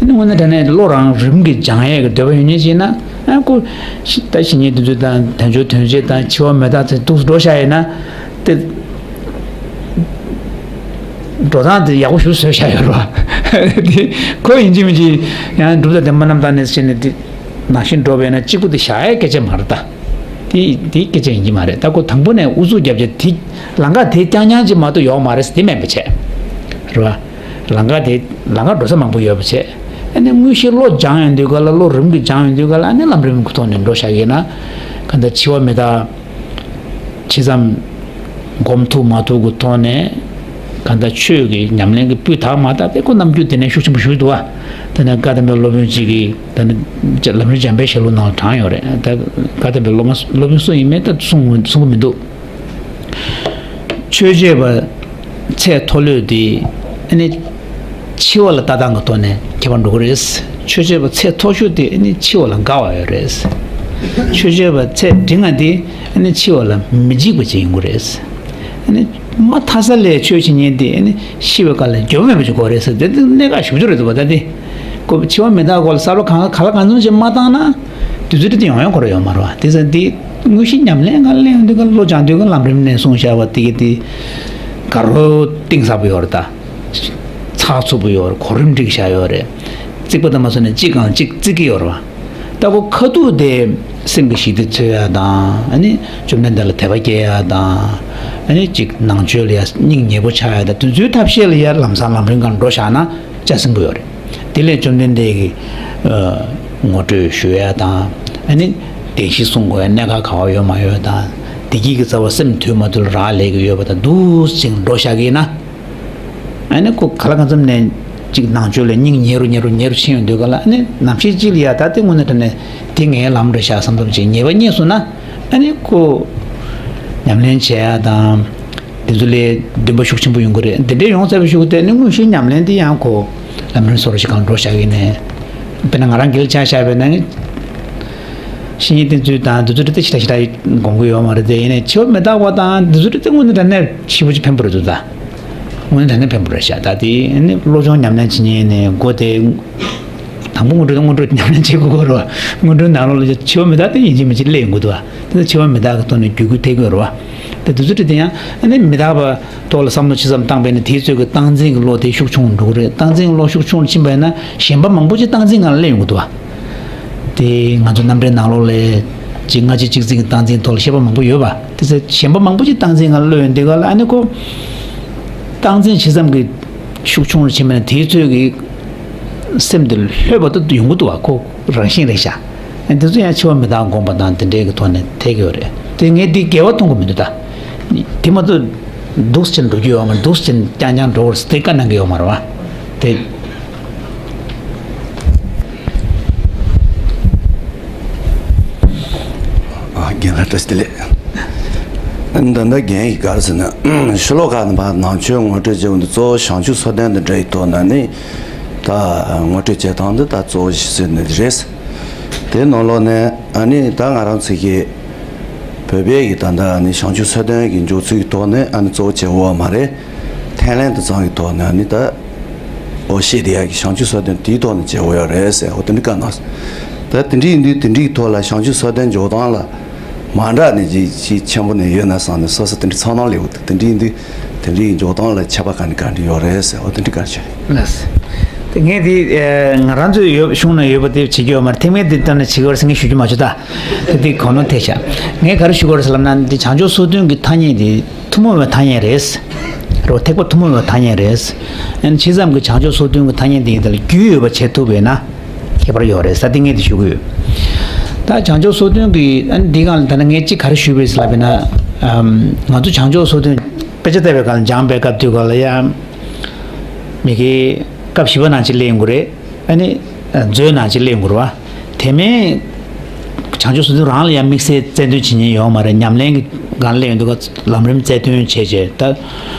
ཨ་ནི་དངོས་གནས་དྲང་གནས་བློ་རང་རིམ་གྱིས་སྦྱང་ཡས་ཀྱི་འདོད་པ་ཡོད་མཁན་ཞིག་ཡིན་ན། ཨ་ཁོ་ད་བཤེས་གཉེན་དེ་ཚོ་དང་དལ་འབྱོར་དོན་བྱེད་དང་འཆི་བ་མི་རྟག་ཚེ་ཐུགས་སུ་འགྲོ་བཞག་ཡིན་ན། དེ་འགྲོ་སྟངས་དེ་ཡག་པོ་ཞིག་བཟོས་བཞག་ཡོད་རེད་བ། དེ་ཁོ་ཡིན་གཅིག་མིན་གཅིག་ཡང་སྒྲུབ་དང་ལྡན་པ་རྣམས་དང་ནི་ཟེར་ནས་དེ་ནང་བཞིན་འགྲོ་བས་ན་གཅིག་པུ་དེ་བཞག་ཡའི་སྐད་ཆ་མ་རེད་ད། དེ་དེའི་སྐད་ཆ་ཡིན་གྱི་མ་རེད། ད་ཁོ་དང་པོ་ནས་ཨུ་ཚུགས་རྒྱབ་བྱས་དེ་ལམ་ཁ་དེ་རྐྱང་རྐྱང་ཅིག་མ་གཏོགས་ཡོད་མ་རེད་ཟེར་དེ་མེད་པ་བྱས། རེད་བ། ལམ་ཁ་དེ་ལམ་ཁ་འགྲོ་ས་མང་པོ་ཡོད་པ་བྱས། ཨ་ནི་དངོས་གཞི་བློ་སྦྱང་ཡོང་དུས་ག་ལ་བློ་རིམ་གྱིས་སྦྱང་ཡོང་དུས་ག་ལ་ཨ་ནི་ལམ་རིམ་གྱི་ཐོག་ནས་འགྲོ་བཞག་ཡིན་ན། ག་འདྲ་འཆི་བ་མི་རྟག་ཇི་ཙམ་སྒོམ་ཐུབ་མ་ཐུབ་ཀྱི་ཐོག་ནས་ གང་ལྟར་ཆོས་ཀྱི་ཉམས་ལེན་གྱི་སྤུས་དག་མ་དག་དེ་ཁོ་རྣམ་འགྱུར་དེ་ནས་ཤུགས་ཆེན་པོ་ཞུགས་འདུག་བ། དེ་ནས་བཀའ་གདམས་པའི་སློབ་དཔོན་གཅིག་གིས་དེ་ནས་ལམ་རིམ་འཇམ་དཔལ་ཞལ་ལུང་ནང་ལ་དྲངས་ཡོད་རེད། ད་བཀའ་གདམས་པའི་སློབ་མ་སློབ་དཔོན་སུ་ཡིན་མིན་ད་གསུང་གསུང་གི་མི་འདུག་ཆོས་སྤྱོད་པ་ཚད་མཐོ་ལོས་དེ་ཨ་ནི་འཆི་བ་ལ་ལྟ་སྟངས་ཀྱི་ཐོག་ནས་ཁྱད་པར་འགྲོ་གི་རེད། ཆོས་སྤྱོད་པ་ཚད་མཐོ་ཤོས་དེ་ཨ་ནི་འཆི་བ་ལ་དགའ་བ་ཡོད་རེད། ཆོས་སྤྱོད་པ་ཚད་འབྲིང་བ་དེ་ཨ་ནི་འཆི་བ་ལ་མི་འཇིགས་པ་ཅིག་ཡིན་དགོས་རེད། ཨ་ནི་མ་མཐའ་ས་ལས་ཆོས་བྱེད་མཁན་དེ་ཨ་ནི་ཤི་བའི་སྐབས་ལ་འགྱོད་པ་མེད་པ་ཅིག་དགོས་རེད་ཟེར་དེ་གནད་འགག་ཞེ་པོ་ཅིག་རེད་འདུག་བ། ད་དེ་ཁོ་འཆི་བ་མི་རྟག་སྐོར་ལ་བསམ་བློ་གང་ག་ལ་གང་འཚམ་ཅིག་མ་བཏང་ན་དུས་ཚོད་དེ་ཡོང་ཡོང་ཁོ་རང་ཡོད་མ་རེད་བ། དེ་ཚོ་དེ་དངོས་གཞི་ཉམས་ལེན་ག་ལ་ཡོང་དུས་ག་ལ་བློ་སྦྱང་དུས་ག་ལམ་རིམ་ནས་གསུངས་བཞག་པ་དེ་གི་དེ་ག་རོ་གཏིང་ཟབ་པོ་ཡོད་རེད། ད་ཚགས་ཚུད་པོ་ཡོད་རེད། གོ་རིམ་སྒྲིག་བཞག་ཡོད་རེད། རྩིག་པ་དང་མ་སོ་ནས་གཅིག་གང་གཅིག་བརྩི་གི་ཡོད་རེད་བ། ད་ཁོ་ཁ་ཐུག་དེ་སེམས་ཀྱི་ཞི་བདེ་འཚོལ་ཡ་དང་ཨ་ནི་བཅོམ་ལྡན་འདས་ལ་དད་པ་སྐྱེ་ཡ་དང་ཨ་ནི་གཅིག་ནང་ཆོས་ལ་ཡ་སྙིང་ཉེ་པོ་ཆགས་ཡ་དང་དེ་ཚོའི་ཐབས་ཤེས་ལ་ཡ་ལམ་སང་ལམ་རིམ་སྒང་འགྲོ་བཞག་ན་ཆ་ཚང་པོ་ཡོད་རེད། དེ་ལས་བཅོམ་ལྡན་འདས་ཀྱི་ངོ་སྤྲོད་ཞུ་ཡ་དང་ཨ་ནི་བདེན་བཞི་གསུང་དགོས་ཡ་གནད་འགག་ག་བ་ཡོད་མ་ཡོད་དང་བདེ་སྐྱིད་ཀྱི་རྩ་བ་སེམས་དུལ་མ་དུལ་རག་ལས་ཀྱི་ཡོད་པ་དང་འདུག་ཅིང་འགྲོ་བཞག་གི་ཡིན་ན། ཨ་ནི་ཁོ་ག་ལ་གང་འཚམ་ནས་ཅིག་ནང་ཆོས་ལ་སྙིང་ཉེ་རུ་ཉེ་རུ་ཉེ་རུ་ཕྱིན་ཡོང་དུས་ག་ལ་ཨ་ནི་ནམ་ཞིག་ཅིག་ལ་ཡ་ད་དེ་དངོས་གནས་དྲང་གནས་དེ་ངའི་ལམ་རེད་ཤག་བསམ་བསམ་ཅིག་ཉེས་པ་རྙེད་སོང་ན་ཨ་ནི་ཁོ་ཉམས་ལེན་བྱེད་ཡ་དང་དེ་ཚོ་ལས་འདུན་པ་ཤུགས་ཆེན་པོ་ཡོང་གི་རེད། འདི་འདྲའི་ཡོང་ཚར་བའི་གཞུག་དེ་ནི་དངོས་གཞིའི་ཉམས་ལེན་དེ་ཡང་ཁོ་ལམ་རིམ་བཟོ་འདྲ་ཞིག་གང་འགྲོ་བཞག་གི་ཡིན་ནའི་དཔེར་ན་ང་རང་སྒེར་ལ་ཆ་བཞག་པ་ཡིན་ན་ནི། བཤེས་གཉེན་བསྟེན་ཚུལ་དང་འདི་ཚོ་འདྲ་ཏི་ཤི་ཏ་ཤི་ཏ་དགོངས་ཀྱི་ཡོད་མ་རེད་དེ། ཡིན་ནའི་འཆི་བ་མི་རྟག་པ་དང་འདི་ཚོ་འདྲ་ཏི་དངོས་གནས་དྲང་གནས་ཞེ་པོ་ཅིག་ཕན་པོ་རེད་འདུག་ད། དངོས་གནས་དྲང་གནས་ཕན་པོ་རེད་ཤག་ད་དེ་ནི་བློ་སྦྱོང་ཉམས་ལེན་བྱེད་མཁན་ནི་མགོ་དེ། དང་པོ་སྔོན་འགྲོ་དང་སྔོན་འགྲོ་ཉམས་ལེན་བྱེད་དགོས་ཀྱི་རེད་བ། སྔོན་འགྲོའི་ནང་ལོགས་ལ་འཆི་བ་མི་རྟག་དེ་ཡིན་གཅིག་མིན་གཅིག་སླེབས་ཡོང་གི་འདུག་བ། དེ་ནི་འཆི་བ་མི་རྟག་གི་ཐོག་ནས་བརྒྱུད་སྐུལ་ཐེབས་ཀྱི་ཡོད་རེད་བ། དེ་འདི་ཚོ་འདྲ་དེ་ཡང་ནི་མི་རྟག་པ། ཐོག་ལ་བསམ་བློ་ཅི་ཙམ་བཏང་པས་ན་དེའི་ཚོད་ཀྱི་སྟངས་འཛིན་གྱི་བློ་དེ་ཤུགས་ཆུང་རུ་འགྲོ་གི་རེད། སྟངས་འཛིན་གྱི་བློ་ཤུགས་ཆུང་རུ་ཕྱིན་པས་ན་ཞེན་པ་མང་པོ་ཅིག་སྟངས་འཛིན་སྒང་ལ་སླེབས་ཡོང་གི་འདུག་བ། དེ་ང་ཚོ་རྣམ་འགྲེལ་ནང་ལོགས་ལ་ཅིག་སྔ་ཕྱི་གཅིག་འཛིན་གྱི་སྟངས་འཛིན་ཐོག་ལ་བཤད་པ་མང་པོ་ཡོད་པ། དེ་ཚོ་ཞེན་པ་མང་པོ་ཅིག་སྟངས་འཛིན་སྒང་ལ་སླེབས་ཡོང་དུས་ག་ལ་ཨ་ནི་ཁོ་སྟངས་འཛིན་ཇི་ཙམ་གྱི་ཤུགས་ཆུང་རུ་ཕྱིན་པས་ན་དེའི་ཚོད་ཀྱི་སེམས་དེ་ལྷོད་པ་དེ་ཡོང་གི་འདུག་བ། ཁོ་རང་བཞིན་རེད་ཤག་འདི་ཚོ་ཡང་འཆི་བ་མི་རྟག་དགོངས་པ་དང་དེ་འདྲའི་གི་ཐོག་ནས་ཐེག་གི་ཡོད་རེད། དེ་ངས་འདི་འགལ་བ་མཐོང་གི་མི་འདུག་ད། དེ་མ་གཏོགས་འདུག་སེ་བྱས་འགྲོ་རྒྱུ་ཡོད་མ་རེད། འདུག་སེ་བྱས་རྐྱང་རྐྱང་འགྲོ་བར་དེ་བཀའ་གནང་གི་ཡོད་མ་རེད་བ། དེ། ཨ། རྒན་ལགས་བཀྲ་ཤིས་བདེ་ལེགས། ད་ལྟ་རྒན་ཡིས་ག་རེ་ཟེར་ན་ཤོ་ལོ་ཀ་ནང་ཕར་ནང་ཆོས་ངོ་སྤྲོད་བྱེད་འོང་དུས་གཙོ་བོ་བྱང་ཆུབ་མཚོ་དོན་དང་འབྲེལ་བའི་ཐོག་ནས་ནི་ད་ངོ་སྤྲོད་བྱེད་སྟངས་འདི་ད་གཙོ་བོ་ཞིག་བཟོས་ནི་རེད། དེའི་ནང་ལོགས་ནས་ཨ་ནི་ད་ང་རང་ཚོ་གི་བོད་པའི་གི་ད་ལྟ་ཨ་ནི་བྱང་ཆུབ་མཚོ་དོན་གྱི་འཇོག་ཚུལ་གྱི་ཐོག་ནས་ཨ་ནི་གཙོ་བོ་བྱེད་འོ་མ་རེད། ཐན་ལན་དུ་ཚང་གི་ཐོག་ནས་ཨ་ནི་ད་འོ་ཤེས་དེ་ཡ་གི་བྱང་ཆུབ་མཚོ་དོན་དེའི་ཐོག་ནས་བྱེད་འོ་ཡ་རེད་ཟེར་འོ་དེ་འདྲི་བཀའ་གནང་། ད་དེ་འདྲི་ཡིན་དུས་དེ་འདྲི་གི་ཐོག་ལ་བྱང་ཆུབ་མཚོ་དོན་འཇོག་སྟངས་ལ་མ་འདྲ་ནས་ཅིག་ཅིག་ཆེན་པོ་ནས་ཡོད་ན་བསམ་ནས་སོ་སོ་དེ་འདྲི་ཚང་ནང་ལེའུ་དེ་འདྲི་ཡིན་དུས་དེ་འདྲི་ཡི་འཇོག་སྟངས་ལ་ཁྱད་པར་ག་ནས་ག་འདྲི་ཡོད་རེད་ཟེར་འོ་དེ་འདྲི་བཀའ་ཆོས། ལགས། དེ་ངས་དེ་ང་རང་ཚོའི་ཡོད་གཞུང་ན་ཡོད་པ་དེ་བྱེད་རྒྱུ་ཡོད་མ་རེད། ཐེག་དམན་དེ་ལྟར་ན་བྱེད་དགོས་རེད་ཟེར་ངས་ཞུ་རྒྱུ་མ་བྱུང་ད། དེ་དེ་གོ་ནོར་ཐེབས་ཤག་ངས་ག་རེ་ཞུ་དགོས་རེད་ཟེར་ལབ་ན་འདི་བྱང་ཆུབ་མཚོ་དོན་གྱི་ཐ་སྙད་དེ་ཐུན་མོང་བའི་ཐ་སྙད་རེད། རེད་བ། ཐེག་པ་ཐུན་མོང་བའི་ཐ་སྙད་རེད། ཨ་ནི་ཇི་ཙམ་གྱི་བྱང་ཆུབ་མཚོ་དོན་གྱི་ཐ་སྙད་དེ་ཡིན་ད་ལ་རྒྱུས་ཡོད་པ་བྱེད་ཐུབ་པས་ན་ཁྱད་པར་ཡོད་རེད་ཟེར་དེ་ངས་དེ་ཞུ་གི་ཡོད། ད་བྱང་ཆུབ་མཚོ་དོན་གྱི་ཨ་ནི་འདི་སྒང་ལ་ད་ནི་ངས་གཅིག་ག་རེ་ཞུས་པ་རེད་ཟེར་ལབ་པས་ན། ཨམ། ང་ཚོ་བྱང་ཆུབ་མཚོ་དོན་དཔེ་ཆ་ལྟ་བའི་སྒང་ལ་སྦྱངས་པའི་སྐབས་དུས་སྒང་ལ་ཡ། མི་གི་སྐབས་བཞི་པ་ནང་ཅིག་སླེབས་ཡོང་གི་རེད། ཨ་ནི་མཛོད་ནང་ཅིག་སླེབས་ཡོང་གི་རེད་བ། དེ་མིན་བྱང་ཆུབ་མཚོ་དོན་རང་ལ་ཡང་དམིགས་བསལ་རྩལ་འདོན་བྱེད་མཁན་ཡོད་མ་རེད། ཉམས་ལེན་གྱི་སྒང་སླེབས་ཡོང་དུས་ཀ་ལམ་རིམ་རྩལ་འདོན་བྱས་བྱས་ད་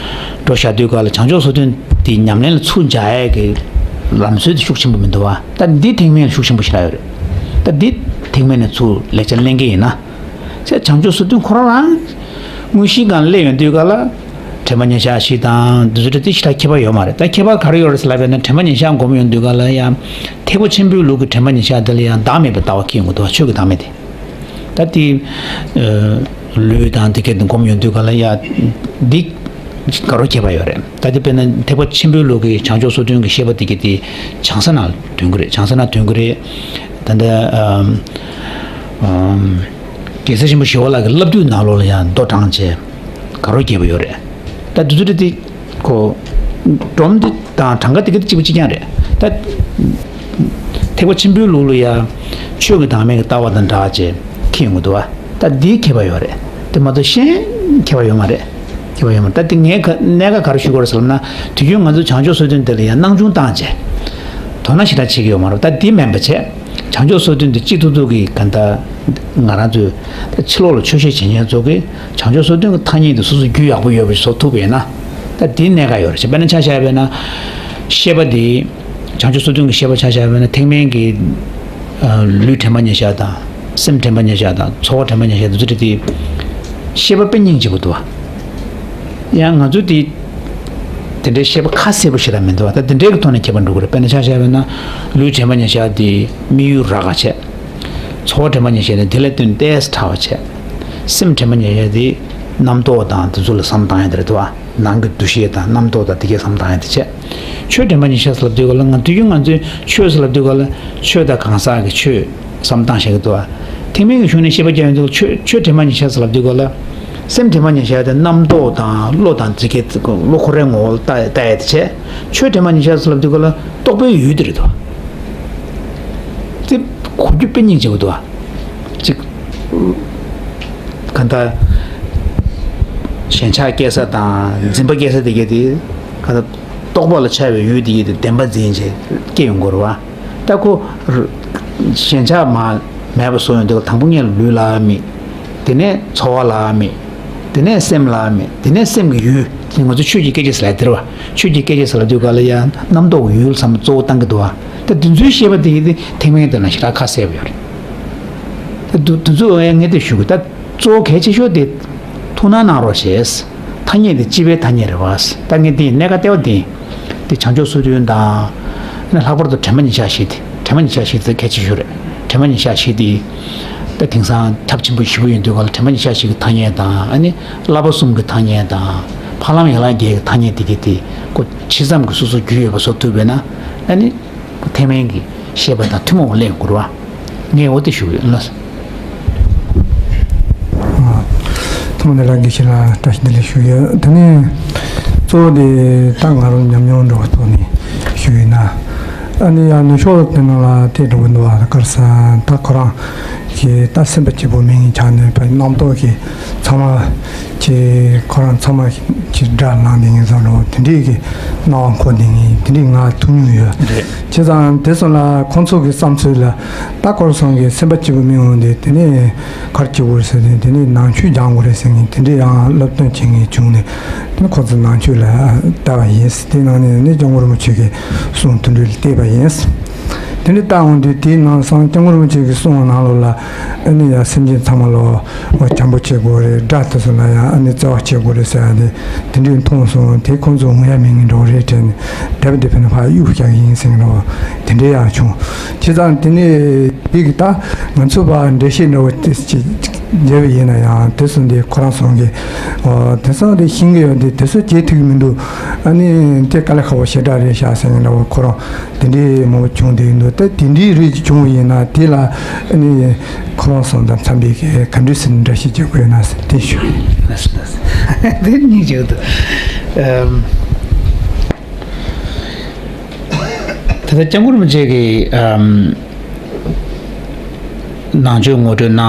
འགྲོ་བཞག་དུས་ཀ་ལ་བྱང་ཆུབ་མཚོ་དོན་དེ་ཉམས་ལེན་ལ་ཚུར་འཇགས་ཡས་ཀྱི་ལམ་སྲོལ་དེ་ཤུགས་ཆེན་པོ་མི་འདུག་བ། ད་འདི་ཐེག་དམན་ལ་ཤུགས་ཆེན་པོ་ཞེ་དྲག་ཡོད་རེད། ད་འདི་ཐེག་དམན་ནས་ཚུར་ལེགས་ཆ་ལེན་གྱི་ཡིན་ན། ཚེ་བྱང་ཆུབ་མཚོ་དོན་ཁོ་རང་རང་དངོས་གཞིའི་སྒང་སླེབས་ཡོང་དུས་ཀ་ལ་དྲན་པ་ཉེར་བཞག་བཞི་དང་འདི་ཚོ་དེ་ཞེ་དྲག་ཁྱད་པར་ཡོད་མ་རེད། ད་ཁྱད་པར་ག་རེ་ཡོད་རེད་ཟེར་ལབ་པས་ན་དྲན་པ་ཉེར་བཞག་སྒོམ་ཡོང་དུས་ཀ་ལ་ཡང་ཐེག་པ་ཆེན་པོའི་ལུགས་ཀྱི་དྲན་པ་ཉེར་བཞག་དེ་ལ་ཡང་བདག་མེད་པའི་ལྟ་བ་སྐྱེ་ཡོང་གི་འདུག་བ། ཆོས་ཀྱི་བདག་མེད་དེ། ད་དེ་ལུས་དང་དེ་སྐད་དུ་སྒོམ་ཡོང་དུས་ཀ་ལ་ཡང་འདི་དགའ་རོ་ཁྱད་པར་ཡོད་རེད། ད་དེ་དཔེར་ན་ཐེག་པ་ཆེན་པོའི་ལུགས་ཀྱི་བྱང་ཆུབ་མཚོ་དོན་གྱི་བཤད་པ་དེ་གི་དེ་བྱང་ས་ན་ཐོན་གི་རེད། བྱང་ས་ན་ཐོན་གི་རེད། ད་ལྟ་ཨམ་ཨམ་རྒྱལ་སྲས་ཆེན་པོ་ཞི་བ་ལྷ་གི་བསླབ་བཏུས་ནང་ལོགས་ལ་ཡང་མདོ་དྲངས་བྱས་ག་རོ་རྒྱས་པ་ཡོད་རེད། ད་དེ་ཚོ་དེ་དེ་ཁོ་སྒྲོམ་དེ་དང་གྲངས་ཀ་དེ་གི་དེ་གཅིག་པ་གཅིག་རྐྱང་རེད། ད་ཐེག་པ་ཆེན་པོའི་ལུགས་ལ་ཡང་ཆོས་ཀྱི་བདག་མེད་ཀྱི་ལྟ་བ་དང་འདྲ་བྱས་ཁེངས་ཡོང་གི་འདུག་བ། ད་འདིའི་ཁྱད་པར་ཡོད་རེད། དེ་མ་གཏོགས་གཞན་ཁྱད་པར་ཡོད་མ་རེད། ཁྱད་པར་ཡོད་མ་རེད། ད་དེ་ངས་ག་གནད་འགག་ག་རེ་ཞུ་དགོས་རེད་ཟེར་ན། དུས་རྒྱུན་ང་ཚོ་བྱང་ཆུབ་སོ་བདུན་དེ་ལ་ཡང་སྣང་ཆུང་བཏང་བྱས། དོ་སྣང་ཞེ་དྲག་བྱེད་ཀྱི་ཡོད་མ་རེད། ད་དེ་མིན་པ་བྱས། བྱང་ཆུབ་སོ་བདུན་དེ་གཅིག་ཐུབ་ཐུབ་ཀྱིས་ག་ད་ང་རང་ཚོས་ད་ཕྱི་ལོགས་ལ་ཆོས་བཤད་བྱེད་མཁན་ཚོ་གིས་བྱང་ཆུབ་སོ་བདུན་གྱི་ཐ་སྙད་དེ་སོ་སོ་རྒྱུས་ཡག་པོ་ཡོད་པ་ཞིག་བཟོ་ཐུབ་པ་ཡིན་ན། ད་དེ་གནད་འགག་ཡོད་རེད་བྱས། དཔེར་ན་ཆ་བཞག་པ་ཡིན་ན། ཤེས་པ་དེ། བྱང་ཆུབ་སོ་བདུན་གྱི་ཤེས་པ་ཆ་བཞག་པ་ཡིན་ན། ཐེག་དམན་གྱི་ཨ་ལུས་དྲན་པ་ཉེར་བཞག་དང་། སེམས་དྲན་པ་ཉེར་བཞག་དང་། ཚོར་བ་དྲན་པ་ཉེར་བཞག་དེ་ཚོ་རེད་དེ། ཤེས་པ་དཔེ་སྙིང་རྗེ་པོ་འདུག་བ། ཡང་ང་ཚོ་དེ་དེ་འདྲའི་ཤེས་པ་ཁ་གསལ་པོ་ཞེ་དྲག་མི་འདུག་བ། ད་དེ་འདྲའི་གི་ཐོག་ནས་ཁྱད་པར་འགྲོ་གི་རེད། དཔེར་ན་ཆ་བཞག་པ་ཡིན་ན། ལུས་དྲན་པ་ཉེར་བཞག་དེ་དམིགས་ཡུལ་རག་ག་བྱས། ཚོར་བ་དྲན་པ་ཉེར་བཞག་དེ་དེ་ལ་བརྟེན་ཏོག་ཙམ་ཕྲ་བ་བྱས། སེམས་དྲན་པ་ཉེར་བཞག་དེ་རྣམ་རྟོག་དང་དེ་ཚོ་ལ་བསམ་བཏང་ཡ་དེ་རེད་འདུག་བ། ནང་གི་འདུ་ཤེས་དང་རྣམ་རྟོག་དང་དེ་གའི་བསམ་བཏང་ཡ་དེ་བྱས། ཆོས་དྲན་པ་ཉེར་བཞག་ཟེར་ལབ་དུས་སྒང་ལ། ང་དུས་རྒྱུན་ང་ཚོས་ཆོས་ཟེར་ལབ་དུས་སྒང་ལ། ཆོས་དང་གང་ཟག་གི་ཆོས་བསམ་བཏང་བཞག་གི་འདུག་བ། ཐེག་དམན་གྱི་གཞུང་ནས་བཤད་པ་རྒྱག་ཡོང་དུས་ཆོས་ཆོས་དྲན་པ་ཉེར་བཞག་ཟེར་ལབ་དུས་སྒང་ལ། སེམས་དྲན་པ་ཉེར་བཞག་དེ་རྣམ་རྟོག་དང་བློ་དང་དེ་གའི་བློ་ཁོ་རའི་ངོ་བོ་ལ་ལྟ་ལྟ་ཡ་དེ་བྱས། ཆོས་དྲན་པ་ཉེར་བཞག་ཟེར་ལབ་དུས་སྒང་ལ་རྟོག་པའི་ཡུལ་དེ་རེད་འདུག་བ། དེ་གོ་རྒྱུ་དཔེ་སྙིང་རྗེ་པོ་འདུག་བ། གཅིག་གང་ལྟར་ཞེན་ཆགས་སྐྱེ་ས་དང་འཛིན་པ་སྐྱེ་ས་དེ་གའི་དེ། གང་ལྟར་རྟོག་པ་ལ་འཆར་བའི་ཡུལ་དེ་གའི་དེ་བདེན་པ་འཛིན་བྱས་སྐྱེ་ཡོང་གི་རེད་བ། ད་ཁོ་ཞེན་ཆགས་མ་མེད་པ་བཟོ་ཡོང་དུས་དང་པོ་ངས་ལུས་ལ་དམིགས། དེ་ནས་ཚོར་བ་ལ་དམིགས། དེ་ནས་སེམས་ལ་དམིགས། དེ་ནས་སེམས་ཀྱི་ཡུལ། དེ་ང་ཚོ་ཆོས་ཀྱི་སྐད་ཆ་ཟེར་ལ་དེ་རེད་བ། ཆོས་ཀྱི་སྐད་ཆ་ཟེར་ལ་དུས་སྐབས་ལ་ཡང་རྣམ་རྟོག་གི་ཡུལ་བསམ་གཙོ་བོ་བཏང་གི་འདུག་བ། ད་དེ་ཚོའི་ཤེས་པ་དེ་ཡིན་ཏེ་ཐེག་དམན་དེ་ལ་ཞེ་དྲག་ཁ་གསལ་པོ་ཡོད་རེད། ད་དུ་དེ་ཚོ་ངས་དེ་ཞུ་གི། ད་གཙོ་བོ་གལ་ཆེ་ཤོས་དེ་ཐུགས་སྣང་གནང་རོགས་ཞེས། ཐ་སྙད་དེ་སྤྱི་པའི་ཐ་སྙད་རེད་བ། ད་ངས་དེ་གནད་འགག་ལྟེ་བ་དེ། དེ་བྱང་ཆུབ་སོ་བདུན་དང་། ཨ་ནི་ལྷག་པར་དུ་དྲན་པ་ཉེར་བཞག་བཞི་དེ། དྲན་པ་ཉེར་བཞག་བཞི་དེ་གལ་ཆེ་ཤོས་རེད། དྲན་པ་ཉེར་བཞག་བཞི་དེ། ད་དེང་སང་ཁྱབ་ཆེན་པོ་ཞེ་པོ་ཡིན་དུས་སྒང་ལ་དྲན་པ་ཉེར་བཞག་བཞི་གི་ཐ་སྙད་དང་། ཨ་ནི་བསླབ་པ་གསུམ་གྱི་ཐ་སྙད་དང་། འཕགས་ལམ་ཡན་ལག་བརྒྱད་ཀྱི་ཐ་སྙད་དེ་གའི་དེ་ཁོ་ཇི་ཙམ་གྱིས་སོ་སོ་རྒྱུས་ཡོད་པ་བཟོ་ཐུབ་པས་ན། ཨ་ནི་ཐེག་དམན་གྱི་ཤེས་པ་དང་ཐུན་མོང་བ་སླེབས་དགོས་རེད་བ། ངས་འོ་དེ་ཞུ་གི་ཡིན་ལགས། ཐོག་མ་ནས་རང་དགེ་བཤེས་ལ་བཀྲ་ཤིས་བདེ་ལེགས་ཞུ་ཡོད། དེ་ནས་གཙོ་བོ་དེ་ད་ང་རང་ཉམས་མྱོང་འདྲ་བོ་ཐོག་ནས་ཞུ་ཡིན་ན། ཨ་ནི་ཡང་ནུབ་ཕྱོགས་དེ་ནང་ལ་དེ་འདྲ་བོ་འདུག་བ། ག་རེ་ཟེར་ན་ད་ཁོ་རང་གི་ད་སེམས་དཔའ་སྐྱེས་བུ་མིང་ཆགས་ནས་པའི་རྣམ་རྟོག་གི་ཚང་མ་ཁྱེད་ཁོ་རང་ཚང་མ་ཁྱེད་དགྲར་ལངས་ནས་ངན་སོང་འགྲོ་དེ་འདྲའི་གི་སྣང་བ་འཁོར་ནས་ངས་དེ་འདྲའི་ང་ཐུག་མྱོང་ཡོད། རེད། བྱས་ཙང་དེ་ཚོ་ལ་ཁོང་ཚོ་གི་བསམ་ཚུལ་ལ་ད་ཁོ་རང་ཚོ་གི་སེམས་དཔའ་སྐྱེས་བུ་མིང་འོང་དེ་དེ་ནས་གར་སྐྱེ་བོར་ཟེར་ནས་དེ་ནས་ནང་ཆོས་སྦྱང་དགོས་རེད་ཟེར་ནས་དེ་འདྲའི་ཡང་སློབ་སྟོན་བྱེད་མཁན་བྱུང་ནས་དེ་ནས་ཁོ་ཚོ་ནང་ཆོས་ལ་བལྟ་བ་ཡིན། དེ་ནང་ནས་ནི་སྐྱབས་མགོན་རིན་པོ་ཆེ་གི་གསུང་དེ་འདྲ་ལ་བལྟས་པ་ཡིན། དེ་འདྲ་བལྟ་འོང་དུས་དེའི་ནང་སང་སྐྱབས་མགོན་རིན་པོ་ཆེ་གི་གསུང་བ་ནང་ལོགས་ལ་ཨ་ནི་ཡང་སེམས་ཅན་ཚང་མ་ལོ། འོ་བྱམས་པོ་བྱེད་དགོས་རེད། དགྲ་དེ་ཚོ་ལ་ཡང་ཨ་ནི་བརྩེ་བ་བྱེད་དགོས་རེད་ཟེར་ཡ་དེ་དེ་འདྲའི་མཐོང་སོང་། དེ་ཁོང་ཚོ་ངུ་ཡ་མེད་ངེས་འགྲོ་རེད་དྲན་ནས་དེབ་དེ་ཕན་ཕ་གཡུག་བཞག་ཡིན་ཟེར་འགྲོ་དེ་འདྲའི་ཡང་བྱུང་། བྱས་ཙང་དེ་ནས་དེ་གི་ད་ང་ཚོ་ཕར་འགྲེལ་བཤད་འདྲ་བོ་དེ་ཅིག་བརྒྱབ་པ་ཡིན་ན་ཡང་དེ་ཚོ་འདི་ཁོ་རང་ཚོ་གི་འོ་དེང་སང་དེ་ཤེས་ཀྱི་ཡོད་དེ་དེ་ཚོ་བྱེད་ཐུབ་ཀྱི་མི་འདུག་ཨ་ནི་དེ་དཀའ་ལས་ཁག་པོ་ཞེ་དྲག་རེད་ཤག་ཟེར་འགྲོ་ཁོ་རང་། དེ་འདྲའི་མང་པོ་བྱུང་བསྡད་ཡོད་འདུག་ད་དེ་འདྲའི་རིགས་ཀྱི་བྱུང་བ་ཡིན་ན་དེ་ལ་ཨ་ནི་ཁོ་རང་ཚོ་དང་འཚམས་པའི་གི་ག་འདྲ་སེ་འདྲ་བཤད་བྱེད་དགོས་ན་ཟེར་དེ་ཞུ། ལགས་སོ་ལགས་སོ། དེ་སྙིང་རྗེ་འདུག་ཨམ། ད་ལྟ་སྐྱབས་མགོན་རིན་པོ་ཆེ་གི་ཨམ། ནང་ཆོས་ངོ་སྤྲོད་གནང་།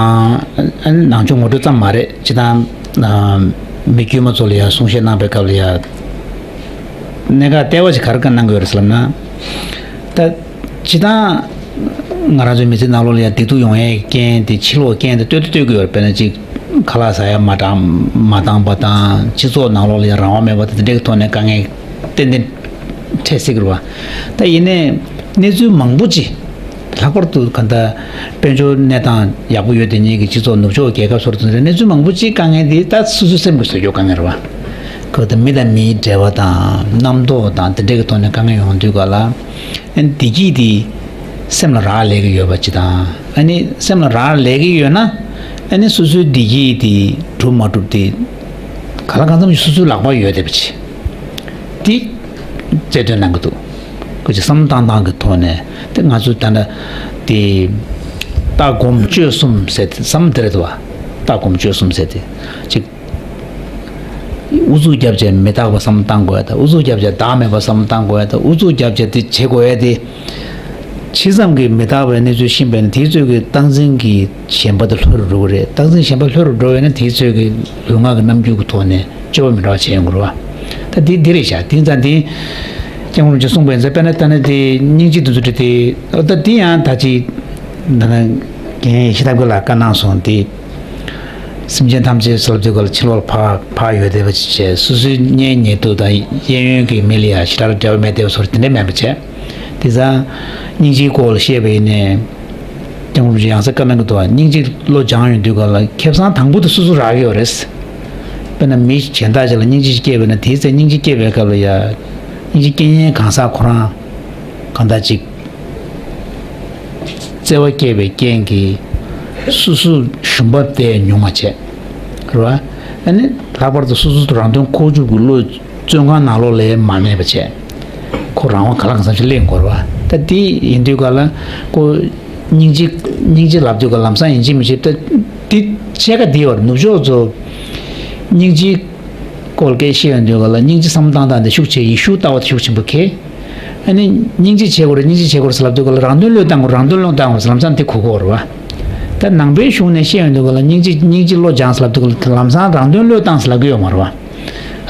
ཨ་ནི་ནང་ཆོས་ངོ་སྤྲོད་ཙམ་མ་རེད། སྤྱིར་བཏང་ཨམ། མི་དཀྱུས་མ་ཚོ་ལ་ཡང་གསུང་བཤད་གནང་པའི་སྐབས་ལ་ཡང་། གནད་འགག་ལྟེ་བ་ཞིག་ག་རེ་བཀའ་གནང་གི་ཡོད་རེད་ཟེར་ལབ་ན། ད་སྤྱིར་བཏང་ང་རང་ཚོའི་མི་ཚེ་ནང་ལོགས་ལ་ཡང་བདེ་སྡུག་ཡོང་ཡའི་རྐྱེན་དེ་ཕྱི་ལོགས་རྐྱེན་དེ་ལྟོས་དང་ལྟོས་ཀྱི་ཡོད་རེད། དཔེར་ན་གཅིག་ཁ་ལག་ཟ་ཡ་མ་འདང་མ་འདང་པ་དང་། སྤྱི་ཚོགས་ནང་ལོགས་ལ་ཡང་རང་དབང་མེད་པ་དང་དེ་འདྲའི་ཐོག་ནས་དཀའ་ངལ་ཏན་ཏན་འཕྲད་སྲིད་ཀྱི་རེད་བ། ད་ཡིན་ནའི་གནས་ཚུལ་མང་པོ་ཅིག་ལྷག་པར་དུ་ག་ད་དཔལ་འབྱོར་གནས་སྟངས་ཡག་པོ་ཡོད་དེ་ཉིད་ཀྱི་སྤྱི་ཚོགས་ནུབ་ཕྱོགས་རྒྱལ་ཁབ་སོགས་དང་འབྲེལ་གནས་ཚུལ་མང་པོ་ཅིག་དཀའ་ངལ་དེ་ད་སོ་སོའི་སེམས་ཀྱིས་བཟོས་ཀྱི་ཡོད་དཀའ་ངལ་རེད་བ། ག་ད་མི་དང་མིའི་འབྲེལ་བ་དང་རྣམ་རྟོག་དང་དེ་འདྲའི་གི་ཐོག་ནས་དཀའ་ངལ་ཡོང་དུས་ག་ལ། ཨ་ནི་བདེ་སྐྱིད་དེ་སེམས་ལ་རག་ལས་ཀྱི་ཡོད་པ་ཅིག་དང་། ཨ་ནི་སེམས་ལ་རག་ལས་ཀྱི་ཡོད་ན། ཨ་ནི་སོ་སོའི་བདེ་སྐྱིད་དེ་འགྲུབ་མ་འགྲུབ་དེ་ག་ལ་གང་འཚམ་ཞིག་སོ་སོའི་ལག་པར་ཡོད་བསྡད་པ་ཅིག་དེ་རྩལ་འདོན་གནང་གི་འདུག་ཁོ་ཅིག་བསམ་བློ་བཏང་སྟངས་ཀྱི་ཐོག་ནས་དེ་ང་ཚོས་ད་ལྟ་དེ་ལྟ་སྒོམ་སྤྱོད་གསུམ་ཟེར་དེ་བསམ་དེ་རེད་འདུག་བ། ལྟ་སྒོམ་སྤྱོད་གསུམ་ཟེར་དེ་ཅིག་ཨུ་ཚུགས་རྒྱབ་བྱས་མི་རྟག་པ་བསམ་བཏང་དགོས་ཡ་དང་། ཨུ་ཚུགས་རྒྱབ་བྱས་བདག་མེད་པ་བསམ་བཏང་དགོས་ཡ་དང་། ཨུ་ཚུགས་རྒྱབ་བྱས་དེ་བྱེད་དགོས་ཡ་དེ་ ཇི་ཙམ་གྱིས་མི་རྟག་པའི་གནས་ཚུལ་ཤེས་པས་ན། དེའི་ཚོད་ཀྱི་རྟག་འཛིན་གྱི་ཞེན་པ་དེ་ལྷོད་རུ་འགྲོ་གི་རེད། རྟག་འཛིན་ཞེན་པ་ལྷོད་རུ་འགྲོ་བས་ན། དེའི་ཚོད་ཀྱི་ལུས་ངག་གི་རྣམ་འགྱུར་གྱི་ཐོག་ནས་སྤྱོད་པ་མི་འདྲ་བ་བྱེད་ཡོང་གི་རེད་བ། ད་དེ་འདི་རེད་ཤག་དེ་ཙང་དེ་སྐྱབས་མགོན་རིན་པོ་ཆེས་གསུངས་པ་ཡིན་ཙང་། དཔེར་ན་ད་ནི་དེ་སྙིང་རྗེ་དེ་ཚོ་འདྲ་དེ། ད་དེ་ཡང་ད་ཅི་ད་ན་རྒན་ཡེ་ཤེས་ཐབས་མགོན་ལགས་བཀའ་གནང་སོང་དེ། སེམས་ཅན་ཐམས་ཅད་ཟེར་ལབ་དུས་སྐབས་ལ་ཕྱི་ལོགས་ལ་ཕར་ཕར་ཡོད་བསྡད་པ་ཅིག་བྱས། སོ་སོའི་གཉེན་ཉེ་དུ་དང་གཡས་གཡོན་གྱི་མི་ལ་ཡང་ཞེ་དྲག་འབྲེལ་བ་མེད་བསྡད་པ་བཟོ་འདྲ་དེ་འདྲ་མེད་པ་བྱས། དེ་ཙང་སྙིང་རྗེའི་སྐོར་ལ་བཤད་པ་ཡིན་ནའི། སྐྱབས་མགོན་རིན་པོ་ཆེ་ཡང་སེ་བཀའ་གནང་གི་འདུག་བ། སྙིང་རྗེ་བློ་སྦྱངས་ཡོང་དུས་སྐབས་ལ་ཁེ་བཟང་དང་པོ་དེ་སོ་སོ་རག་གི་ཡོད་རེད། དཔེར་ན་མི་གཞན་དག་ཅིག་ལ་སྙིང་རྗེ་ཞིག་སྐྱེས་པ་ཡིན་ན། དེའི་ཚེ་སྙིང་རྗེ་སྐྱེས་པའི་སྐབས་ལ་ཡང་། སྙིང་རྗེ་སྐྱེ་མཁན་གང་ཟག་ཁོ་རང་གང་ལྟར་ཅིག་བརྩེ་བ་སྐྱེས་པའི་རྐྱེན་གྱིས་སོ་སོ་ཞུམ་པ་དེ་ཉུང་བ་བྱས། རེད་བ། ཨ་ནི་ལྷག་པར་དུ་སོ་སོ་རང་དོན་ཁོག་བཅུག་གི་བློ་བཙོན་ཁང་ནང་ལོགས་ལ་མ་གནས་པ་བྱས། ཁོ་རང་དབང་གང་ལ་གང་འཚམ་ཞིག་ལེན་དགོས་རེད་བ། ད་དེ་ཡིན་དུས་ག་ལ་ཁོ་སྙིང་རྗེ་སྙིང་རྗེ་ལབ་དུས་ག་ལམ་སང་ཡིན་གཅིག་མིན་གཅིག་ད་དེ་ཕྱེད་ཀ་དེ་བར་ནུབ་ཕྱོགས་ཚོ་སྙིང་རྗེ་སྐོར་སྐད་བཤད་ཡོང་དུས་ག་ལ། སྙིང་རྗེ་བསམ་བློ་བཏང་སྟངས་དེ་ཤུགས་ཆེ། ཡེ་ཤུ་ལྟ་བ་དེ་ཤུགས་ཆེན་པོ་ཁེལ། ཨ་ནི་སྙིང་རྗེ་བྱེད་དགོས་རེད། སྙིང་རྗེ་བྱེད་དགོས་རེད་ཟེར་ལབ་དུས་ག་ལ། རང་དོན་བློས་བཏང་དགོས། རང་དོན་བློས་བཏང་དགོས་ཟེར་ལམ་སང་དེ་གོ་གོ་རེད་བ། ད་ནང་པའི་གཞུང་ནས་བཤད་ཡོང་དུས་ག་ལ། སྙིང་རྗེ་སྙིང་རྗེ་བློ་སྦྱངས་ཟེར་ལབ་དུས་ག་ལ། ལམ་སང་རང་དོན་བློས་བཏང་ཟེར་ལབ་ཀྱི་ཡོད་མ་རེད་བ།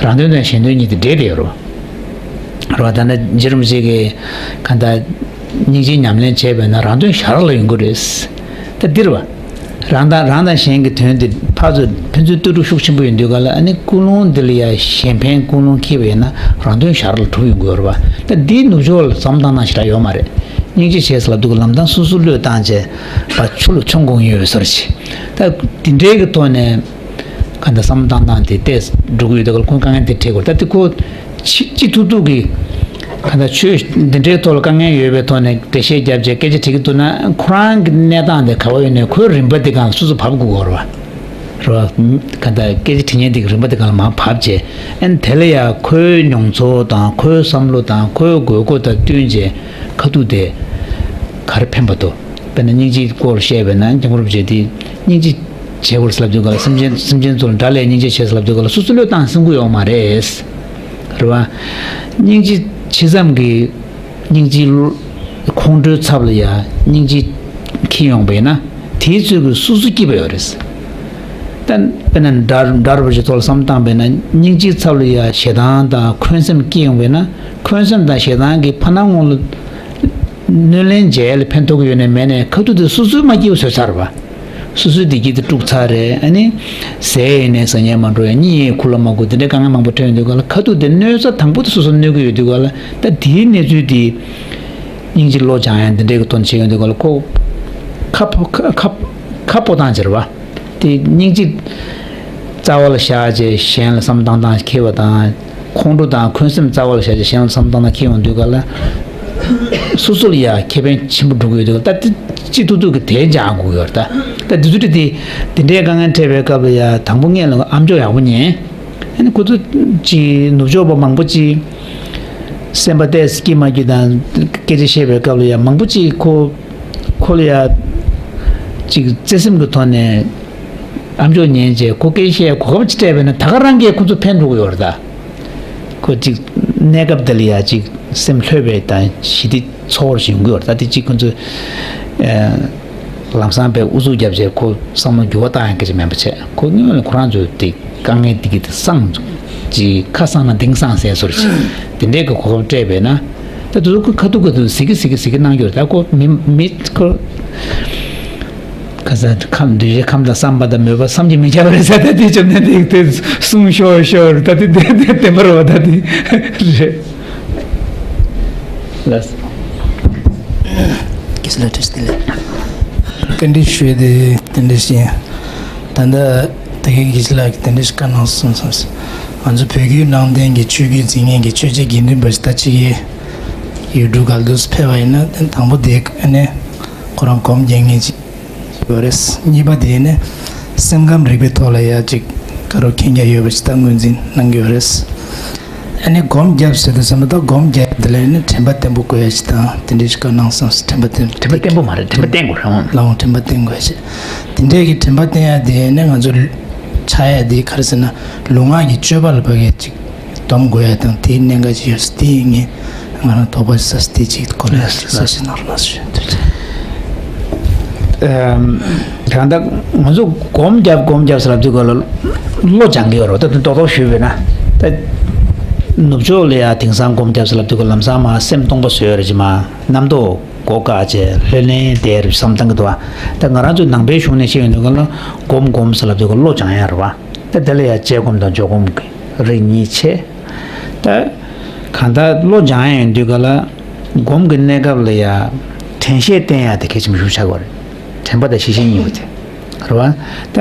རང་དོན་དང་གཞན་དོན་གཉིས་དེ་འདྲེས་བསྡད་ཡོད་རེད་བ། རེད་བ། ད་ནི་རྗེ་རིན་པོ་ཆེ་གིས་གང་ལྟར་སྙིང་རྗེ་ཉམས་ལེན་བྱས་པས་ན་རང་དོན་ཞར་ལ་ཡོང་གི་རེད། ད་འདི་རེད་བ། རང་དང་རང་དང་གཞན་གྱི་དོན་དེ་ཕར་ཚུར་ཕན་ཚུན་ལྟོས་གྲུབ་ཤུགས་ཆེན་པོ་ཡོང་དུས་ག་ལ། ཨ་ནི་ཀུན་སློང་འདི་ལ་ཡ་གཞན་ཕན་ཀུན་སློང་འཁྱེར་བ་ཡིན་ན་རང་དོན་ཞར་ལ་གྲུབ་ཡོང་གི་ཡོད་རེད་བ། ད་འདིའི་ནུབ་ཕྱོགས་ལ་བསམ་བློ་བཏང་སྟངས་ཞེ་དྲག་ཡོད་མ་རེད། སྙིང་རྗེ་བྱས་ཟེར་ལབ་དུས་ག་ལམ་སང་སོ་སོ་བློས་བཏང་བྱས་ཕར་ཆུ་ལ་མཆོང་དགོས་ཀྱི་ཡོད་པའི་བཟོ་འདྲ་ཞིག་ད་འདི་འདྲའི་གི་ཐོག་ནས་ག་འདྲ་བསམ་བློ་བཏང་སྟངས་དེ་ཏོག་ཙམ་འགྲོ་གི་ཡོད་དུས་ག་ལ། ཁོང་དཀའ་ངལ་དེ་འཕྲད་དགོས། ད་དེ་ཁོ་ཅི་ཅི་ཐུབ་ཐུབ་ཀྱིས་ག་འདྲ་ཆོས་འདི་འདྲའི་ཐོག་ལ་དཀའ་ངལ་ཡོད་པའི་ཐོག་ནས་འགྲེལ་བཤད་བརྒྱབ་བྱས་སྐད་ཆ་དྲི་གི་འདུག་ན། ཁོ་རང་གི་གནས་སྟངས་དེ་ག་བ་ཡོད་ནའི་ཁོའི་རིམ་པ་དེ་སྒང་ལ་སོ་སོ་བབས་དགོས་ཀྱི་ཡོད་རེད་བ། རེད་བ། ག་འདྲ་སྐད་ཆ་དྲི་མཁན་དེ་གི་རིམ་པ་དེ་སྒང་ལ་མར་བབས་བྱས། ཨ་ནི་དེ་ལ་ཡ་ཁོའི་མྱོང་ཚོར་དང་ཁོའི་བསམ་བློ་དང་ཁོའི་དགོས་མཁོ་དང་བསྟུན་བྱས་ཁ་ཐུག་དེ་ག་རེ་ཕན་པ་འདུག་དཔེར་ན་སྙིང་རྗེའི་སྐོར་བཤད་པས་ན། སྐྱབས་མགོན་རིན་པོ་ཆེ་དེ་སྙིང་རྗེ་བྱེད་དགོས་ཟེར་ལབ་དུས་ག་ལ། སེམས་ཅན་སེམས་ཅན་ཚོ་ལ་དགྲ་ལས་སྙིང་རྗེ་ཆེ་ཟེར་ལབ་དུས་ག་ལ། སོ་སོ་བློས་བཏང་སེམས་ཁུར་ཡོང་མ་རེད། རེད་བ། སྙིང་རྗེ་ཇི་ཙམ་གྱིས་སྙིང་རྗེའི་ཁོང་ཁྲོའི་ཚབ་ལ་ཡ་སྙིང་རྗེ་འཁྱེར་ཡོང་པས་ན། དེའི་ཚོད་ཀྱིས་སོ་སོ་སྐྱིད་པ་ཡོད་རེད། ད་དཔེར་ན་དགྲ་དགྲ་རུ་བཞི་ཐོག་ལ་བསམ་བཏང་པས་ན། སྙིང་རྗེའི་ཚབ་ལ་ཡ་ཞེ་སྡང་དང་འཁོན་སེམས་སྐྱེ་ཡོང་བས་ན། འཁོན་སེམས་དང་ཞེ་སྡང་གིས་ཕར་ནང་ངོ་ལ་གནོད་ལན་འཇལ་ཡ་ལ་ཕན་ཐོགས་ཀྱི་ཡོད་ནའི་མེད་ནའི་ཁ་ཐུག་དེ་སོ་སོའི་མ་སྐྱིད་པ་བཟོས་ཚར་བ། སོ་སོའི་བདེ་སྐྱིད་དེ་དཀྲུགས་ཚར་རེད། ཨ་ནི་ཟས་ཡིན་ནའི་ཟ་སྙིང་མ་འདོར་ཡ། གཉིད་ཡིན་ཁུག་ལ་མ་ཁུག་དེ་འདྲའི་དཀའ་ངལ་མང་པོ་འཕྲད་ཡོང་དུས་ག་ལ། ཁ་ཐུག་དེ་གནོད་ས་དང་པོ་དེ་སོ་སོ་གནོད་ཀྱི་ཡོད་དུས་ག་ལ། ད་དེའི་གནས་ཚུལ་དེ་སྙིང་རྗེ་བློ་སྦྱང་ཡ་འདི་འདྲའི་གི་དོན་བྱེད་ཡོང་དུས་ག་ལ། ཁོ་ཁ་ཕོ་ཁ་ཁ་ཁ་སྤོ་སྟངས་ཅིག་རེད་བ། དེ་སྙིང་རྗེ་རྩ་བ་ལ་བཞག་བྱས་གཞན་ལ་བསམ་བཏང་སྟངས་འཁྱེར་བ་དང་། ཁོང་ཁྲོ་དང་འཁོན་སེམས་རྩ་བ་ལ་བཞག་བྱས་གཞན་ལ་བསམ་བཏང་སྟངས་འཁྱེར་ཡོང་དུས་ག་ལ། སོ་སོ་ལ་ཡ་ཁེ་ཕན་ཆེན་པོ་འགྲོ་གི་ཡོད་དུས་ག་ལ། ད་དེ་སྤྱི་ཐུབ་ཐུབ་ཀྱི་དེ་སྦྱང་དགོས་ཡོད་རེད། ད་ད་དེ་ཚོ་དེ་དེ་འདྲའི་དཀའ་ངལ་འཕྲད་པའི་སྐབས་ལ་ཡ། དང་པོ་སྔོན་ལ་ཨ་མཆོག་ཡག་པོ་ཉན། ཨ་ནི་ཁོ་ཚོ་ཅིག་ནུབ་ཕྱོགས་པ་མང་པོ་ཅིག་སེམས་པ་ཏོག་ཙམ་སྐྱིད་མ་སྐྱིད་དང་སྐད་ཆ་བཤད་པའི་སྐབས་ལ་ཡ། མང་པོ་ཅིག་ཁོ་ཁོ་ལ་ཡ་ཅིག་བརྩེ་སེམས་ཀྱི་ཐོག་ནས་ཨ་མཆོག་ཉན་བྱས། ཁོ་སྐད་བཤད་གོ་སྐབས་ཅིག་སྤྲད་པས་ན། ད་ག་རང་གིས་ཁོ་ཚོ་ཕན་ཐོགས་ཀྱི་ཡོད་རེད། ད་ཁོ་ཅིག་གནས་སྐབས་དེ་ལ་ཡ་ཅིག་སེམས་ལྷོད་པའི་དང་ཞི་བདེ་ཚོར་བ་ཞིག་ཡོང་གི་ཡོད་རེད། ད་དེ་ཅིག་ཁོ་ཚོས་ཨ་ལམ་སང་དཔེ་ཨུ་ཚུགས་བརྒྱབ་བྱས་ཁོ་བསམ་བློ་འགྱུར་བ་བཏང་ཡ་སྐད་ཆ་མིན་པ་བྱས། ཁོ་སྔོན་ལ་ཁོ་རང་ཚོས་དེ་དཀའ་ངལ་དེ་གི་དེ་སངས་ཀྱི་ཁ་སངས་ན་གཏིང་སངས་ཟེར་བཟོ་འདྲ་ཞིག་དེ་འདྲའི་གི་གོ་སྐབས་སྤྲད་པས་ན། ད་དེ་ཚོ་ཁ་ཐུག་ཁ་ཐུག་ཟིག་གི་ཟིག་གི་ཟིག་གི་གནང་རྒྱུ་རེད། ད་ཁོ་མི་མི་ཁོ་ཁ་ས་ཁམས་འདུས་བྱས་ཁམས་དང་བསམ་པ་དང་མོས་པ་བསམ་གྱིས་མི་ཁྱབ་པ་རེད་ཟེར། ད་དེ་བཅོམ་ལྡན་འདས་དེ་གསུང་ཤོར་ཤོར། ད་དེ་དེ་དེ་བདེན་པ་རེད་བ། ད་དེ་རེད། ལགས། གེ་སར་ལགས་བཀྲ་ཤིས་བདེ་ལེགས། བཀའ་འདྲི་ཞུས་ཏེ་དེ་འདྲ་ཞིག་ཡིན། ད་ལྟ་ད་གིན་གེ་སར་ལགས་ཀྱིས་དེ་འདྲ་ཞིག་བཀའ་གནང་སོང་། ང་ཚོ་བོད་བརྒྱུད་ནང་བསྟན་གྱི་ཆོས་བརྒྱུད་འཛིན་མཁན་གྱི་ཆོས་བྱེད་དགེ་འདུན་པ་ཞིག་ད་ཅིག་ཡུལ་གྲུ་ག་ལ་འདུག་སེ་ཕེབས་པ་ཡིན་ན། དང་པོ་དེ་ཨ་ནི་ཁོ་རང་སྒོམ་རྒྱག་མཁན་ཅིག་ཡོད་རེད། གཉིས་པ་དེ་ནི་སེམས་ཁམས་རིག་པའི་ཐོག་ལ་ཡ་ཅིག་དགའ་རབ་མཁྱེན་རྒྱ་ཡོད་པ་ཞིག་ད་ངོས་འཛིན་གནང་གི་ཡོད་རེད། ཨ་ནི་སྒོམ་རྒྱབ་ཟེར་དུས་ཙམ་པ། ད་སྒོམ་རྒྱག་དེ་ལ་ནི་དྲན་པ་བརྟན་པོ་དགོས་ཡ་ཞིག་དང་དེ་འདྲའི་ཞིག་བཀའ་གནང་སོང་། དྲན་པ་བརྟན། དྲན་པ་བརྟན་པོ་མ་རེད། དྲན་པ་བརྟན་དགོས་རེད། ལའང་དྲན་པ་བརྟན་དགོས་ཡ་ཞིག་དེ་འདྲའི་གི་དྲན་པ་བརྟན་ཡ་དེ་ནི་ང་ཚོ་ཆགས་ཡ་དེ་ག་རེ་ཟེར་ན། ལུས་ངག་གི་སྤྱོད་པ་ལ་ཕ་གི་ཅིག་སྡོམ་དགོས་ཡ་དང་དེའི་གནད་འགག་ཅིག་ཡོད་ས་དེ་ངས་ ང་རང་དོགས་པ་ཟ་སྟེ་ཅིག་གོ་ལ་ཟ་ཟ་ཟ་ནོར་ལ་ཟ་ཟ། ཨམ། གང་ལྟར་ང་ཚོ་སྒོམ་རྒྱབ་སྒོམ་རྒྱབ་ཟེར་ལབ་དུས་ག་ལ་བློ་སྦྱང་གི་ཡོད་རེད། ད་དུང་རྡོག་རྡོག་ཞུས་པས་ན། ད་ནུབ་ཕྱོགས་ལ་ཡ་དེང་སང་སྒོམ་རྒྱབ་ཟེར་ལབ་དུས་ག་ལམ་སང་མ་སེམས་སྟོང་པ་བཟོས་རེད་ཅི་མ། རྣམ་རྟོག་སྒོ་བཀག་བྱས་ལྷོད་ལྷོད་བསྡད་རེད་བསམ་བཏང་གི་འདུག་བ། ད་ང་རང་ཚོའི་ནང་པའི་གཞུང་ནས་བཤད་ཡོང་དུས་ག་ལ་སྒོམ་སྒོམ་ཟེར་ལབ་དུས་ག་བློ་སྦྱང་ཡ་རེད་བ། ད་དེ་ལ་ཡ་དཔྱད་སྒོམ་དང་འཇོག་སྒོམ་གི་རིགས་གཉིས་ཕྱེ། ད་གང་ལྟར་བློ་སྦྱང་ཡ་ཡོང་དུས་ག་ལ་སྒོམ་གྱི་གནས་སྐབས་ལ་ཡ་དྲན་ཤེས་བསྟེན་ཡ་དེ་གལ་ཆེན་པོ་ཞིག་ཆགས་ཀྱི་ཡོད་རེད། དྲན་པ་དང་ཤེས་བཞིན་གཉིས་པོ་དེ་རེད་བ། ད་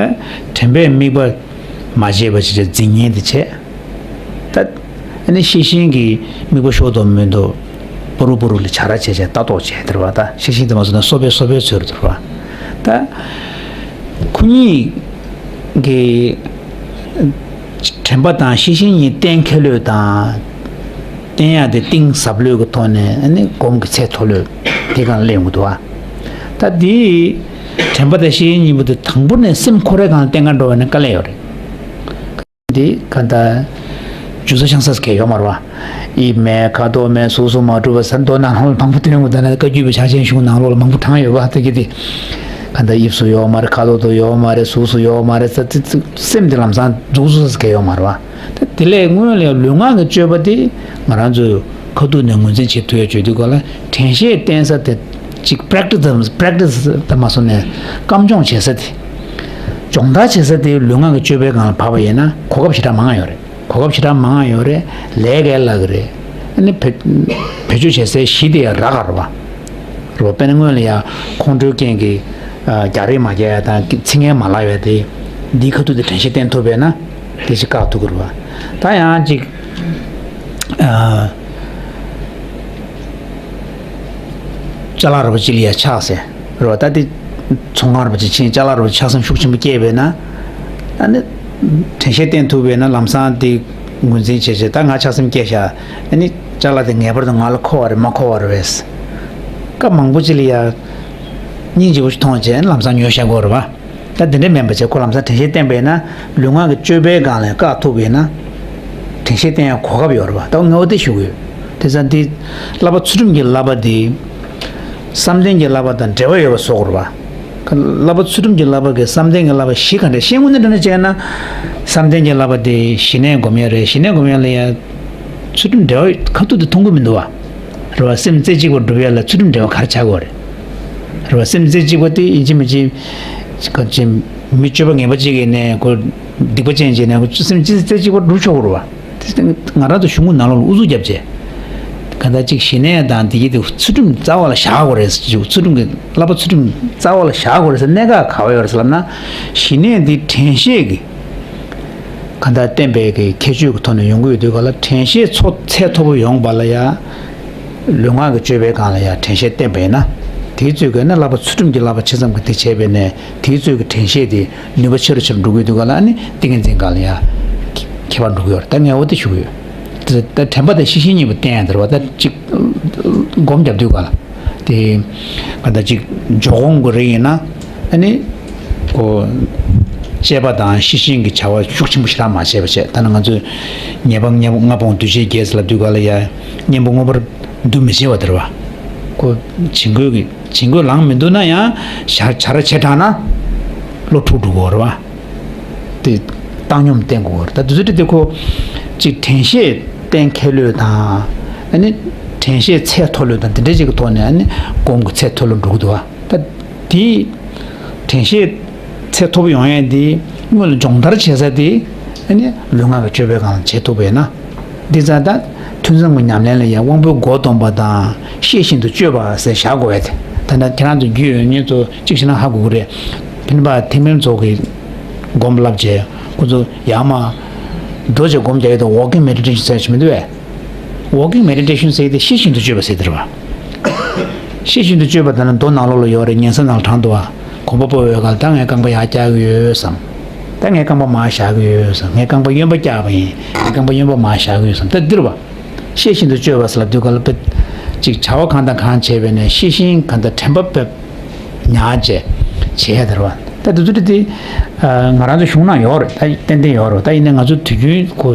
དྲན་པས་དམིགས་པ་མ་བྱས་པ་ཅིག་བྱས་འཛིན་ཉེན་དེ་བྱས། ད་ཨ་ནི་ཤེས་བཞིན་གྱི་དམིགས་པ་ཤོར་དང་མི་འདུག་པུ་རུ་པུ་རུ་ལ་བྱ་ར་བྱས་བྱས་ལྟ་རྟོག་བྱས་དེ་རེད་བ། ད་ཤེས་བཞིན་དེ་མ་བཟོ་ན་སོ་པའི་སོ་པའི་ཚོད་རེད་བ། ད་ཁོ་གཉིས་ཀྱི་དྲན་པ་དང་ཤེས་བཞིན་གཉིས་གཏན་འཁེལ་ལོས་དང་། བསྟན་ཡག་དེ་གཏིང་ཟབ་ལོས་ཀྱི་ཐོག་ནས་ཨ་ནི་སྒོམ་གྱི་ཚད་མཐོ་ལོས་དེ་གང་སླེབས་ཡོང་གི་འདུག་བ། ད་དེ་དྲན་པ་དང་ཤེས་བཞིན་གཉིས་པོ་དེ་དང་པོ་ནས་སེམས་ཁོ་རའི་སྒང་ལ་བསྟེན་ག་འགྲོ་བ་ནི་དཀའ་ལས་ཡོད་རེད། དེ་ག་ད་རྒྱུ་ས་ཤང་ས་སྐད་ཡོད་མ་རེད་བ། ཡིད་མེད་ཁ་དོག་མེད་གཟུགས་སུ་མ་གྲུབ་པ་ཟེར་མདོ་ནང་ལོགས་ལ་མང་པོ་བསྟན་ཡོང་གི་འདུག་ན། བཀའ་བརྒྱུད་པའི་ཕྱག་ཆེན་གཞུང་ནང་ལོགས་ལ་མང་པོ་དྲངས་ཡོད་བ། དེ་གི་དེ་ག་ད་དབྱིབས་སུ་ཡོད་མ་རེད། ཁ་དོག་ཏུ་ཡོད་མ་རེད། གཟུགས་སུ་ཡོད་མ་རེད་ཟེར། དེ་དེ་སེམས་དེ་ལམ་སང་རྫོགས་སུ་ས་སྐད་ཡོད་མ་རེད་བ། ད་དེ་ལས་སྔོན་ལ་ལུས་ངག་གི་སྤྱོད་པ་དེ་ང་རང་ཚོའི་ཁ་ཐུག་ནས་ངོས་འཛིན་བྱེད་ཐུབ་ཡ་བྱེད་དུས་ག་ལ་དྲན་ཤེས་བསྟེན་ས་དེ་ཅིག་པྲེག་ཊི་སི་པྲེག་ཊི་སི་དེ་མ་སོང་ནས་སྐམ་སྦྱོང་བྱེད་ས་དེ། སྦྱོང་བརྡར་བྱེད་ས་དེ་ལུས་ངག་གི་སྤྱོད་པའི་སྒང་ལ་བབས་པ་ཡིན་ན་གོ་སྐབས་ཞེ་དྲག་མང་ཡོད་རེད། གོ་སྐབས་ཞེ་དྲག་མང་ཡོད་རེད། ལས་ཀའི་ལག་གི་རེད། ཨ་ནི་བེད་བེད་སྤྱོད་བྱེད་སའི་གཞི་དེ་ཡང་རག་ག་རེད་བ། རེད་བ། དཔེར་ན་སྔོན་ལ་ཡང་ཁོང་ཁྲོའི་རྐྱེན་གྱིས་ཨ་རྒྱག་རེས་མ་རྒྱག་ཡ་དང་ཚིག་ངན་མ་ལབ་ཡ་དེ་འདིའི་ཁ་ཐུག་དེ་དྲན་ཤེས་བསྟེན་ཐུབ་པས་ན་དེ་ཞིག་བཀག་ཐུབ་ཀྱི་རེད་བ། ད་ཡང་ཅིག་ཨ། ཅ་ལག་རོལ་པ་ཅིག་ལ་ཡ་ཆགས་ཟེར་རོ། ད་དེ་ཚོང་ཁང་རོལ་པ་ཅིག་ཕྱིན་ཅ་ལག་རོལ་པ་ཆགས་སེམས་ཤུགས་ཆེན་པོ་སྐྱེས་པས་ན། ཨ་ནི་དྲན་ཤེས་བསྟེན་ཐུབ་པས་ན་ལམ་སང་དེ་ངོས་འཛིན་བྱས་བྱས་ད་ང་ཆགས་སེམས་སྐྱེས་ཤག་ཨ་ནི་ཅ་ལག་དེ་ངེས་པར་དུ་ང་ལ་མཁོ་བ་རེད་མ་མཁོ་བ་རེད་བས། སྐབས་མང་པོ་ཅིག་ལ་ཡ་སྙིང་རྗེ་པོ་ཞིག་མཐོང་བྱས་ལམ་སང་ཉོ་བཞག་དགོས་རེད་བ། ད་དེ་འདྲ་མིན་པ་བྱས་ཁོ་ལམ་སང་དྲན་ཤེས་བསྟེན་པས་ན་ལུས་ངག་གི་སྤྱོད་པའི་སྒང་ལ་བཀག་ཐུབ་པས་ན་དྲན་ཤེས་བསྟེན་ཡ་གོ་སྐབས་ཡོད་རེད་བ། ད་ངས་འོ་དེ་ཞུ་གི་ཡོད། དེ་ཙང་དེ་བསླབ་པ་ཚུལ་ཁྲིམས་ཀྱི་བསླབ་པ་དེ་བསམ་གཏན་གྱི་བསླབ་པ་དང་འབྲེལ་བ་ཡོད་པ་བཟོ་དགོས་རེད་བ། བསླབ་པ་ཚུལ་ཁྲིམས་ཀྱི་བསླབ་པ་གི་བསམ་གཏན་གྱི་བསླབ་པ་བཞི་ག་འདྲ་ཤེས་དངོས་གནས་དྲང་གནས་བྱས་ན་བསམ་གཏན་གྱི་བསླབ་པ་དེ་ཞི་གནས་སྒོམ་ཡ་རེད། ཞི་གནས་སྒོམ་ཡ་ལ་ཡ་ཚུལ་ཁྲིམས་འབྲེལ་བ་ཁ་ཐུག་དེ་མཐོང་གི་མི་འདུག་བ། རེད་བ། སེམས་རྩེ་གཅིག་པ་སྒྲུབ་ཡ་ལ་ཚུལ་ཁྲིམས་འབྲེལ་བ་ག་རེ་བྱ་དགོས་རེད། རེད་བ། སེམས་རྩེ་གཅིག་པ་དེ་ཡིན་གཅིག་མིན་གཅིག་ག་ཅིག་མི་སྤྱོད་པ་ངན་པ་ཅིག་ཡིན་ནའི་ཁོ་སྡིག་པ་ཅན་ཅིག་ཡིན་ནའི་ཁོ་སེམས་རྩེ་རྩེ་གཅིག་པ་སྒྲུབ་ཆོག་གི་རེད་བ། དེ་ང་རང་ཚོ་གཞུང་གི་ནང་ལོགས་ལ་ཨུ་ཚུགས་རྒྱབ་བྱས། གང་ལྟར་གཅིག་ཞི་གནས་དང་དེ་གི་དེ་ཚུལ་ཁྲིམས་རྩ་བ་ལ་བཞག་དགོས་རེད་ཟེར། ཚུལ་ཁྲིམས་ཀྱི་བསླབ་པ་ཚུལ་ཁྲིམས་རྩ་བ་ལ་བཞག་དགོས་རེད་ཟེར་གནད་འགག་ག་བ་ཡོད་རེད་ཟེར་ལབ་ན། ཞི་གནས་འདི་དྲན་ཤེས་ཀྱི་གང་ལྟར་བསྟན་པའི་གི་ཁྱད་ཆོས་ཀྱི་ཐོག་ནས་ཡོང་གི་ཡོད་དུས་ག་ལ་དྲན་ཤེས་ཚོ་ཚད་མཐོ་པོ་ཡོང་བ་ལ་ཡ། ལུས་ངག་གི་སྤྱོད་པའི་སྒང་ལ་ཡ་དྲན་ཤེས་བསྟེན་པ་ཡིན་ན། དེའི་ཚོད་ཀྱིས་ནི་བསླབ་པ་ཚུལ་ཁྲིམས་ཀྱི་བསླབ་པ་ཆེ་ཙམ་གྱི་དེ་བྱས་པས་ནས་དེའི་ཚོད་ཀྱི་དྲན་ཤེས་དེ་ནུས་པ་ཆེ་རུ་ཆེ་རུ་འགྲོ་གི་ཡོད་དུས་ག་ལ་ནི་ཏིང་ངེ་འཛིན་སྒང་ལ་ཡ་ཁྱད་པར་འགྲོ་གི་ཡོད་རེད། ད་ངས་འོ་དེ་ཞུ་གི་ཡོད། ད་ད་དྲན་པ་དང་ཤེས་བཞིན་གཉིས་པོ་བསྟེན་ཡ་དེ་རེད་བ། ད་ཅིག་སྒོམ་རྒྱབ་དུས་ག་ལ། དེ་ག་ད་ཅིག་འཇོག་སྒོམ་གྱི་རིགས་ཡིན་ན་ཨ་ནི་ཁོ་དཔྱད་པ་དང་ཤེས་བཞིན་གྱི་བྱ་བ་ཤུགས་ཆེན་པོ་ཞེ་དྲག་མ་བྱས་པ་བྱས། ད་ནི་ང་ཚོས་ཉེས་པ་ལྔ་པོ་ལྔ་སྤོང་འདུས་བྱས་བརྒྱད་ཟེར་ལབ་དུས་ག་ལ་ཡ་གཉེན་པོ་མངོན་པར་འདུ་མི་བྱེད་པ་དེ་རེད་བ། ཁོ་བྱིང་རྒོད་ཀྱི་བྱིང་རྒོད་ལངས་མི་འདུག་ན་ཡང་བྱ་བྱ་ར་བྱེ་བྲག་ན་བློ་འཁྲུག་འགྲོ་གི་ཡོད་རེད་བ། དེ་བཏང་སྙོམས་བསྟེན་དགོས་རེད། ད་དུས་ཚོད་དེ་ཁོ་གཅིག་དྲན་ཤེས་བསྟེན་མཁས་ལོས་དང་། ཨ་ནི་དྲན་ཤེས་ཚད་མཐོ་ལོས་དང་དེ་འདྲ་ཅིག་གི་ཐོག་ནས་ཨ་ནི་སྒོམ་གྱི་ཚད་མཐོ་ལོས་འགྲོ་གི་འདུག་བ། ད་དེ་དྲན་ཤེས་ཚད་མཐོ་པོ་ཡོང་ཡས་དེ་སྔོན་ལ་སྦྱོང་བརྡར་བྱེད་ས་དེ་ཨ་ནི་ལུས་ངག་གི་སྤྱོད་པའི་སྒང་ལ་བྱེད་ཐུབ་པས་ན། འདི་ཙང་ད་ཐུན་མཚམས་ཀྱི་ཉམས་ལེན་ལ་ཡང་དབང་པོའི་སྒོ་སྡོམ་པ་དང་ཤེས་བཞིན་དུ་སྤྱོད་པ་ཟེར་བཞག་དགོས་པས་དེ། ད་ནི་ཁྱེད་རང་ཚོ་རྒྱུས་ཡོད་མཁན་ཚོ་གཅིག་བྱས་ན་ཧ་གོ་གི་རེད། ཕན་པ་ཐེག་དམན་ཚོ་གི་སྒོམ་བསླབ་བྱས་ཁོ་ཚོ་ཡར་མར་འགྲོ་བྱས་སྒོམ་རྒྱག་ཡས་དང་walking meditation ཟེར་ཞིག་མི་འདུག་བས། Walking meditation ཟེར་དེ་ཤེས་བཞིན་དུ་སྤྱོད་པ་ཟེར་དེ་རེད་བ། ཤེས་བཞིན་དུ་སྤྱོད་པ་དེ་ནི་མདོ་ནང་ལོགས་ལ་ཡོད་རེད། ཉན་ས་ནང་ལ་དྲངས་འདུག་བ། གོམ་པ་སྤོ་བའི་སྐབས་ད་ངས་རྐང་པ་ཡར་བཀྱག་གི་ཡོད་བསམ། ད་ངས་རྐང་པ་མར་བཞག་གི་ཡོད་བསམ། ངས་རྐང་པ་གཡོན་པ་བཀྱག་པ་ཡིན། ངས་རྐང་པ་གཡོན་པ་མར་བཞག་གི་ཡོད་བསམ། ད་འདི་རེད་བ། ཤེས་བཞིན་དུ་སྤྱོད་པ་ཟེར་ལབ་དུས་ག་ལ་དཔེ་ཅིག་བྱ་བ་གང་དང་གང་བྱས་པས་ནས་ཤེས་བཞིན་གང་དང་དྲན་པ་དཔེ་ཉར་བྱས་བྱས་ཡ་དེ་རེད་བ། ད་དེ་ཚོ་དེ་ང་རང་ཚོ་གཞུང་ནང་ཡོད་རེད། ད་ཏན་ཏན་ཡོད་རེད། ད་ཡིན་ནའི་ང་ཚོ་དུས་རྒྱུན་ཁོ་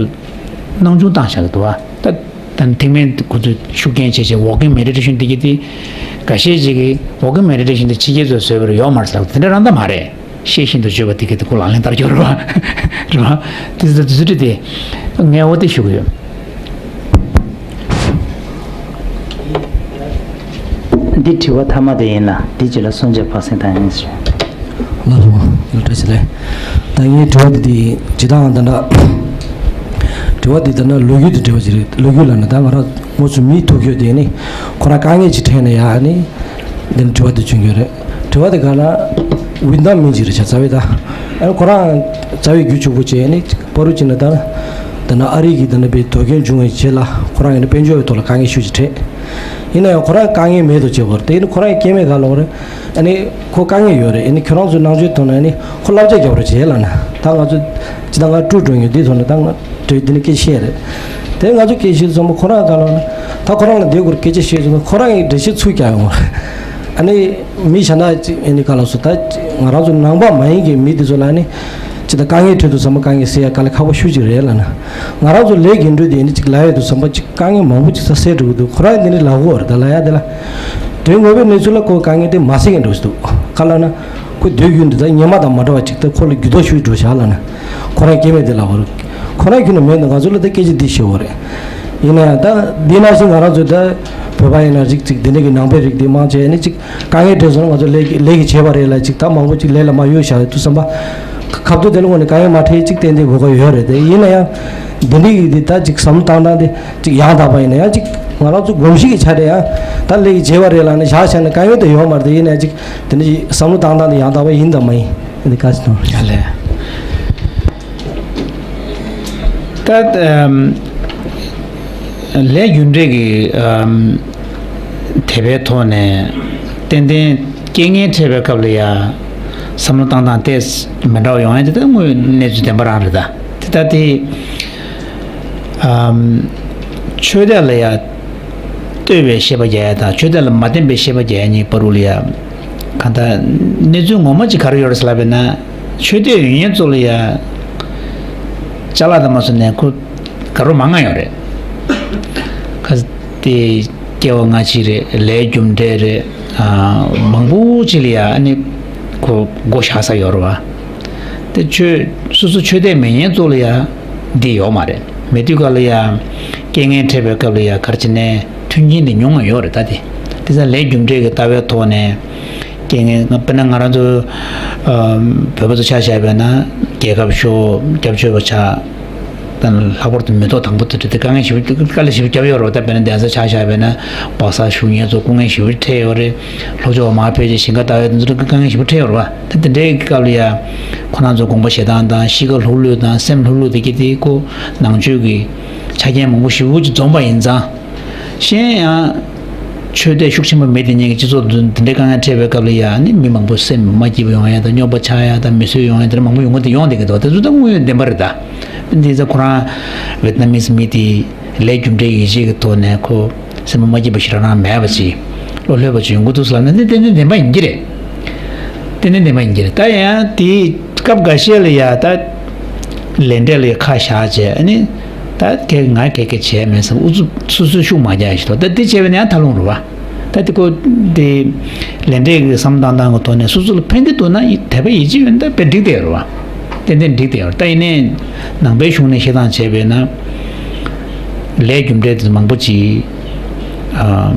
སྣང་ཆུང་བཏང་བཞག་གི་འདུག་བ། ད་ ད་ཐེག་དམན་ཁོ་ཚོས་ཤུགས་རྐྱེན་བྱས་བྱས་walking meditation དེ་གི་དེ་འགའ་ཤས་ཅིག་གིས་walking meditation དེ་ཕྱི་རྒྱལ་ཚོས་བཟོས་པ་རེད་ཡོད་མ་རེད་ཟེར་དེ་འདྲ་རང་ད་མ་རེད། ཤེས་བཞིན་དུ་བརྗོད་པ་དེ་གི་དེ་ཁོ་ལག་ལེན་བསྟར་རྒྱུ་རེད་བ། རེད་བ། དེ་ཚོ་དེ་ཚོ་དེ་ངས་འོ་དེ་ཞུ་གི་ཡོད། འདི་དྲི་བ་མཐའ་མ་དེ་ཡིན་ལ་འདི་རྗེས་ལ་གསུང་ཆོས་ཕར་ཟིན་དང་ཡིན་ཞུ། ལགས་སོ། ལགས་བཀྲ་ཤིས་བདེ་ལེགས། ད་ངའི་དྲི་བ་འདི་དེ་ཇི་ལྟར་ཨང་ད་འདྲ། དྲི་བ་འདི་ད་ནི་ལོ་རྒྱུས་དང་འབྲེལ་བ་ཞིག་རེད། ལོ་རྒྱུས་ལ་ནི་ད་ང་རང་ངོ་ཚོ་མིའི་ཐུག་རྒྱུ་དེ་ནི་ཁོ་རང་དཀའ་ངལ་ཅིག་འཕྲད་ན་ཡ་ནི་འདི་ནི་དྲི་བ་འདི་བྱུང་རྒྱུ་རེད། དྲི་བ་དེ་ག་ལ་ཝི་ཏི་ནམ་མི་ཅིག་རེད་ཤག་རྩ་བའི་ད། ཨ་ནི་ཁོ་རང་རྩ་བའི་རྒྱུ་ཕྱུག་པོ་བྱས་ནི་ཅིག་བར་དུ་ཅིག་ནི་ད་ད་ནི་ཨ་རི་གི་ད་ནི་པའི་དོ་དགོན་བྱུང་བའི་རྗེས་ལ་ཁོ་རང་ཡིན་ན་དཔལ་འབྱོར་བའི་ཐོག་ལ་དཀའ་ངལ་ཤུགས་ཅིག་འཕྲད། ཡིན་ན་ཡང་ཁོ་རང་དཀའ་ངལ་མེད་དུ་བྱེད་དགོས་རེད། དེ་ཡིན་ན་ཁོ་རང་སྐྱེ་དམན་ག་ལོག་རེད། ཨ་ནི་ཁོ་དཀའ་ངལ་ཡོད་རེད། ཨ་ནི་ཁྱོད་རང་ཚོའི་ནང་ཆོས་ཐོག་ནས་ཨ་ནི་ཁོ་བསླབ་བྱ་རྒྱབ་རོགས་བྱེད་ལབ་ན། ད་ང་ཚོ་ཇི་ལྟར་ང་ཀྲུའུ་ཀྲུང་ཡོད་འདི་ཐོག་ནས་ད་ང་གྲོས་འདི་ནི་སྐད་ཆ་བཤད་རེད། དེ་ང་ཚོ་སྐད་ཆ་ཚང་མ་ཁོ་རང་ག་ལོག་ན། ད་ཁོ་རང་ལ་འདི་སྐོར་སྐད་ཆ་བཤད་ཚུལ་ཁོ་རང་གིས་འགྲེལ་བཤད་ཚུར་རྒྱག་ཡོང་བ་རེད། ཨ་ནི་མི་གཞན་དག་ཅིག་ཨ་ནི་ག་ལ་སོ་ད་ང་རང་ཚོ་ནང་པ་མ་ཡིན་གྱི་མི་འདི་ཚོ་ལ་ཨ་ནི་ཇི་ལྟར་དཀའ་ངལ་འཕྲད་དུས་ཙམ་པ་དཀའ་ངལ་སེལ་ཡ་དཀའ་ལས་ཁག་པོ་ཤུགས་ཅིག་རེད་ལབ་ན། ང་རང་ཚོ་ལས་རྒྱུ་འབྲས་དེ་ཨ་ནི་ཅིག་ལབ་ཡ་དུས་ཙམ་པ་ཅིག་དཀའ་ངལ་མང་པོ་ཅིག་ས་སེལ་འགྲོ་གི་འདུག་ཁོ་རང་འདི་ནི་ལབ་གོ་རེད། ད་ལབ་ཡ་དེ་ལ་དོན་དངོས་པོའི་གནས་ཚུལ་ལ་ཁོ་དཀའ་ངལ་དེ་མ་སེལ་གི་འགྲོ་ཞིག་འདུག་ག་ལབ་ན། ཁོ་སྡོད་རྒྱུ་འདི་ད་སྔོན་མ་དང་མ་འདྲ་བ་ཅིག་ད་ཁོ་ལ་འགྱུར་ལྡོག་ཤུགས་འགྲོ་བཞག་ལབ་ན། ཁོ་རང་སྐྱེ་དམན་དེ་ལབ་གོ་རེད། ཁོ་རང་ཁྱོན་ནས་མེད་འདུག་ང་ཚོ་ལ་ད་སྐད་ཆ་འདི་བཤད་གོ་རེད། ཡིན་ན་ཡང་ད་འདི་ནང་བཞིན་ང་རང་ཚོ་ད་བོད་པ་ཡིན་ན་རིགས་ཅིག་འདི་འདྲ་གི་ནང་པའི་རིགས་འདི་མང་ཆེ་ནི་ཅིག་དཀའ་ངལ་འཕྲད་སོང་ན་ང་ཚོ་ལས་ཀྱི་ལས་ཀྱི་བྱས་པ་རེད་ལ་ཅིག་ད་མང་པོ་ཅིག་ལས་ལ་མ་གཡོལ་བཞག་ཡོད་དུས་ཙམ་པ། ཁ་ཐུག་དེ་ལ་ངོ་ནས་དཀའ་ངལ་མ་འཕྲད་ཅིག་ཏན་ཏན་དགོས་ཀྱི་ཡོད་རེད། དེ་ཡིན་ན་ཡང་འདི་འདྲ་གི་འདི་ད་ཅིག་བསམ་བློ་བཏང་སྟངས་དེ་ཅིག་ཡང་དག་པ་ཡིན་ན་ཡང་ཅིག་ང་རང་ཚོ་གོམས་གཤིས་ཀྱི་ཆ་དེ་ཡང་ད་ལས་ཀྱི་བྱས་པ་རེད་ལ་ནི་བཞག་བཞག་ན་དཀའ་ངལ་དེ་ཡོད་མ་རེད། དེ་ཡིན་ན་ཡང་ཅིག་དེ་འདྲ་ཅིག་བསམ་བློ་བཏང་སྟངས་དེ་ཡང་དག་པ་ཡིན་དང་མ་ཡིན་འདི་ག་ཅིག་དང་། ཡ་ལས། ད་ཨམ། ལས་རྒྱུ་འབྲས་ཀྱི་ཨམ། དད་པའི་ཐོག་ནས་ཏན་ཏན་རྐྱེན་ངན་འཕྲད་པའི་སྐབས་ལ་ཡ་བསམ་བློ་བཏང་སྟངས་ཏོག་ཙམ་མི་འདྲ་བ་ཡོང་ཡ་དེ་ད་དངོས་ཡོད་གནས་ཚུལ་བདེན་པ་རང་རེད་ད། དེ་ད་དེ་ཨམ། ཆོས་དད་ལ་ཡ་ལྟོས་པའི་བཤད་པ་རྒྱག་ཡ་དང་ཆོས་དད་ལ་མ་བརྟེན་པའི་བཤད་པ་རྒྱག་ཡ་གཉིས་བར་དུ་ལ་ཡ་གང་ལྟར་གནས་ཚུལ་ངོ་མ་ཅིག་ག་རེ་ཡོད་རེད་ཟེར་ལབ་པས་ན། ཆོས་དད་ཡོད་མཁན་ཚོ་ལ་ཡ་ཅ་ལག་དང་མ་སོང་ནས་ཁོ་དགའ་རབ་མང་ང་ཡོད་རེད། ཁ་དེ་སྐྱེ་བ་སྔ་ཕྱི་རེད། ལས་རྒྱུ་འབྲས་རེད། ཨ། མང་པོ་ཅིག་ལ་ཡ་ཨ་ནི་ཁོ་མགོ་བཞག་ས་ཡོད་རེད་བ། དེ་ཆོས་སོ་སོ་ཆོས་དད་མེད་མཁན་ཚོ་ལ་ཡ་འདི་ཡོད་མ་རེད། མེད་དུས་སྐབས་ལ་ཡ་རྐྱེན་ངན་འཕྲད་པའི་སྐབས་ལ་ཡ་ག་རེ་བྱས་ནས་མཐུན་རྐྱེན་འདི་ཉུང་ང་ཡོད་རེད་ད་དེ། དེ་ཚ་ལས་རྒྱུ་འབྲས་ཀྱི་ལྟ་བའི་ཐོག་ནས་རྐྱེན་ངན་ང་དཔེར་ན་ང་རང་ཚོ་ཨ་བོད་པ་ཚོ་ཆ་བཞག་པས་ན་རྒྱལ་ཁབ་ཤོག་སྐྱབས་བཅོལ་བ་ཆགས། ད་ལྷག་པར་དུ་མི་ཐོག་དང་པོ་དེ་འདྲ་དེ་དཀའ་ངལ་ཞེ་པོ་དཀའ་ལས་ཞེ་པོ་བརྒྱབ་ཡོད་རེད་བ། ད་དཔེར་ན་གདན་ས་ཆ་བཞག་པས་ན་སྦག་ས་ཞུགས་མཁན་ཚོ་སྐུ་ངལ་ཞེ་པོ་འཕྲད་ཡོད་རེད། ལྷོ་ཕྱོགས་མར་ཕེབས་རྗེས་ཞིང་ཁ་ལྟ་བའི་དེ་ཚོ་དཀའ་ངལ་ཞེ་པོ་འཕྲད་ཡོད་རེད་བ། ད་དེ་འདྲའི་སྐབས་ལ་ཡ་ཁོ་རང་ཚོ་དགོངས་པ་བཞེས་སྟངས་དང་གཤིས་ཀ་ལྷུག་ལྷུག་དང་སེམས་ལྷུག་ལྷུག་དེ་གི་དེ་ཁོ་ནང་ཆོས་ཀྱི་ཆ་རྐྱེན་མང་པོ་ཞེ་པོ་ཅིག་འཛོམས་པ་ཡིན་ཙང་། གཞན་ཡང་ཆོས་དད་ཤུགས་ཆེན་པོ་མེད་དེ་ཉིད་ཀྱི་སྤྱི་ཚོགས་འདི་འདི་འདྲའི་དཀའ་ངལ་འཕྲད་པའི་སྐབས་ལ་ཡང་ནི་མི་མང་པོ་སེམས་མ་སྐྱིད་པ་ཡོང་ཡ་དང་རྙོག་པ་ཆགས་ཡ་དང་མི་བཟོད་ཡོང་ཡ་དེ་འདྲ་མང་པོ་ཡོང་གི་དེ་ཡོང་བསྡད་ཀྱི་འདུག་དེ་ཚོ་ད་དངོས་ཡོད་བདེན་པ་རེད་ད། འདི་ཚོ་ཁོ་རང་ཝེ་ཏི་ནམ་མིས་མི་དེ་ལས་རྒྱུ་འབྲས་ཡིད་ཆེས་ཀྱི་ཐོག་ནས་ཁོ་སེམས་མ་སྐྱིད་པ་ཞེ་དྲག་རང་མེད་པ་ཅིག་བློ་ལྷོད་པ་ཅིག་ཡོང་གི་འདུག་ཟེར་ལབ་ན་འདི་ཏན་ཏན་བདེན་པ་ཡིན་གྱི་རེད། ཏན་ཏན་བདེན་པ་ཡིན་གྱི་རེད། ད་ཡང་དེ་སྐབས་འགའ་ཤས་ལ་ཡ་ད་ལས་འབྲས་ལ་ཡ་ཁ་བཞག་བྱས་ཨ་ནི། ད་ཁྱེད་ང་ཁྱེད་ཁྱེད་བྱས་མེད་བསམ་ཨུ་ཚུགས་སོ་སོས་ཤུགས་མ་རྒྱག་ཡ་ཞིག་འདུག་ད་འདི་བྱས་པ་ནི་ཡང་ཐབས་ལོང་རེད་བ། ད་འདི་ཁོ་འདི་ལས་འབྲས་ཀྱི་བསམ་བཏང་སྟངས་ཀྱི་ཐོག་ནས་སོ་སོ་ལ་ཕན་གྱི་འདུག་ན་དད་པ་ཡིད་ཆེས་ཡོད་ན་ད་དཔེ་འགྲིག་བསྡད་ཡོད་རེད་བ། ཏན་ཏན་འགྲིག་བསྡད་ཡོད་རེད། ད་ཡིན་ནའི་ནང་པའི་གཞུང་ནས་བཤད་སྟངས་བྱས་པས་ན་ལས་རྒྱུ་འབྲས་དེ་མང་པོ་ཅིག་ཨ་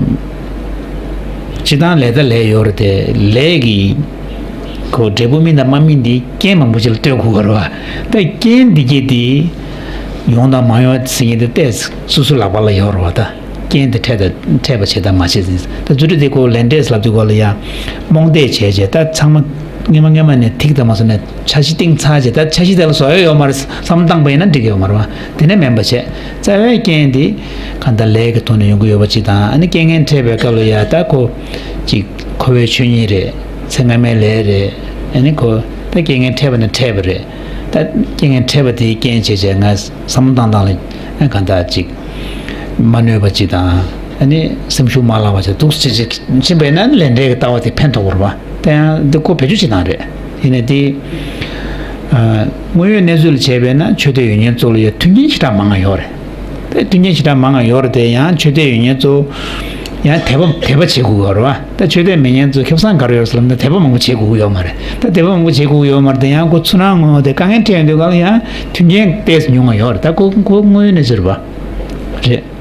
སྤྱིར་བཏང་ལས་ད་ལས་ཡོད་རེད་དེ་ལས་ཀྱི་ཁོ་འབྲས་བུ་སྨིན་དང་མ་སྨིན་དེ་རྐྱེན་མང་པོ་ཅིག་ལ་ལྟོས་དགོས་པ་རེད་བ། ད་རྐྱེན་འདི་གྱིས་དེ་ཡོང་དང་མ་ཡོང་ཟེར་མཁན་དེ་ཏོག་ཙམ་སོ་སོའི་ལག་པ་ལ་ཡོད་རེད་བ་ད། རྐྱེན་དེ་འཕྲད་དང་འཕྲད་པ་བྱེད་དང་མ་བྱེད་ཟེར། ད་རྫུ་འཕྲུལ་དེ་ཁོ་ལས་འབྲས་ལབ་དུས་སྐོར་ལ་ཡང་རྨོངས་དད་བྱས་བྱས་ད་ཚང་མ་སྔོན་མ་སྔོན་མ་ནས་ཐིག་དང་མ་སོང་ནས་འཆར་གཞི་བཏིང་ཚར་བྱས་ད་འཆར་གཞི་དེ་ལ་བཟོ་ཡ་ཡོད་མ་རེད་བསམ་བཏང་པ་ཡིན་ན་འགྲིག་གི་ཡོད་མ་རེད་བ། དེ་ནས་མིན་པ་བྱས་རྩ་བའི་རྐྱེན་དེ་གང་ལྟར་ལས་ཀྱི་ཐོག་ནས་ཡོང་གི་ཡོད་པ་ཅིག་དང་ཨ་ནི་རྐྱེན་ངན་འཕྲད་པའི་སྐབས་ལ་ཡ་ད་ཁོ་ཅིག་འཁོར་བའི་ཆོས་ཉིད་རེད། ཚེ་སྔ་མའི་ལས་རེད། ཨ་ནི་ཁོ་ད་རྐྱེན་ངན་འཕྲད་པ་ན་འཕྲད་པ་རེད། ད་རྐྱེན་ངན་འཕྲད་པ་དེའི་རྐྱེན་བྱས་བྱས་ང་བསམ་བློ་བཏང་སྟངས་ལ་གང་ལྟར་ཅིག་མ་གནོད་པ་ཅིག་དང་ཨ་ནི་སེམས་ཤུགས་མ་བརླག་པ་ཅིག་འདུག་སེ་ཅིག་ཕྱིན་པས་ན་ལས་འབྲས་ཀྱི་ལྟ་བ་དེ་ཕན་ཐོགས་པ་རེད་བ། དེ་ཡང་འདི་ཁོ་བེད་སྤྱོད་བྱེད་སྟངས་རེད། ཡིན་ནའི་དེ་དངོས་ཡོད་གནས་ཚུལ་ལ་བྱས་པས་ན་ཆོས་དད་ཡོད་མཁན་ཚོ་ལ་ཡང་མཐུན་རྐྱེན་ཞེ་དྲག་མང་ང་ཡོད་རེད། ད་མཐུན་རྐྱེན་ཞེ་དྲག་མང་ང་ཡོད་རེད་དེ། ཡང་ཆོས་དད་ཡོད་མཁན་ཚོ་ཡང་དད་པ་དད་པ་བྱེད་དགོས་ཡོད་རེད་བ། ད་ཆོས་དད་མེད་མཁན་ཚོ་ཁེ་བཟང་ག་རེ་ཡོད་ཟེར་ལབ་ན་དད་པ་མང་པོ་བྱེད་དགོས་ཀྱི་ཡོད་མ་རེད། ད་དད་པ་མང་པོ་བྱེད་དགོས་ཀྱི་ཡོད་མ་རེད་དེ། ཡང་ཁོ་ཚུར་སྣང་ངོ་དེ་དཀའ་ངལ་འཕྲད་ཡོང་དུས་སྒང་ལ་ཡང་མཐུན་རྐྱེན་ཏོག་ཙམ་ཉུང་ང་ཡོད་རེད། ད་ཁོ་ཁོ་དངོས་ཡོད་གནས་ཚུལ་རེད་བ། རེད།